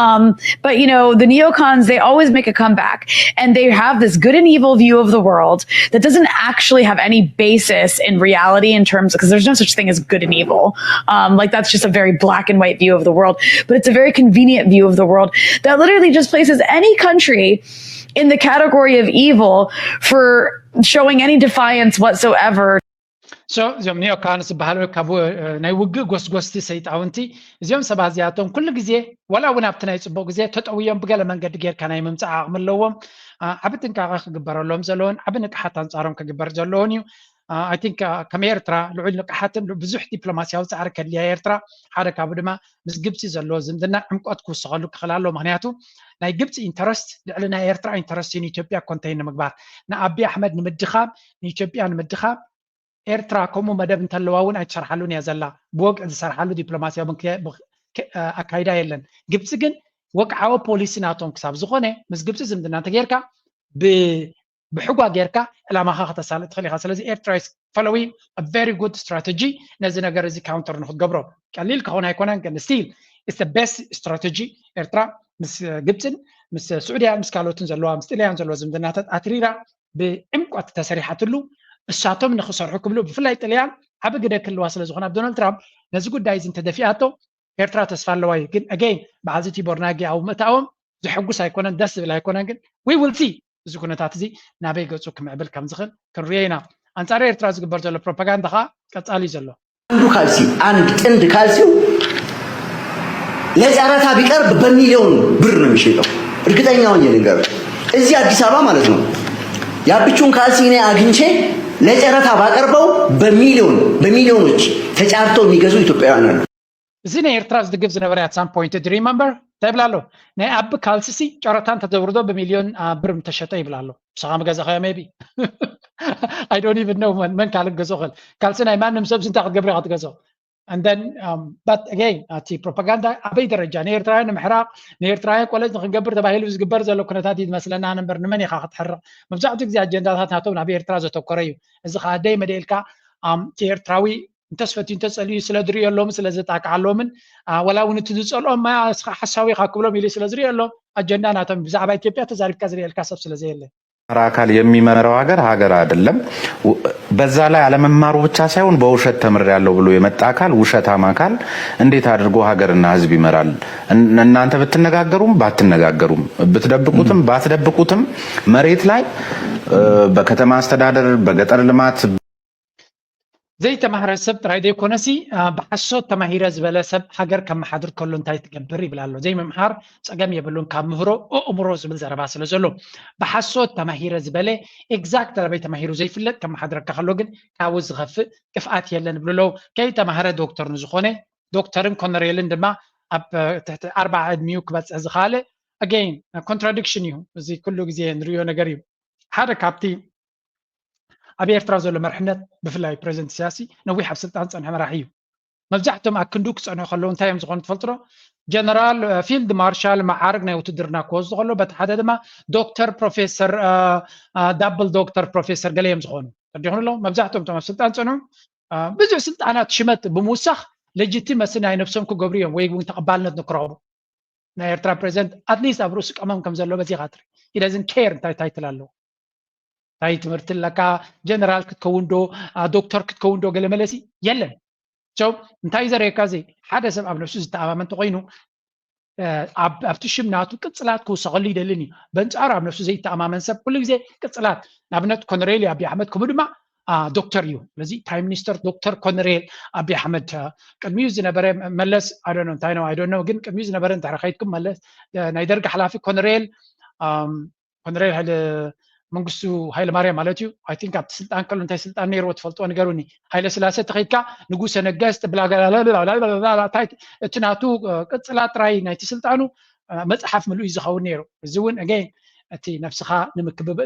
Um, but you know, the neocons, they always make a comeback, and they have this good and evil view of the world that doesn't actually have any basis in reality in terms, because there's no such thing as good and evil. Um, like, that's just a very black and white view of the world, but it's a very convenient view of the world that literally just places any country in the category of evil for showing any defiance whatsoever. So እዚኦም ኒዮካንስ ዝበሃሉ ካብ ናይ ውግእ ጎስጎስቲ ሰይጣውንቲ እዚኦም ሰባት እዚኣቶም ኩሉ ግዜ ዋላ እውን ኣብቲ ናይ ፅቡቅ ግዜ ተጠውዮም ብገለ መንገዲ ጌርካ ናይ ምምፃእ ዓቕሚ ኣለዎም። ዓቢ ጥንቃቐ ክግበረሎም ዘለዎን ዓቢ ንቅሓት ኣንፃሮም ክግበር ዘለዎን እዩ። I think ከም ኤርትራ ልዑል ንቅሓትን ብዙሕ ዲፕሎማሲያዊ ፃዕሪ ከድልያ ኤርትራ ሓደ ካብኡ ድማ ምስ ግብፂ ዘለዎ ዝምድና ዕምቆት ክውስኸሉ ክኽእል ኣሎ። ምክንያቱ ናይ ግብፂ ኢንተረስት ልዕሊ ናይ ኤርትራ ኢንተረስት እዩ ንኢትዮጵያ ኮንተይን ንምግባር ንኣቢ ኣሕመድ ንምድኻም ንኢትዮጵያ ንምድኻም ኤርትራ ከምኡ መደብ እንተለዋ እውን ኣይትሰርሓሉን እያ ዘላ። ብወግዒ ዝሰርሓሉ ዲፕሎማሲያዊ ኣካይዳ የለን። ግብፂ ግን ወግዓዊ ፖሊሲ ናቶም ክሳብ ዝኾነ ምስ ግብፂ ዝምድና እንተጌርካ ብሕጓ ጌርካ ዕላማኻ ከተሳልጥ ትኽእል ኢኻ። ስለዚ ኤርትራ following very good strategy ነዚ ነገር እዚ ካውንተር ንክትገብሮ ቀሊል ክኸውን ኣይኮነን፣ ግን still it's best strategy። ኤርትራ ምስ ግብፅን ምስ ስዑድያን ምስ ካልኦትን ዘለዋ ምስ ጥልያን ዘለዎ ዝምድናታት ኣትሪራ ብዕምቆት ተሰሪሓትሉ እሳቶም ንክሰርሑ ክብሉ ብፍላይ ጥልያን ዓቢ ግደ ክልዋ ስለ ዝኾነ ኣብ ዶናልድ ትራምፕ ነዚ ጉዳይ እዚ እንተደፊኣቶ ኤርትራ ተስፋ ኣለዋ እዩ። ግን again ብዓዚ ቲቦር ናጊ ኣብ ምእታዎም ዘሐጉስ ኣይኮነን፣ ደስ ዝብል ኣይኮነን። ግን we will see እዚ ኩነታት እዚ ናበይ ገፁ ክምዕብል ከም ዝኽእል ክንሪኦ ኢና። ኣንፃር ኤርትራ ዝግበር ዘሎ ፕሮፓጋንዳ ከዓ ቀፃሊ እዩ ዘሎ። አንዱ ካልሲ አንድ ጥንድ ካልሲው ለጨረታ ቢቀርብ በሚሊዮን ብር ነው የሚሸጠው። እርግጠኛ ሆኜ ልንገርህ፣ እዚህ አዲስ አበባ ማለት ነው የአብቹን ካልሲ እኔ አግኝቼ ለጨረታ ባቀርበው በሚሊዮን በሚሊዮኖች ተጫርተው የሚገዙ ኢትዮጵያውያን አሉ። እዚ ናይ ኤርትራ ዝድግፍ ዝነበረ at some point do you remember እንታይ ይብል ኣሎ? ናይ ኣቢ ካልሲሲ ጨረታ እንተተውርዶ ብሚልዮን ብር ምተሸጠ ይብል ኣሎ። ንስኻ ምገዛኻዮ maybe I don't even know መን ካልእ ክገዝኦ ክእል። ካልሲ ናይ ማንም ሰብ እንታይ ክትገብር ኢኻ ትገዝኦ? And then but again እቲ ፕሮፓጋንዳ ኣበይ ደረጃ ንኤርትራውያን ንምሕራቕ ንኤርትራውያን ቆለጭ ንክንገብር ተባሂሉ ዝግበር ዘሎ ኩነታት እዩ ዝመስለና እምበር ንመን ኢኻ ክትሕርቕ? መብዛሕትኡ ግዜ ኣጀንዳታት ናቶም ናብ ኤርትራ ዘተኮረ እዩ። እዚ ከዓ ደይ መደ ኢልካ እቲ ኤርትራዊ እንተስፈትዩ እንተፀልዩ ስለ ዝርእየሎምን ስለ ዘጣቅዓሎምን ዋላ እውን እቲ ዝፀልኦም ማያ እስኻ ሓሳዊ ኢኻ ክብሎም ኢሉ ስለ ዝርእየሎም ኣጀንዳ ናቶም ብዛዕባ ኢትዮጵያ ተዛሪብካ ዝርእየልካ ሰብ ስለ ዘየለ አካል የሚመራው ሀገር ሀገር አይደለም። በዛ ላይ አለመማሩ ብቻ ሳይሆን በውሸት ተምሬያለሁ ብሎ የመጣ አካል ውሸታም አካል እንዴት አድርጎ ሀገርና ህዝብ ይመራል? እናንተ ብትነጋገሩም ባትነጋገሩም ብትደብቁትም ባትደብቁትም መሬት ላይ በከተማ አስተዳደር በገጠር ልማት ዘይተማህረ ሰብ ጥራይ ዘይኮነሲ ብሓሶት ተማሂረ ዝበለ ሰብ ሃገር ከመሓድር ከሎ እንታይ ትገብር ይብል ኣሎ። ዘይምምሃር ፀገም የብሉን ካብ ምህሮ ኣእምሮ ዝብል ዘረባ ስለ ዘሎ ብሓሶት ተማሂረ ዝበለ exact ኣበይ ተማሂሩ ዘይፍለጥ ከመሓድረካ ከሎ ግን ካብኡ ዝኸፍእ ክፍኣት የለን ይብሉ ኣለዉ። ከይተማህረ ዶክተር ንዝኾነ ዶክተርን ኮነሬልን ድማ ኣብ ትሕቲ ኣርባዓ ዕድሚኡ ክበፅሕ ዝኸኣለ again contradiction እዩ። እዚ ኩሉ ግዜ ንሪኦ ነገር እዩ። ሓደ ካብቲ ኣብ ኤርትራ ዘሎ መርሕነት ብፍላይ ፕረዚደንት ኢሳያስ ነዊሕ ኣብ ስልጣን ዝፀንሐ መራሒ እዩ። መብዛሕቶም ኣብ ክንዱ ክፀንሑ ከለዉ እንታይ እዮም ዝኾኑ ትፈልጡ ዶ? ጀነራል ፊልድ ማርሻል መዓርግ ናይ ውትድርና ክወስዱ ከለዉ በቲ ሓደ ድማ ዶክተር ፕሮፌሰር ዳብል ዶክተር ፕሮፌሰር ገለ እዮም ዝኾኑ። ተረዲኹም ኣለዉ? መብዛሕቶም እቶም ኣብ ስልጣን ዝፀንሑ ብዙሕ ስልጣናት ሽመት ብምውሳኽ legitimacy ናይ ነብሶም ክገብሩ እዮም ወይ እውን ተቐባልነት ንክረኽቡ ናይ ኤርትራ ፕረዚደንት at least ኣብ ርእሱ ቀመም ከም ዘሎ በዚኻ ትርኢ። He doesn't care እንታይ ታይትል ኣለዎ እንታይ ትምህርቲ ኣለካ ጀነራል ክትከውን ዶ ዶክተር ክትከውን ዶ ገለ መለሲ የለን። So እንታይ ዘርእየካ እዚ ሓደ ሰብ ኣብ ነብሱ ዝተኣማመን ተኮይኑ ኣብቲ ሽም ናቱ ቅፅላት ክውሰኸሉ ይደልን እዩ። በንፃሩ ኣብ ነብሱ ዘይተኣማመን ሰብ ኩሉ ግዜ ቅፅላት ንኣብነት ኮነሬል እዩ ኣቢ ኣሕመድ ከምኡ ድማ ዶክተር እዩ። ስለዚ ፕራይም ሚኒስተር ዶክተር ኮነሬል ኣቢ ኣሕመድ ቅድሚኡ ዝነበረ መለስ ኣዶኖ እንታይ ነው ኣይዶኖ ግን ቅድሚኡ ዝነበረ እንድሕር ከይድኩም መለስ ናይ ደርግ ሓላፊ ኮነሬል ኮነሬል ሃይለ መንግስቱ ሃይለማርያም ማለት እዩ። I think ኣብቲ ስልጣን ከሎ እንታይ ስልጣን ነይርዎ ትፈልጥዎ ንገሩኒ። ሃይለ ስላሴ ተኸይድካ ንጉሰ ነገስት ብላጋላላላላላላላ እንታይ እቲ ናቱ ቅጽላ ጥራይ ናይቲ ስልጣኑ መጽሓፍ ምሉእ እዩ ዝኸውን ነይሩ። እዚ እውን again እቲ ነብስኻ ንምክብብ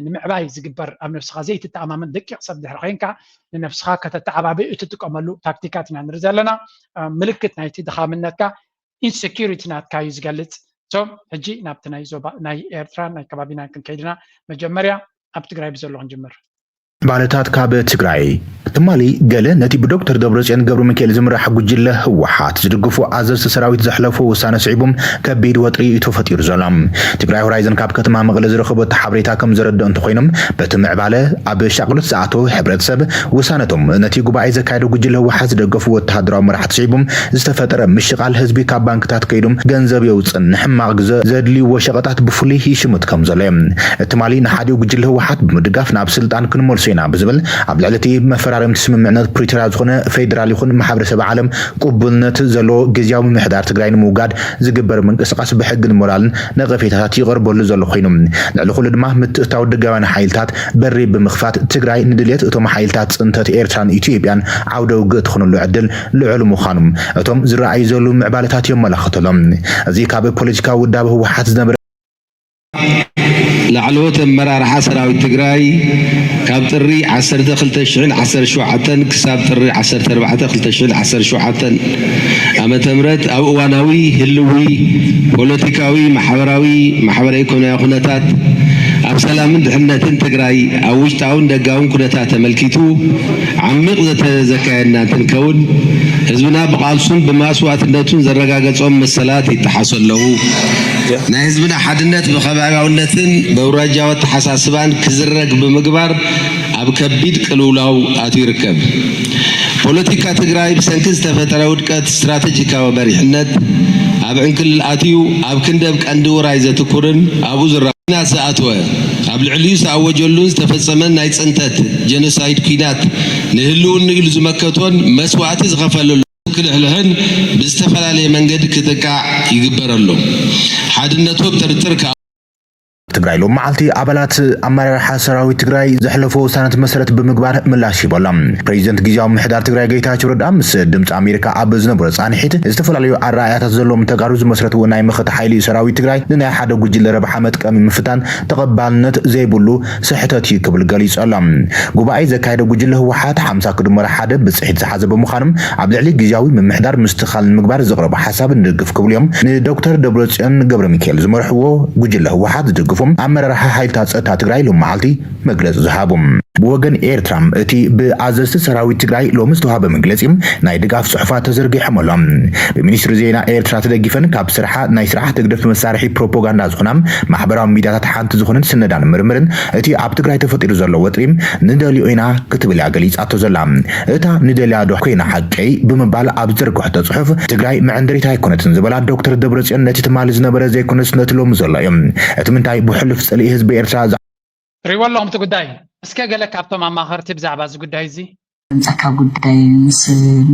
ንምዕባይ ዝግበር ኣብ ነብስኻ ዘይትተኣማመን ደቂቕ ሰብ ድሕሪ ኮይንካ ንነብስኻ ከተተዓባብእ እትጥቀመሉ ታክቲካት ኢና ንርኢ ዘለና። ምልክት ናይቲ ድኻምነትካ ኢንሴኪሪቲ ናትካ እዩ ዝገልጽ። ሶ ሕጂ ናብቲ ናይ ዞባ ናይ ኤርትራ ናይ ከባቢና ክንከይድና መጀመርያ ኣብ ትግራይ ብዘሎ ክንጅምር። ባለታት ካብ ትግራይ ትማሊ ገለ ነቲ ብዶክተር ደብረጽዮን ገብረ ሚካኤል ዝምራሕ ጉጅለ ህወሓት ዝድግፉ ኣዘዝቲ ሰራዊት ዘሕለፎ ውሳነ ስዒቦም ከቢድ ወጥሪ እዩ ተፈጢሩ ዘሎ። ትግራይ ሆራይዘን ካብ ከተማ መቐለ ዝረኸበቶ ሓበሬታ ከም ዘረድኦ እንተኮይኖም በቲ ምዕባለ ኣብ ሻቕሎት ዝኣተወ ሕብረተሰብ ውሳነቶም ነቲ ጉባኤ ዘካየደ ጉጅለ ህወሓት ዝደገፉ ወተሃደራዊ መራሕቲ ስዒቦም ዝተፈጠረ ምሽቓል ህዝቢ ካብ ባንክታት ከይዶም ገንዘብ የውፅን ንሕማቕ ግዘ ዘድልይዎ ሸቐጣት ብፍሉይ ይሽምት ከም ዘሎ እዮም። ትማሊ ንሓዲኡ ጉጅለ ህወሓት ብምድጋፍ ናብ ስልጣን ክንመልሶ ኢና ብዝብል ኣብ ልዕሊ እቲ መፈራረምቲ ስምምዕነት ፕሪቶርያ ዝኾነ ፌዴራል ይኹን ማሕበረሰብ ዓለም ቅቡልነት ዘለዎ ግዝያዊ ምምሕዳር ትግራይ ንምውጋድ ዝግበር ምንቅስቃስ ብሕግን ሞራልን ነቐፌታታት ይቐርበሉ ዘሎ ኮይኑ ልዕሊ ኩሉ ድማ ምትእታው ደጋውያን ሓይልታት በሪ ብምኽፋት ትግራይ ንድልየት እቶም ሓይልታት ፅንተት ኤርትራን ኢትዮጵያን ዓውደ ውግእ ትኾነሉ ዕድል ልዑል ምዃኑ እቶም ዝረኣዩ ዘለዉ ምዕባለታት የመላኽቱ ኣሎ። እዚ ካብ ፖለቲካዊ ውዳበ ህወሓት ዝነበረ ላዕለዎት ኣመራርሓ ሰራዊት ትግራይ ካብ ጥሪ ዓሰርተ ክልተ ሽሕን ዓሰርተ ሸውዓተን ክሳብ ጥሪ ዓሰርተ ኣርባዕተ ክልተ ሽሕን ዓሰርተ ሸውዓተን ዓመተ ምህረት ኣብ እዋናዊ ህልዊ ፖለቲካዊ፣ ማሕበራዊ፣ ማሕበረ ኢኮኖሚያዊ ኩነታት ኣብ ሰላምን ድሕነትን ትግራይ ኣብ ውሽጣውን ደጋውን ኩነታት ተመልኪቱ ዓሚቕ ዘተ ዘካየድና እንትንከውን ህዝብና ብቓልሱን ብመስዋእትነቱን ዘረጋገጾም መሰላት ይጠሓሱ ኣለዉ። ናይ ህዝብና ሓድነት ብኸባቢያውነትን በውራጃዊ ኣተሓሳስባን ክዝረግ ብምግባር ኣብ ከቢድ ቅልውላው ኣትዩ ይርከብ። ፖለቲካ ትግራይ ብሰንኪ ዝተፈጠረ ውድቀት ስትራተጂካዊ መሪሕነት ኣብ ዕንክልል ኣትዩ ኣብ ክንዲ ኣብ ቀንዲ ውራይ ዘትኩርን ኣብኡ ዝራ ኩናት ዝኣተወ ኣብ ልዕሊኡ ዝኣወጀሉን ዝተፈጸመን ናይ ጽንተት ጀኖሳይድ ኩናት ንህልውንኡ ኢሉ ዝመከቶን መስዋእቲ ዝኸፈለሉ ክልሕልሕን ብዝተፈላለየ መንገዲ ክጥቃዕ ይግበር ኣሎ። ሓድነቱ ኣብ ጥርጥር ክኣ ትግራይ ሎም መዓልቲ ኣባላት ኣመራርሓ ሰራዊት ትግራይ ዘሕለፎ ውሳነት መሰረት ብምግባር ምላሽ ሂቦ ኣሎ። ፕሬዚደንት ግዝያዊ ምምሕዳር ትግራይ ጌታቸው ረዳ ምስ ድምፂ ኣሜሪካ ኣብ ዝነበሮ ፃንሒት ዝተፈላለዩ ኣረኣእያታት ዘለዎም ተጋሩ ዝመስረትዎ ናይ መኸተ ሓይሊ ሰራዊት ትግራይ ንናይ ሓደ ጉጅለ ረብሓ መጥቀሚ ምፍታን ተቐባልነት ዘይብሉ ስሕተት እዩ ክብል ገሊፁ ኣሎ። ጉባኤ ዘካየደ ጉጅለ ህወሓት ሓምሳ ክድመር ሓደ ብፅሒት ዝሓዘ ብምዃኑ ኣብ ልዕሊ ግዝያዊ ምምሕዳር ምስትኽኻል ንምግባር ዘቕረቦ ሓሳብ ንድግፍ ክብሉ እዮም ንዶክተር ደብረፅዮን ገብረሚካኤል ዝመርሕዎ ጉጅለ ህወሓት ዝድግፉ ኣመራርሓ ሓይልታት ፀጥታ ትግራይ ሎም መዓልቲ መግለፂ ዝሃቡ። ብወገን ኤርትራ እቲ ብኣዘዝቲ ሰራዊት ትግራይ ሎሚ ዝተዋሃበ መግለፂ ናይ ድጋፍ ፅሑፋት ተዘርጊሖም ኣሎ። ብሚኒስትሪ ዜና ኤርትራ ተደጊፈን ካብ ስርሓ ናይ ስርዓት ህግደፍ መሳርሒ ፕሮፓጋንዳ ዝኾና ማሕበራዊ ሚድያታት ሓንቲ ዝኾነት ስነዳን ምርምርን እቲ ኣብ ትግራይ ተፈጢሩ ዘሎ ወጥሪ ንደልዮ ኢና ክትብል እያ ገሊፃቶ ዘላ። እታ ንደልያ ዶ ኮይና ሓቀይ ብምባል ኣብ ዝዘርግሖቶ ፅሑፍ ትግራይ መዐንደሪት ኣይኮነትን ዝበላ ዶክተር ደብረፅዮን ነቲ ትማሊ ዝነበረ ዘይኮነስ ነቲ ሎሚ ዘሎ እዩ። እቲ ምንታይ ብሕሉፍ ፅልኢ ህዝቢ ኤርትራ ትሪእዎ ኣለኹም እቲ ጉዳይ። እስከ ገለ ካብቶም ኣማኸርቲ ብዛዕባ እዚ ጉዳይ እዚ ዘምፀካ ጉዳይ ምስ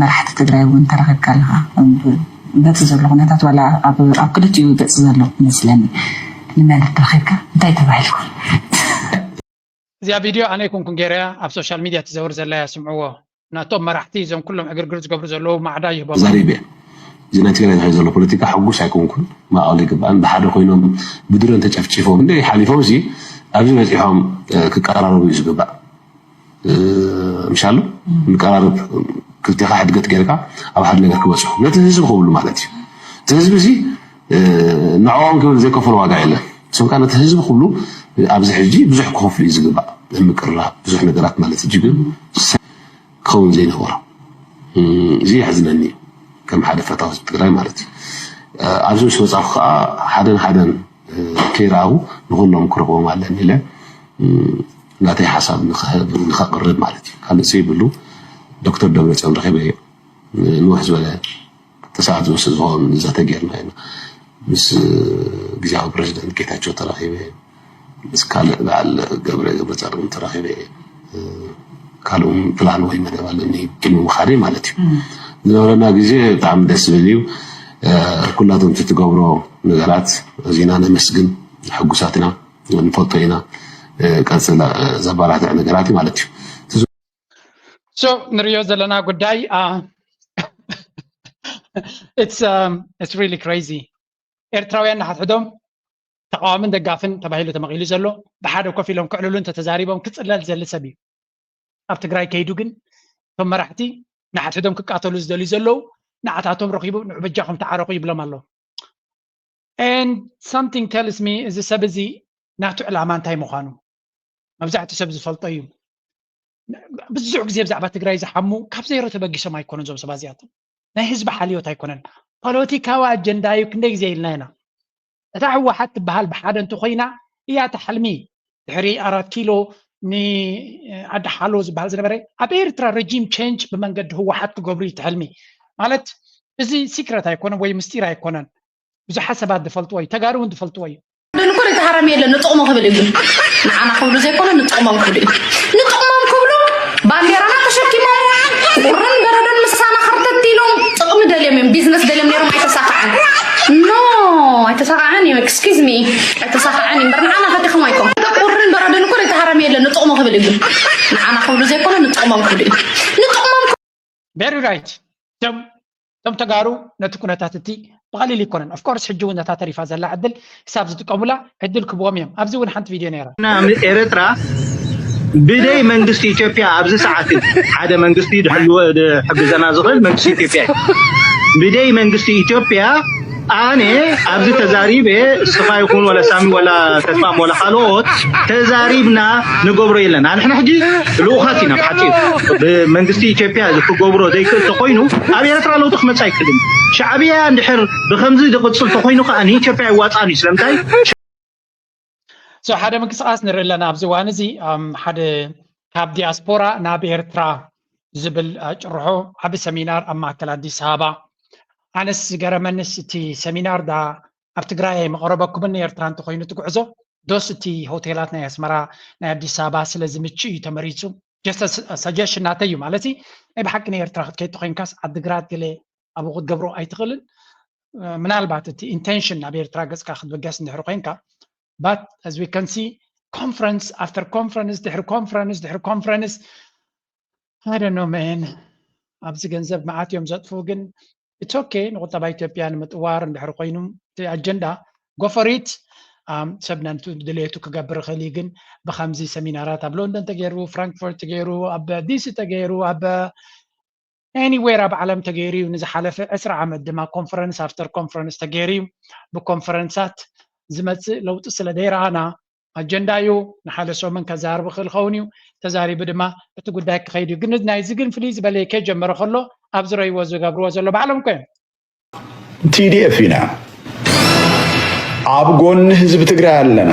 መራሕቲ ትግራይ እውን ተራኺብካ ኣለኻ። በቲ ዘሎ ኩነታት ዋላ ኣብ ክልቲኡ ገፅ ዘሎ መስለኒ ንመን ተራኺብካ እንታይ ተባሂልኩም? እዚኣ ቪድዮ ኣነ ይኩንኩን ገይረያ ኣብ ሶሻል ሚድያ ትዘውር ዘለያ ስምዕዎ። ናቶም መራሕቲ እዞም ኩሎም ዕግርግር ዝገብሩ ዘለዉ ማዕዳ ይህቦም። ተዛሪበ እየ። እዚ ናይ ትግራይ ዝሕል ዘሎ ፖለቲካ ሕጉስ ኣይኮንኩን። ማእቐል ኣይግባእን። ብሓደ ኮይኖም ብድሮን ተጨፍጪፎም እንደ ሓሊፎም ሲ ኣብዚ በፂሖም ክቀራረቡ እዩ ዝግባእ። ምሻሉ ንቀራረብ ክልቴኻ ሕድገት ጌርካ ኣብ ሓደ ነገር ክበፅሑ ነቲ ህዝቢ ክብሉ ማለት እዩ። እቲ ህዝቢ እዚ ንዕኦም ክብል ዘይከፈሎ ዋጋ የለን። ስምካ ነቲ ህዝቢ ክብሉ ኣብዚ ሕጂ ብዙሕ ክኸፍሉ እዩ ዝግባእ። ንምቅርራብ ብዙሕ ነገራት ማለት እዩ። ግን ክኸውን ዘይነበሮ እዚ የሕዝነኒ እዩ። ከም ሓደ ፈታዊ ህዝቢ ትግራይ ማለት እዩ። ኣብዚ ምስ መፃኹ ከዓ ሓደን ሓደን ከይረኣኹ ንኩሎም ክረኽቦም ኣለኒ ኢለ ናተይ ሓሳብ ንኸቕርብ ማለት እዩ። ካልእ ዘይብሉ ዶክተር ደብረፅዮን ረኺበዮ። ንውሕ ዝበለ ክልተ ሰዓት ዝወስድ ዝኸውን ዘተ ጌርና ኢና። ምስ ግዝያዊ ፕረዚደንት ጌታቸው ተራኺበ፣ ምስ ካልእ በዓል ገብረ ገብረፃድቕን ተራኺበ። ካልእ እውን ፕላን ወይ መደብ ኣለኒ ቅድሚ ምኻደይ ማለት እዩ። ዝነበረና ግዜ ብጣዕሚ ደስ ዝብል እዩ። ኩላቶም እቲ ትገብሮ ነገራት ኣዚና ነመስግን፣ ሕጉሳት ኢና። ንፈልጦ ኢና። ቀፅል ዘባላትዕ ነገራት ማለት እዩ። So ንሪኦ ዘለና ጉዳይ it's really crazy። ኤርትራውያን ንሓድሕዶም ተቃዋምን ደጋፍን ተባሂሉ ተመቒሉ ዘሎ ብሓደ ኮፍ ኢሎም ክዕልሉ እንተተዛሪቦም ክፅለል ዘሊ ሰብ እዩ። ኣብ ትግራይ ከይዱ ግን እቶም መራሕቲ ንሓድሕዶም ክቃተሉ ዝደልዩ ዘለዉ ንዓታቶም ረኺቡ ንዑ በጃኹም ተዓረቑ ይብሎም ኣሎ። And something tells me እዚ ሰብ እዚ ናቱ ዕላማ እንታይ ምዃኑ መብዛሕትኡ ሰብ ዝፈልጦ እዩ። ብዙሕ ግዜ ብዛዕባ ትግራይ ዝሓሙ ካብ ዜሮ ተበጊሶም ኣይኮኑን እዞም ሰባት እዚኣቶም። ናይ ህዝቢ ሓልዮት ኣይኮነን። ፖለቲካዊ ኣጀንዳ እዩ። ክንደይ ግዜ ኢልና ኢና። እታ ህወሓት ትበሃል ብሓደ እንተኮይና እያ እታ ሕልሚ ድሕሪ ኣራት ኪሎ ንዓዲ ሓሎ ዝበሃል ዝነበረ ኣብ ኤርትራ regime change ብመንገዲ ህወሓት ክገብሩ እዩ እቲ ሕልሚ። ማለት እዚ secret ኣይኮነን ወይ ምስጢር ኣይኮነን። ብዙሓት ሰባት ዝፈልጥዎ እዩ። ተጋሩ እውን ዝፈልጥዎ እዩ። ደንኮር የተሃረመ የለን ንጥቕሙ ክብል እዩ። ንዓና ክብሉ ዘይኮነ ንጥቕሞም ክብሉ እዩ። ንጥቕሞም ክብሉ ባንዴራና ተሸኪሞም ቁርን በረዶን ምሳና ከርተት ኢሎም ጥቕሚ ደልዮም እዮም። ቢዝነስ ደልዮም ነይሮም ኣይተሳካዐን። ኖ ኣይተሳካዐን እዩ። Excuse me ኣይተሳካዐን እዩ። እምበር ንዓና ፈቲኹም ኣይኮን። ቁርን በረዶን እኮ የተሃረመ የለን ንጥቕሙ ክብል እዩ። ንዓና ክብሉ ዘይኮነ ንጥቕሞም ክብሉ እዩ። ንጥቕሞም Very right። እቶም እቶም ተጋሩ ነቲ ኩነታት እቲ ብቐሊል ይኮነን። Of course ሕጂ እውን ነታ ተሪፋ ዘላ ዕድል ክሳብ ዝጥቀሙላ ዕድል ክብዎም እዮም። ኣብዚ እውን ሓንቲ ቪድዮ ነይራ። እና ኤርትራ ብደይ መንግስቲ ኢትዮጵያ ኣብዚ ሰዓት ሓደ መንግስቲ ድሕልዎ ድሕግዘና ዝኽእል መንግስቲ ኢትዮጵያ እዩ። ብደይ መንግስቲ ኢትዮጵያ ኣነ ኣብዚ ተዛሪበ ስኻ ይኹን ወላ ሳሚ ወላ ተስፋም ወላ ካልኦት ተዛሪብና ንገብሮ የለን። ኣንሕና ሕጂ ልኡኻት ኢና ብሓፂሩ ብመንግስቲ ኢትዮጵያ ክገብሮ ዘይክእል ተኮይኑ ኣብ ኤርትራ ለውጢ ክመፅእ ኣይክእልን። ሻዕብያ እንድሕር ብከምዚ ዝቕፅል ተኮይኑ ከዓ ንኢትዮጵያ ይዋፃን እዩ። ስለምንታይ So ሓደ ምንቅስቃስ ንርኢ ኣለና ኣብዚ እዋን እዚ ሓደ ካብ ዲያስፖራ ናብ ኤርትራ ዝብል ጭርሖ ዓቢ ሰሚናር ኣብ ማእከል ኣዲስ ኣበባ። ኣነስ ዝገረመንስ እቲ ሰሚናር ዳ ኣብ ትግራይ ኣይመቐረበኩምን ንኤርትራ እንተኮይኑ እቲ ጉዕዞ ዶስ እቲ ሆቴላት ናይ ኣስመራ ናይ ኣዲስ ኣበባ ስለ ዝምቹ እዩ ተመሪፁ? Just suggestion ናተይ እዩ ማለት ናይ ብሓቂ ንኤርትራ ክትከይድ ተኮይንካስ ዓድግራት ገለ ኣብኡ ክትገብሮ ኣይትኽእልን። ምናልባት እቲ intention ናብ ኤርትራ ገፅካ ክትብገስ እንድሕር ኮይንካ but as we can see conference after conference ድሕሪ conference ድሕሪ conference I don't know man ኣብዚ ገንዘብ መዓት እዮም ዘጥፍኡ ግን it's okay ንቁጠባ ኢትዮጵያ ንምጥዋር እንድሕር ኮይኑ እቲ ኣጀንዳ go for it። ሰብ ነንቱ ድሌቱ ክገብር ይኽእል እዩ ግን ብከምዚ ሰሚናራት ኣብ ሎንደን ተገይሩ ፍራንክፈርት ተገይሩ ኣብ ዲሲ ተገይሩ ኣብ anywhere ኣብ ዓለም ተገይሩ እዩ። ንዝሓለፈ ዕስራ ዓመት ድማ conference after conference ተገይሩ እዩ። ብኮንፈረንሳት ዝመፅእ ለውጢ ስለ ዘይረኣና ኣጀንዳ እዩ። ንሓደ ሰሙን ከዛርብ ይኽእል ኸውን እዩ። ተዛሪቡ ድማ እቲ ጉዳይ ክኸይድ እዩ። ግን ናይዚ ግን ፍልይ ዝበለ ከጀመረ ከሎ ኣብ ዝረእይዎ ዝገብርዎ ዘሎ ባዕሎም እኮ እዮም። ቲዲኤፍ ኢና። ኣብ ጎኒ ህዝቢ ትግራይ ኣለና።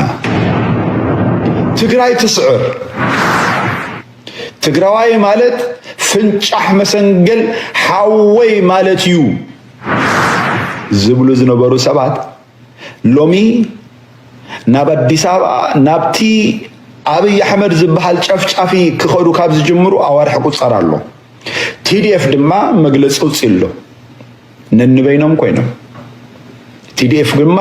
ትግራይ ትስዕር። ትግራዋይ ማለት ፍንጫሕ መሰንገል ሓወይ ማለት እዩ ዝብሉ ዝነበሩ ሰባት ሎሚ ናብ ኣዲስ ኣበባ ናብቲ ኣብይ ኣሕመድ ዝበሃል ጨፍጫፊ ክኸዱ ካብ ዝጅምሩ ኣዋርሕ ቁፀር ኣሎ። ቲዲኤፍ ድማ መግለፂ ውፅእ ኣሎ። ነንበይኖም ኮይኖም ቲዲኤፍ ድማ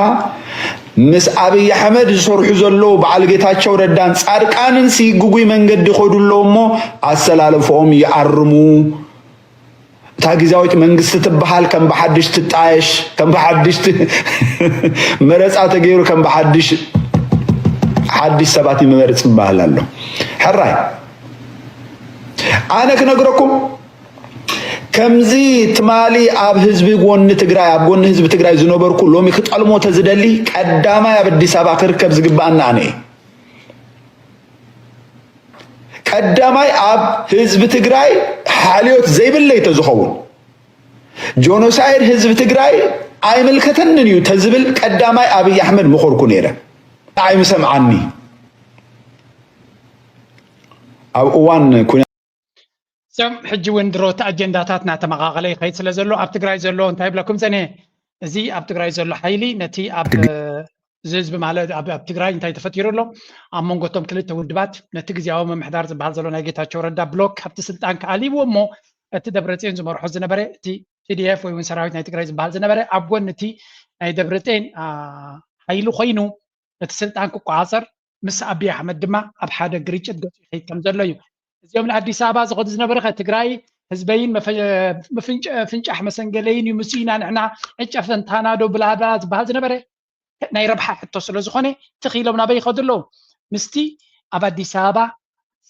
ምስ ኣብይ ኣሕመድ ዝሰርሑ ዘለዉ በዓል ጌታቸው ረዳን ፃድቃንን ሲ ግጉይ መንገዲ ይኸዱ ኣለዉ እሞ ኣሰላለፍኦም ይኣርሙ። እታ ግዝያዊት መንግስቲ ትበሃል ከም ብሓድሽ ትጣየሽ፣ ከም ብሓድሽ መረፃ ተገይሩ ከም ብሓድሽ ሓድሽ ሰባት ይመርፅ ይበሃል ኣሎ። ሕራይ ኣነ ክነግረኩም ከምዚ ትማሊ ኣብ ህዝቢ ጎኒ ትግራይ ኣብ ጎኒ ህዝቢ ትግራይ ዝነበርኩ ሎሚ ክጠልሞ ተዝደሊ ቀዳማይ ኣብ ኣዲስ ኣበባ ክርከብ ዝግባኣና ኣነ እየ። ቀዳማይ ኣብ ህዝቢ ትግራይ ሓልዮት ዘይብለይ ተዝኸውን ጆኖሳይድ ህዝቢ ትግራይ ኣይምልከተንን እዩ ተዝብል ቀዳማይ ኣብይ ኣሕመድ ምኾርኩ ነይረ። ኣይምሰምዓኒ ኣብ እዋን ኩና ሰም ሕጂ እውን ድሮ እቲ ኣጀንዳታት እናተመቓቐለ ይኸይድ ስለ ዘሎ ኣብ ትግራይ ዘሎ እንታይ ይብለኩም ፀኒሐ እዚ ኣብ ትግራይ ዘሎ ሓይሊ ነቲ ኣብ እዚ ህዝቢ ማለት ኣብ ኣብ ትግራይ እንታይ ተፈጢሩ ኣሎ ኣብ መንጎ እቶም ክልተ ውድባት ነቲ ግዜያዊ ምምሕዳር ዝበሃል ዘሎ ናይ ጌታቸው ረዳ ብሎክ ካብቲ ስልጣን ክኣልይዎ እሞ እቲ ደብረፅዮን ዝመርሖ ዝነበረ እቲ ቲዲኤፍ ወይ እውን ሰራዊት ናይ ትግራይ ዝበሃል ዝነበረ ኣብ ጎኒ እቲ ናይ ደብረፅዮን ሓይሊ ኮይኑ ነቲ ስልጣን ክቆፃፀር ምስ ኣብይ ኣሕመድ ድማ ኣብ ሓደ ግርጭት ገፁ ይኸይድ ከም ዘሎ እዩ። እዚኦም ንኣዲስ ኣበባ ዝኸዱ ዝነበረ ከ ትግራይ ህዝበይን መፈ- መፍንጨ- ፍንጫሕ መሰንገለይን እዩ፣ ምስ ኢና ንሕና ዕጨ ፈንታና ዶ ብላዳ ዝበሃል ዝነበረ ናይ ረብሓ ሕቶ ስለ ዝኾነ ትኽ ኢሎም ናበይ ይኸዱ ኣለዉ? ምስቲ ኣብ ኣዲስ ኣበባ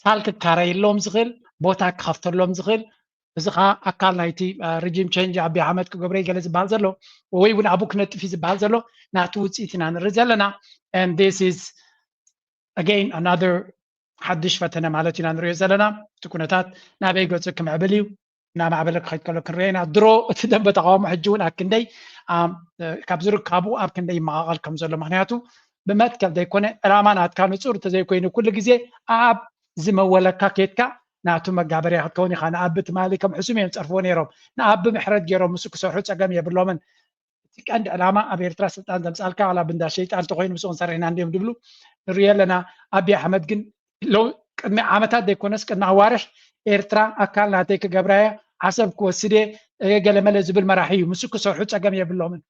ሳል ክካረየሎም ዝኽእል፣ ቦታ ክኸፍተሎም ዝኽእል፣ እዚ ከዓ ኣካል ናይቲ ሪጂም ቼንጅ ኣብይ ኣሕመድ ክገብሮ ገለ ዝበሃል ዘሎ ወይ እውን ኣብኡ ክነጥፍ እዩ ዝበሃል ዘሎ ናቲ ውፅኢት ኢና ንርኢ ዘለና። And this is again another ሓድሽ ፈተነ ማለት ኢና ንሪኦ ዘለና። እቲ ኩነታት ናበይ ገፁ ክምዕብል እዩ፣ እናማዕበለ ክኸይድ ከሎ ክንሪኦ ኢና። ድሮ እቲ ደንበ ተቃውሞ ሕጂ እውን ኣብ ክንደይ ኣም፣ ካብ ዝርካቡ ኣብ ክንደይ ይመቓቐል ከም ዘሎ፣ ምክንያቱ ብመትከል ዘይኮነ ዕላማ ናትካ ንፁር እንተዘይኮይኑ ኩሉ ግዜ ኣብ ዝመወለካ ኬድካ ናቱ መጋበርያ ክትከውን ኢኻ። ንኣቢ ትማሊ ከም ሕሱም እዮም ዝፀርፍዎ ነይሮም። ንኣቢ ምሕረት ገይሮም ምስ ክሰርሑ ፀገም የብሎምን። እቲ ቀንዲ ዕላማ ኣብ ኤርትራ ስልጣን ዘምፃልካ ዋላ ብንዳ ሸይጣን እንተኮይኑ ምስኡ ክንሰርሕ ኢና እንዲዮም ድብሉ ንሪኦ ኣለና። ኣቢ ኣሕመድ ግን ሎ ቅድሚ ዓመታት ዘይኮነስ ቅድሚ ኣዋርሕ ኤርትራ ኣካል ናተይ ክገብራያ ዓሰብ ክወስድ እየ ገለመለ ዝብል መራሒ እዩ። ምስኡ ክሰርሑ ፀገም የብሎምን።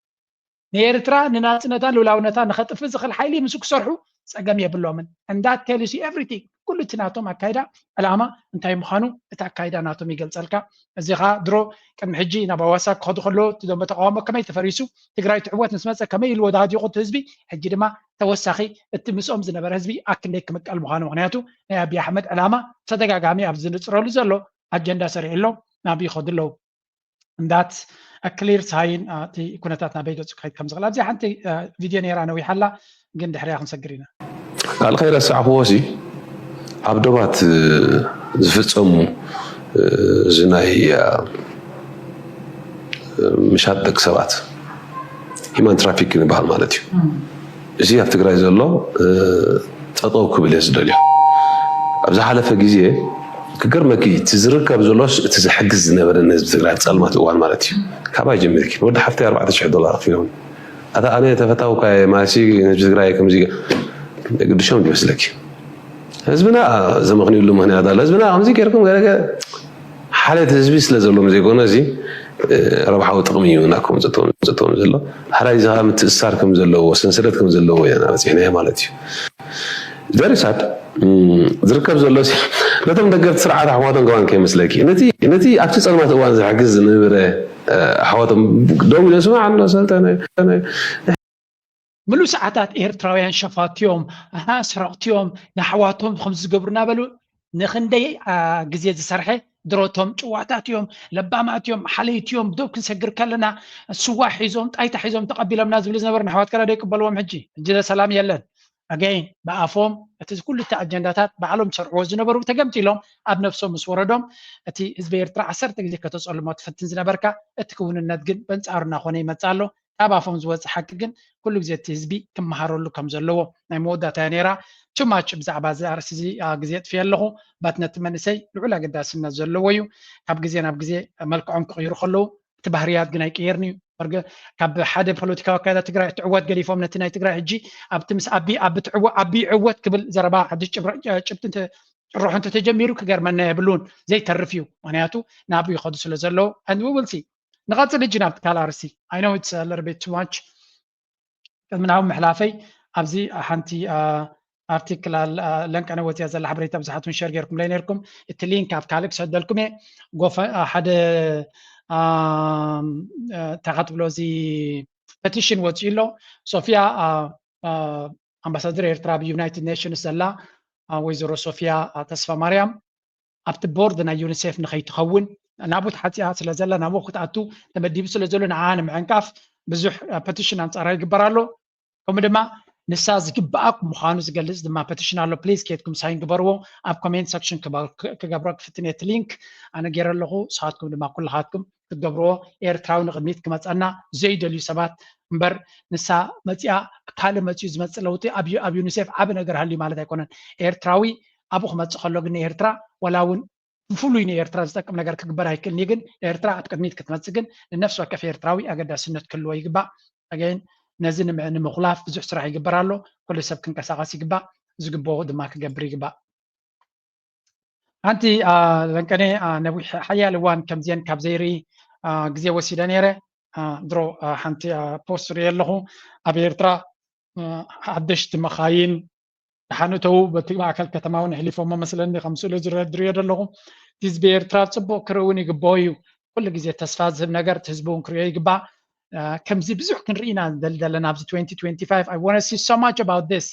ንኤርትራ ንናጽነታን ልኡላውነታን ንኸጥፍእ ዝኽእል ሓይሊ ምስኡ ክሰርሑ ጸገም የብሎምን። And that tells you everything። ኩሉ እቲ ናቶም ኣካይዳ ዕላማ እንታይ ምዃኑ እቲ ኣካይዳ ናቶም ይገልጸልካ። እዚ ኸኣ ድሮ ቅድሚ ሕጂ ናብ ኣዋሳ ክኸዱ ከለዉ እቲ ደንበ ተቃውሞ ከመይ ተፈሪሱ፣ ትግራይ ትዕወት ምስ መጸ ከመይ ኢሉ ወዳዲቑ እቲ ህዝቢ፣ ሕጂ ድማ ተወሳኺ እቲ ምስኦም ዝነበረ ህዝቢ ኣክንደይ ክምቀል ምዃኑ። ምኽንያቱ ናይ ኣብይ ኣሕመድ ዕላማ ተደጋጋሚ ኣብ ዝንጽረሉ ዘሎ ኣጀንዳ ሰሪዑሎም ናብ ይኸዱ ኣለዉ። And that's a clear sign እቲ ኩነታት ናበይ ገጹ ክኸይድ ከም ዝኽእል። ኣብዚኣ ሓንቲ ቪድዮ ነይራ ነዊሓላ፣ ግን ድሕሪያ ክንሰግር ኢና። ካልእ ከይረሳዕክዎ ሲ ኣብ ዶባት ዝፍጸሙ እዚ ናይ ምሻጥ ደቂ ሰባት ሂማን ትራፊክ ንበሃል ማለት እዩ። እዚ ኣብ ትግራይ ዘሎ ጠጠው ክብል እየ ዝደልዮ። ኣብ ዝሓለፈ ግዜ ክገርመኪ እቲ ዝርከብ ዘሎስ እቲ ዝሕግዝ ዝነበረ ንህዝቢ ትግራይ ኣብ ጸልማት እዋን ማለት እዩ። ካባይ ጀሚርኪ ንወዲ ሓፍተይ ኣርባዕተ ሽሕ ዶላር ኣኽፊሎም ኣታ ኣነ ተፈታውካ እየ ማሲ ንህዝቢ ትግራይ ከምዚ ግድሾም ይመስለኪ። ህዝብና ዘመኽንዩሉ ምኽንያት ኣሎ። ህዝብና ከምዚ ጌርኩም ገለ ገለ ሓልየት ህዝቢ ስለ ዘለዎም ዘይኮነ እዚ ረብሓዊ ጥቕሚ እዩ ናኩም ዘቶም ዘሎ። ሓራይ እዚ ከዓ ምትእስሳር ከም ዘለዎ ሰንሰለት ከም ዘለዎ ኢና በፂሕናዮ ማለት እዩ። Very sad ዝርከብ ዘሎ ነቶም ደገፍቲ ስርዓት ኣሕዋቶም ከማን ከይመስለኪ ነቲ ኣብቲ ፀልማት እዋን ዝሕግዝ ዝነበረ ኣሕዋቶም ደው ኢለ ስማዕ ኣሎ ሰልጠነ ምሉእ ሰዓታት ኤርትራውያን ሸፋትዮም ኣስረቕትዮም ንኣሕዋቶም ከምዚ ዝገብሩ እናበሉ ንክንደይ ግዜ ዝሰርሐ ድሮቶም ጭዋታት እዮም ለባማት እዮም ሓለይቲ እዮም ዶብ ክንሰግር ከለና ስዋ ሒዞም ጣይታ ሒዞም ተቐቢሎምና ዝብሉ ዝነበሩ ንኣሕዋት ከላ ዶ ይቅበልዎም ሕጂ ሕጂ ሰላም የለን ኣገይን ብኣፎም እቲ ኩሉ እቲ ኣጀንዳታት ባዕሎም ዝሰርሕዎ ዝነበሩ ተገምጢሎም ኣብ ነፍሶም ምስ ወረዶም እቲ ህዝቢ ኤርትራ ዓሰርተ ግዜ ከተፀልሞ ትፍትን ዝነበርካ እቲ ክውንነት ግን በንፃሩ እናኾነ ይመፅእ ኣሎ ካብ ኣፎም ዝወፅእ ሓቂ ግን ኩሉ ግዜ እቲ ህዝቢ ክመሃረሉ ከም ዘለዎ ናይ መወዳእታ እያ ነይራ too much ብዛዕባ እዚ ኣርእስቲ እዚ ግዜ የጥፍየ ኣለኹ but ነቲ መንእሰይ ልዑል ኣገዳስነት ዘለዎ እዩ ካብ ግዜ ናብ ግዜ መልክዖም ክቕይሩ ከለዉ እቲ ባህርያት ግን ኣይቅየርን እዩ ካብ ሓደ ፖለቲካዊ ኣካይዳ ትግራይ ትዕወት ገዲፎም ነቲ ናይ ትግራይ ሕጂ ኣብቲ ምስ ኣቢ ኣቢ ትዕወ ኣቢ ይዕወት ክብል ዘረባ ሓድሽ ጭብጥን ጭርሖ እንተተጀሚሩ ክገርመና የብሉን ዘይተርፍ እዩ ምክንያቱ ናብኡ ይኸዱ ስለ ዘለዉ and we will see ንቐፅል ሕጂ ናብቲ ካልእ ኣርሲ I know it's a little bit too much ቅድሚ ናብ ምሕላፈይ ኣብዚ ሓንቲ ኣርቲክል ለንቀነ ወፅያ ዘላ ሓበሬታ ብዙሓት ውን ሸር ጌርኩም ለይ ነርኩም እቲ ሊንክ ኣብ ካልእ ክሰደልኩም እየ ሓደ እንታይ ትብሎ እዚ ፐቲሽን ወፂኡ ኣሎ ሶፊያ ኣምባሳደር ኤርትራ ኣብ ዩናይትድ ኔሽንስ ዘላ ወይዘሮ ሶፊያ ተስፋ ማርያም ኣብቲ ቦርድ ናይ ዩኒሴፍ ንኸይትኸውን ናብኡ ተሓፂኣ ስለ ዘላ ናብኡ ክትኣቱ ተመዲቡ ስለ ዘሎ ንዓ ንምዕንቃፍ ብዙሕ ፐቲሽን ኣንፃራ ይግበር ኣሎ ከምኡ ድማ ንሳ ዝግባኣ ምዃኑ ዝገልፅ ድማ ፐቲሽን ኣሎ ፕሊዝ ኬድኩም ሳይን ግበርዎ ኣብ ኮሜንት ሰክሽን ክገብሮ ክፍትን እቲ ሊንክ ኣነ ገይረ ኣለኹ ንስኻትኩም ድማ ኩልኻትኩም ክትገብርዎ ኤርትራዊ ንቅድሚት ክመፀና ዘይደልዩ ሰባት እምበር ንሳ መፂኣ ካልእ መፂኡ ዝመፅእ ለውጢ ኣብ ዩኒሴፍ ዓብ ነገር ሃልዩ ማለት ኣይኮነን ኤርትራዊ ኣብኡ ክመፅእ ከሎ ግን ንኤርትራ ዋላ እውን ብፍሉይ ንኤርትራ ዝጠቅም ነገር ክግበር ኣይክእልን እዩ ግን ኤርትራ ኣብ ቅድሚት ክትመፅእ ግን ንነፍሲ ወከፍ ኤርትራዊ ኣገዳስነት ክህልዎ ይግባእ ኣገይን ነዚ ንምኹላፍ ብዙሕ ስራሕ ይግበር ኣሎ ኩሉ ሰብ ክንቀሳቀስ ይግባእ ዝግበኦ ድማ ክገብር ይግባእ ሓንቲ ለንቀኔ ነዊሕ ሓያል እዋን ከምዚአን ካብ ዘይርኢ ግዜ ወሲደ ነይረ ድሮ ሓንቲ ፖስት ርኢ ኣለኹ ኣብ ኤርትራ ሓደሽቲ መኻይን ደሓን እተዉ በቲ ማእከል ከተማ እውን ኣሕሊፎሞ መስለኒ ከም ስእሉ ዝረድርዮ ዘለኹ። እቲ ህዝቢ ኤርትራ ጽቡቕ ክርኢ እውን ይግብኦ እዩ። ኩሉ ግዜ ተስፋ ዝህብ ነገር እቲ ህዝቢ እውን ክርእዮ ይግባእ። ከምዚ ብዙሕ ክንርኢ ኢና ንደሊ ዘለና ኣብዚ twenty twenty-five. I want to see so much about this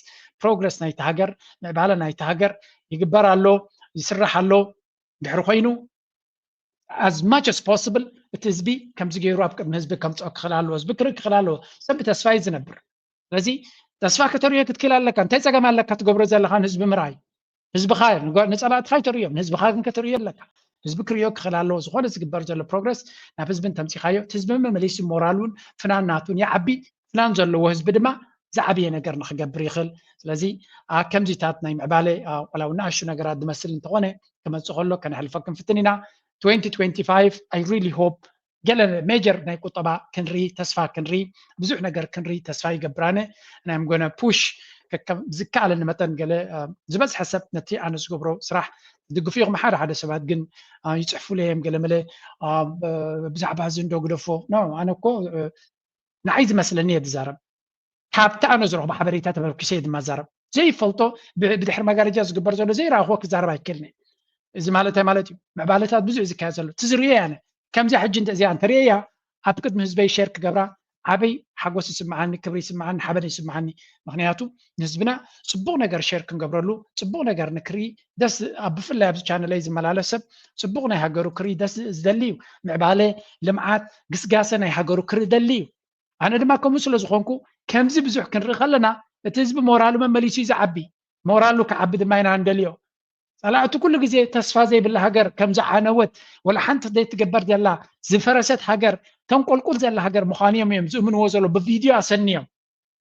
progress ናይቲ ሃገር፣ ምዕባለ ናይቲ ሃገር ይግበር ኣሎ፣ ይስራሕ ኣሎ። ድሕሪ ኮይኑ as much as possible እቲ ህዝቢ ከምዚ ገይሩ ኣብ ቅድሚ ህዝቢ ከምፅኦ ክኽእል ኣለዎ፣ ህዝቢ ክርኢ ክኽእል ኣለዎ። ሰብ ብተስፋ እዩ ዝነብር። ስለዚ ተስፋ ከተርእዮ ክትክእል ኣለካ። እንታይ ፀገም ኣለካ ትገብሮ ዘለኻ ንህዝቢ ምርኣይ? ህዝብኻ ንፀላእትኻ ይተርእዮም፣ ንህዝብኻ ግን ከተርእዮ ኣለካ። ህዝቢ ክርእዮ ክኽእል ኣለዎ። ዝኾነ ዝግበር ዘሎ ፕሮግረስ ናብ ህዝቢ እንተምፂኻዮ እቲ ህዝቢ መመሊሱ ሞራሉን ፍናን ናቱን ይዓቢ። ፍናን ዘለዎ ህዝቢ ድማ ዝዓብየ ነገር ንክገብር ይኽእል። ስለዚ ከምዚታት ናይ ምዕባለ ዋላ እውን ንኣሽቱ ነገራት ዝመስል እንተኾነ ክመፅእ ከሎ ከነሕልፎ ክንፍትን ኢና። twenty twenty-five I really hope ገለ ሜጀር ናይ ቁጠባ ክንርኢ፣ ተስፋ ክንርኢ፣ ብዙሕ ነገር ክንርኢ ተስፋ ይገብር ኣነ። I'm gonna push ዝከኣለኒ መጠን ገለ ዝበዝሐ ሰብ ነቲ ኣነ ዝገብሮ ስራሕ ትድግፉ ኢኹም። ሓደ ሓደ ሰባት ግን ይፅሕፉለይ እዮም ገለ መለ ብዛዕባ እዚ እንዶ ግደፎ። ኣነ እኮ ንዓይ ዝመስለኒ እየ ዝዛረብ። ካብቲ ኣነ ዝረኽቦ ሓበሬታ ተመርኪሰ እየ ድማ ዝዛረብ። ዘይፈልጦ ብድሕሪ መጋረጃ ዝግበር ዘሎ ዘይረኣኽዎ ክዛረብ ኣይክእልን እየ። እዚ ማለት እንታይ ማለት እዩ? ምዕባለታት ብዙሕ እዩ ዝካየድ ዘሎ። እቲ ዝርእዮ እየ ኣነ። ከምዚኣ ሕጂ እንተ እዚኣ እንተርእየያ ኣብ ቅድሚ ህዝበይ ሸር ክገብራ ዓብይ ሓጎስ ይስምዓኒ፣ ክብሪ ይስምዓኒ፣ ሓበን ይስምዓኒ። ምክንያቱ ንህዝብና ፅቡቕ ነገር ሸር ክንገብረሉ፣ ፅቡቕ ነገር ንክርኢ ደስ ኣብ ብፍላይ ኣብዚ ቻነለይ ዝመላለስ ሰብ ፅቡቕ ናይ ሃገሩ ክርኢ ደስ ዝደሊ እዩ። ምዕባለ፣ ልምዓት፣ ግስጋሰ ናይ ሃገሩ ክርኢ ደሊ እዩ። ኣነ ድማ ከምኡ ስለ ዝኾንኩ ከምዚ ብዙሕ ክንርኢ ከለና እቲ ህዝቢ ሞራሉ መመሊሱ እዩ ዝዓቢ። ሞራሉ ክዓቢ ድማ ኢና እንደልዮ። ጸላእቲ ኩሉ ግዜ ተስፋ ዘይብላ ሃገር ከም ዝዓነወት ወላ ሓንቲ ዘይትገበር ዘላ ዝፈረሰት ሃገር ተንቆልቁል ዘላ ሃገር ምዃኑ እዮም እዮም ዝእምንዎ ዘሎ ብቪድዮ ኣሰንዮም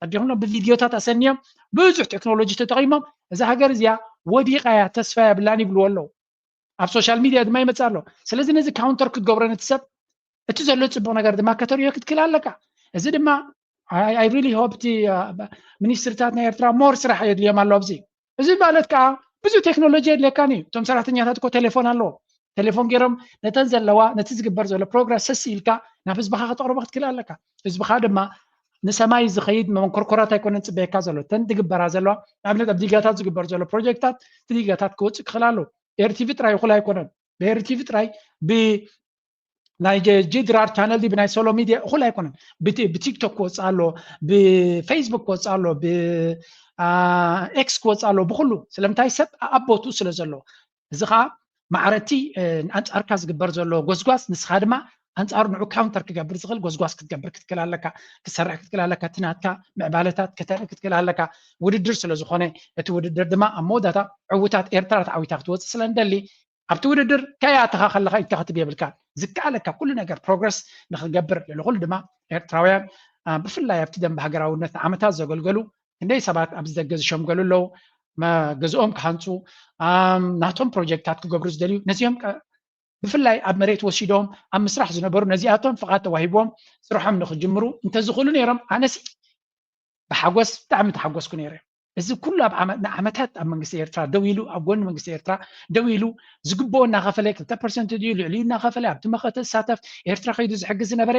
ኣዲኹም ብቪድዮታት ኣሰንዮም ብዙሕ ቴክኖሎጂ ተጠቒሞም እዛ ሃገር እዚኣ ወዲቓ እያ ተስፋ የብላን ይብልዎ ኣለዉ። ኣብ ሶሻል ሚድያ ድማ ይመፅእ ኣሎ። ስለዚ ነዚ ካውንተር ክትገብሮ ነቲ ሰብ እቲ ዘሎ ፅቡቅ ነገር ድማ ከተርእዮ ክትክእል ኣለካ። እዚ ድማ I really hope እቲ ሚኒስትርታት ናይ ኤርትራ ሞር ስራሕ የድልዮም ኣሎ ኣብዚ። እዚ ማለት ከዓ ብዙ ቴክኖሎጂ የድልየካን እዩ። እቶም ሰራሕተኛታት እኮ ቴሌፎን ኣለዎ። ቴሌፎን ገይሮም ነተን ዘለዋ ነቲ ዝግበር ዘሎ ፕሮግረስ ሰስ ኢልካ ናብ ህዝብካ ከተቅርቦ ክትክእል ኣለካ። ህዝብካ ድማ ንሰማይ ዝኸይድ መንኮርኮራት ኣይኮነን ፅበየካ ዘሎ። እተን ዝግበራ ዘለዋ ንኣብነት ኣብ ዲጋታት ዝግበር ዘሎ ፕሮጀክታት እቲ ዲጋታት ክወፅእ ክኽእል ኣለዎ። ኤርቲቪ ጥራይ እኹል ኣይኮነን። ብኤርቲቪ ጥራይ ብ ናይ ጀ- ጂ ድራር ቻነል ድዩ ብናይ ሶሎ ሚድያ እኹል ኣይኮነን። ብቲ- ብቲክቶክ ክወፅእ ኣሎ፣ ብፌስቡክ ክወፅእ ኣሎ፣ ብኤክስ ክወፅእ ኣሎ፣ ብኩሉ ስለምንታይ ሰብ ኣብ ቦቱ ስለ ዘሎ እዚ ከዓ ማዕረቲ ኣንፃርካ ዝግበር ዘሎ ጎስጓስ ንስኻ ድማ ኣንፃሩ ንዑ ካውንተር ክገብር ዝኽእል ጎስጓስ ክትገብር ክትክእል ኣለካ፣ ክትሰርሕ ክትክእል ኣለካ፣ እቲ ናትካ ምዕባለታት ከተርኢ ክትክእል ኣለካ። ውድድር ስለ ዝኾነ እቲ ውድድር ድማ ኣብ መወዳእታ ዕውታት ኤርትራ ተዓዊታ ክትወፅእ ስለ ንደሊ ኣብቲ ውድድር ከይኣተኻ ከለኻ ኢድካ ክትብ የብልካ። ዝከኣለካ ኩሉ ነገር ፕሮግረስ ንክንገብር ልዕሊ ኩሉ ድማ ኤርትራውያን ብፍላይ ኣብቲ ደንበ ሃገራውነት ንዓመታት ዘገልገሉ ክንደይ ሰባት ኣብዚ ደገ ዝሸምገሉ ኣለዉ። ገዝኦም ክሃንፁ ናቶም ፕሮጀክታት ክገብሩ ዝደልዩ ነዚኦም ብፍላይ ኣብ መሬት ወሲዶም ኣብ ምስራሕ ዝነበሩ ነዚኣቶም ፍቓድ ተዋሂቦም ስርሖም ንክጅምሩ እንተዝኽእሉ ነይሮም ኣነሲ ብሓጎስ ብጣዕሚ ተሓጎስኩ ነይረ። እዚ ኩሉ ኣብ ዓመ- ንዓመታት ኣብ መንግስቲ ኤርትራ ደው ኢሉ ኣብ ጎኒ መንግስቲ ኤርትራ ደው ኢሉ ዝግብኦ እናኸፈለ ክልተ ፐርሰንት ድዩ ልዕሊኡ እናኸፈለ ኣብቲ መኸተ ዝሳተፍ ኤርትራ ከይዱ ዝሕግዝ ዝነበረ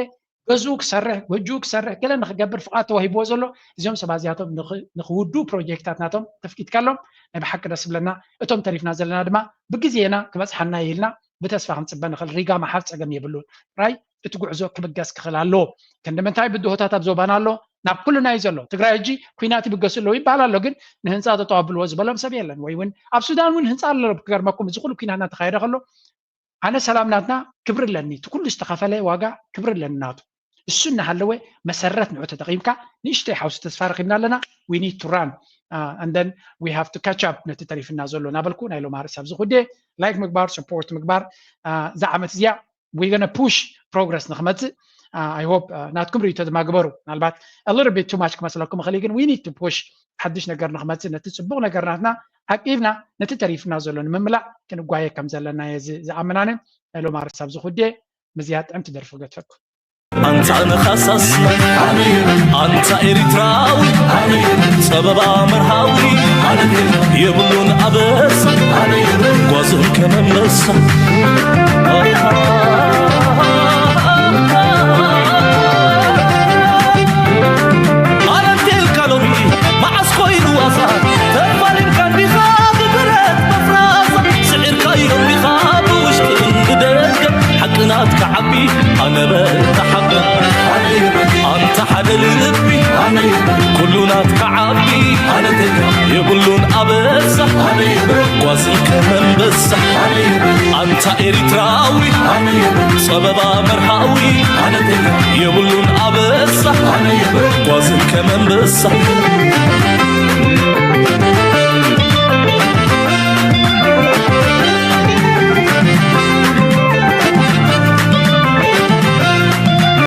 ገዝኡ ክሰርሕ ጎጆኡ ክሰርሕ ገለ ንክገብር ፍቓድ ተዋሂብዎ ዘሎ እዚኦም ሰባት እዚኣቶም ንክ- ንክውዱ ፕሮጀክታት ናቶም ተፍቂድካሎም ናይ ብሓቂ ደስ ብለና። እቶም ተሪፍና ዘለና ድማ ብግዜና ክበፅሓና ኢልና ብተስፋ ክንፅበ ንኽእል። ሪጋ ምሓዝ ፀገም የብሉን። ጥራይ እቲ ጉዕዞ ክብገስ ክኽእል ኣለዎ። ክንዲ ምንታይ ብድሆታት ኣብ ዞባና ኣሎ ናብ ኩልና እዩ ዘሎ። ትግራይ ሕጂ ኩናት ይብገሱ ኣለዉ ይበሃል ኣሎ፣ ግን ንህንፃ ጠጠው ኣብልዎ ዝበሎም ሰብ የለን። ወይ እውን ኣብ ሱዳን እውን ህንፃ ኣሎ። ክገርመኩም እዚ ኩሉ ኩናት እናተኻየደ ከሎ ኣነ ሰላም ናትና ክብሪ ኣለኒ፣ እቲ ኩሉ ዝተኸፈለ ዋጋ ክብሪ ኣለኒ ናቱ። እሱ እናሃለወ መሰረት ንዑ ተጠቒምካ ንእሽተይ ሓውሲ ተስፋ ረኺብና ኣለና። We need to run and then we have to catch up ነቲ ተሪፍና ዘሎ እናበልኩ ናይ ሎማርስ ኣብዚ ኩዴ ላይክ ምግባር ሰፖርት ምግባር እዛ ዓመት እዚኣ we gonna push progress ንክመፅእ I hope ናትኩም ርእቶ ድማ ግበሩ። ምናልባት a little bit too much ክመስለኩም ይኽእል ግን we need to push ሓድሽ ነገር ንክመፅእ ነቲ ፅቡቅ ነገር ናትና ዓቂብና ነቲ ተሪፍና ዘሎ ንምምላእ ክንጓየ ከም ዘለና እየ ዝኣምናነ። ናይ ሎማርስ ኣብዚ ኩዴ ምዝያ ጥዕምቲ ደርፊ ገድፈኩም። ኣንታ ንኻሳስ ኣንታ ኤሪትራዊ ጸበባ መርሃዊ የብሉን ኣበሳ ጓዞም ከመመሳ ኣረንቴልካ ሎሚ መዓስ ኮይኑ ዋሳ ተፋሊም የብሉን ኣበሳ ጓዝን ከመንበሳ ኣንታ ኤሪትራዊ ጸበባ መርሃዊ የብሉን ኣበሳ ጓዝን ከመንበሳ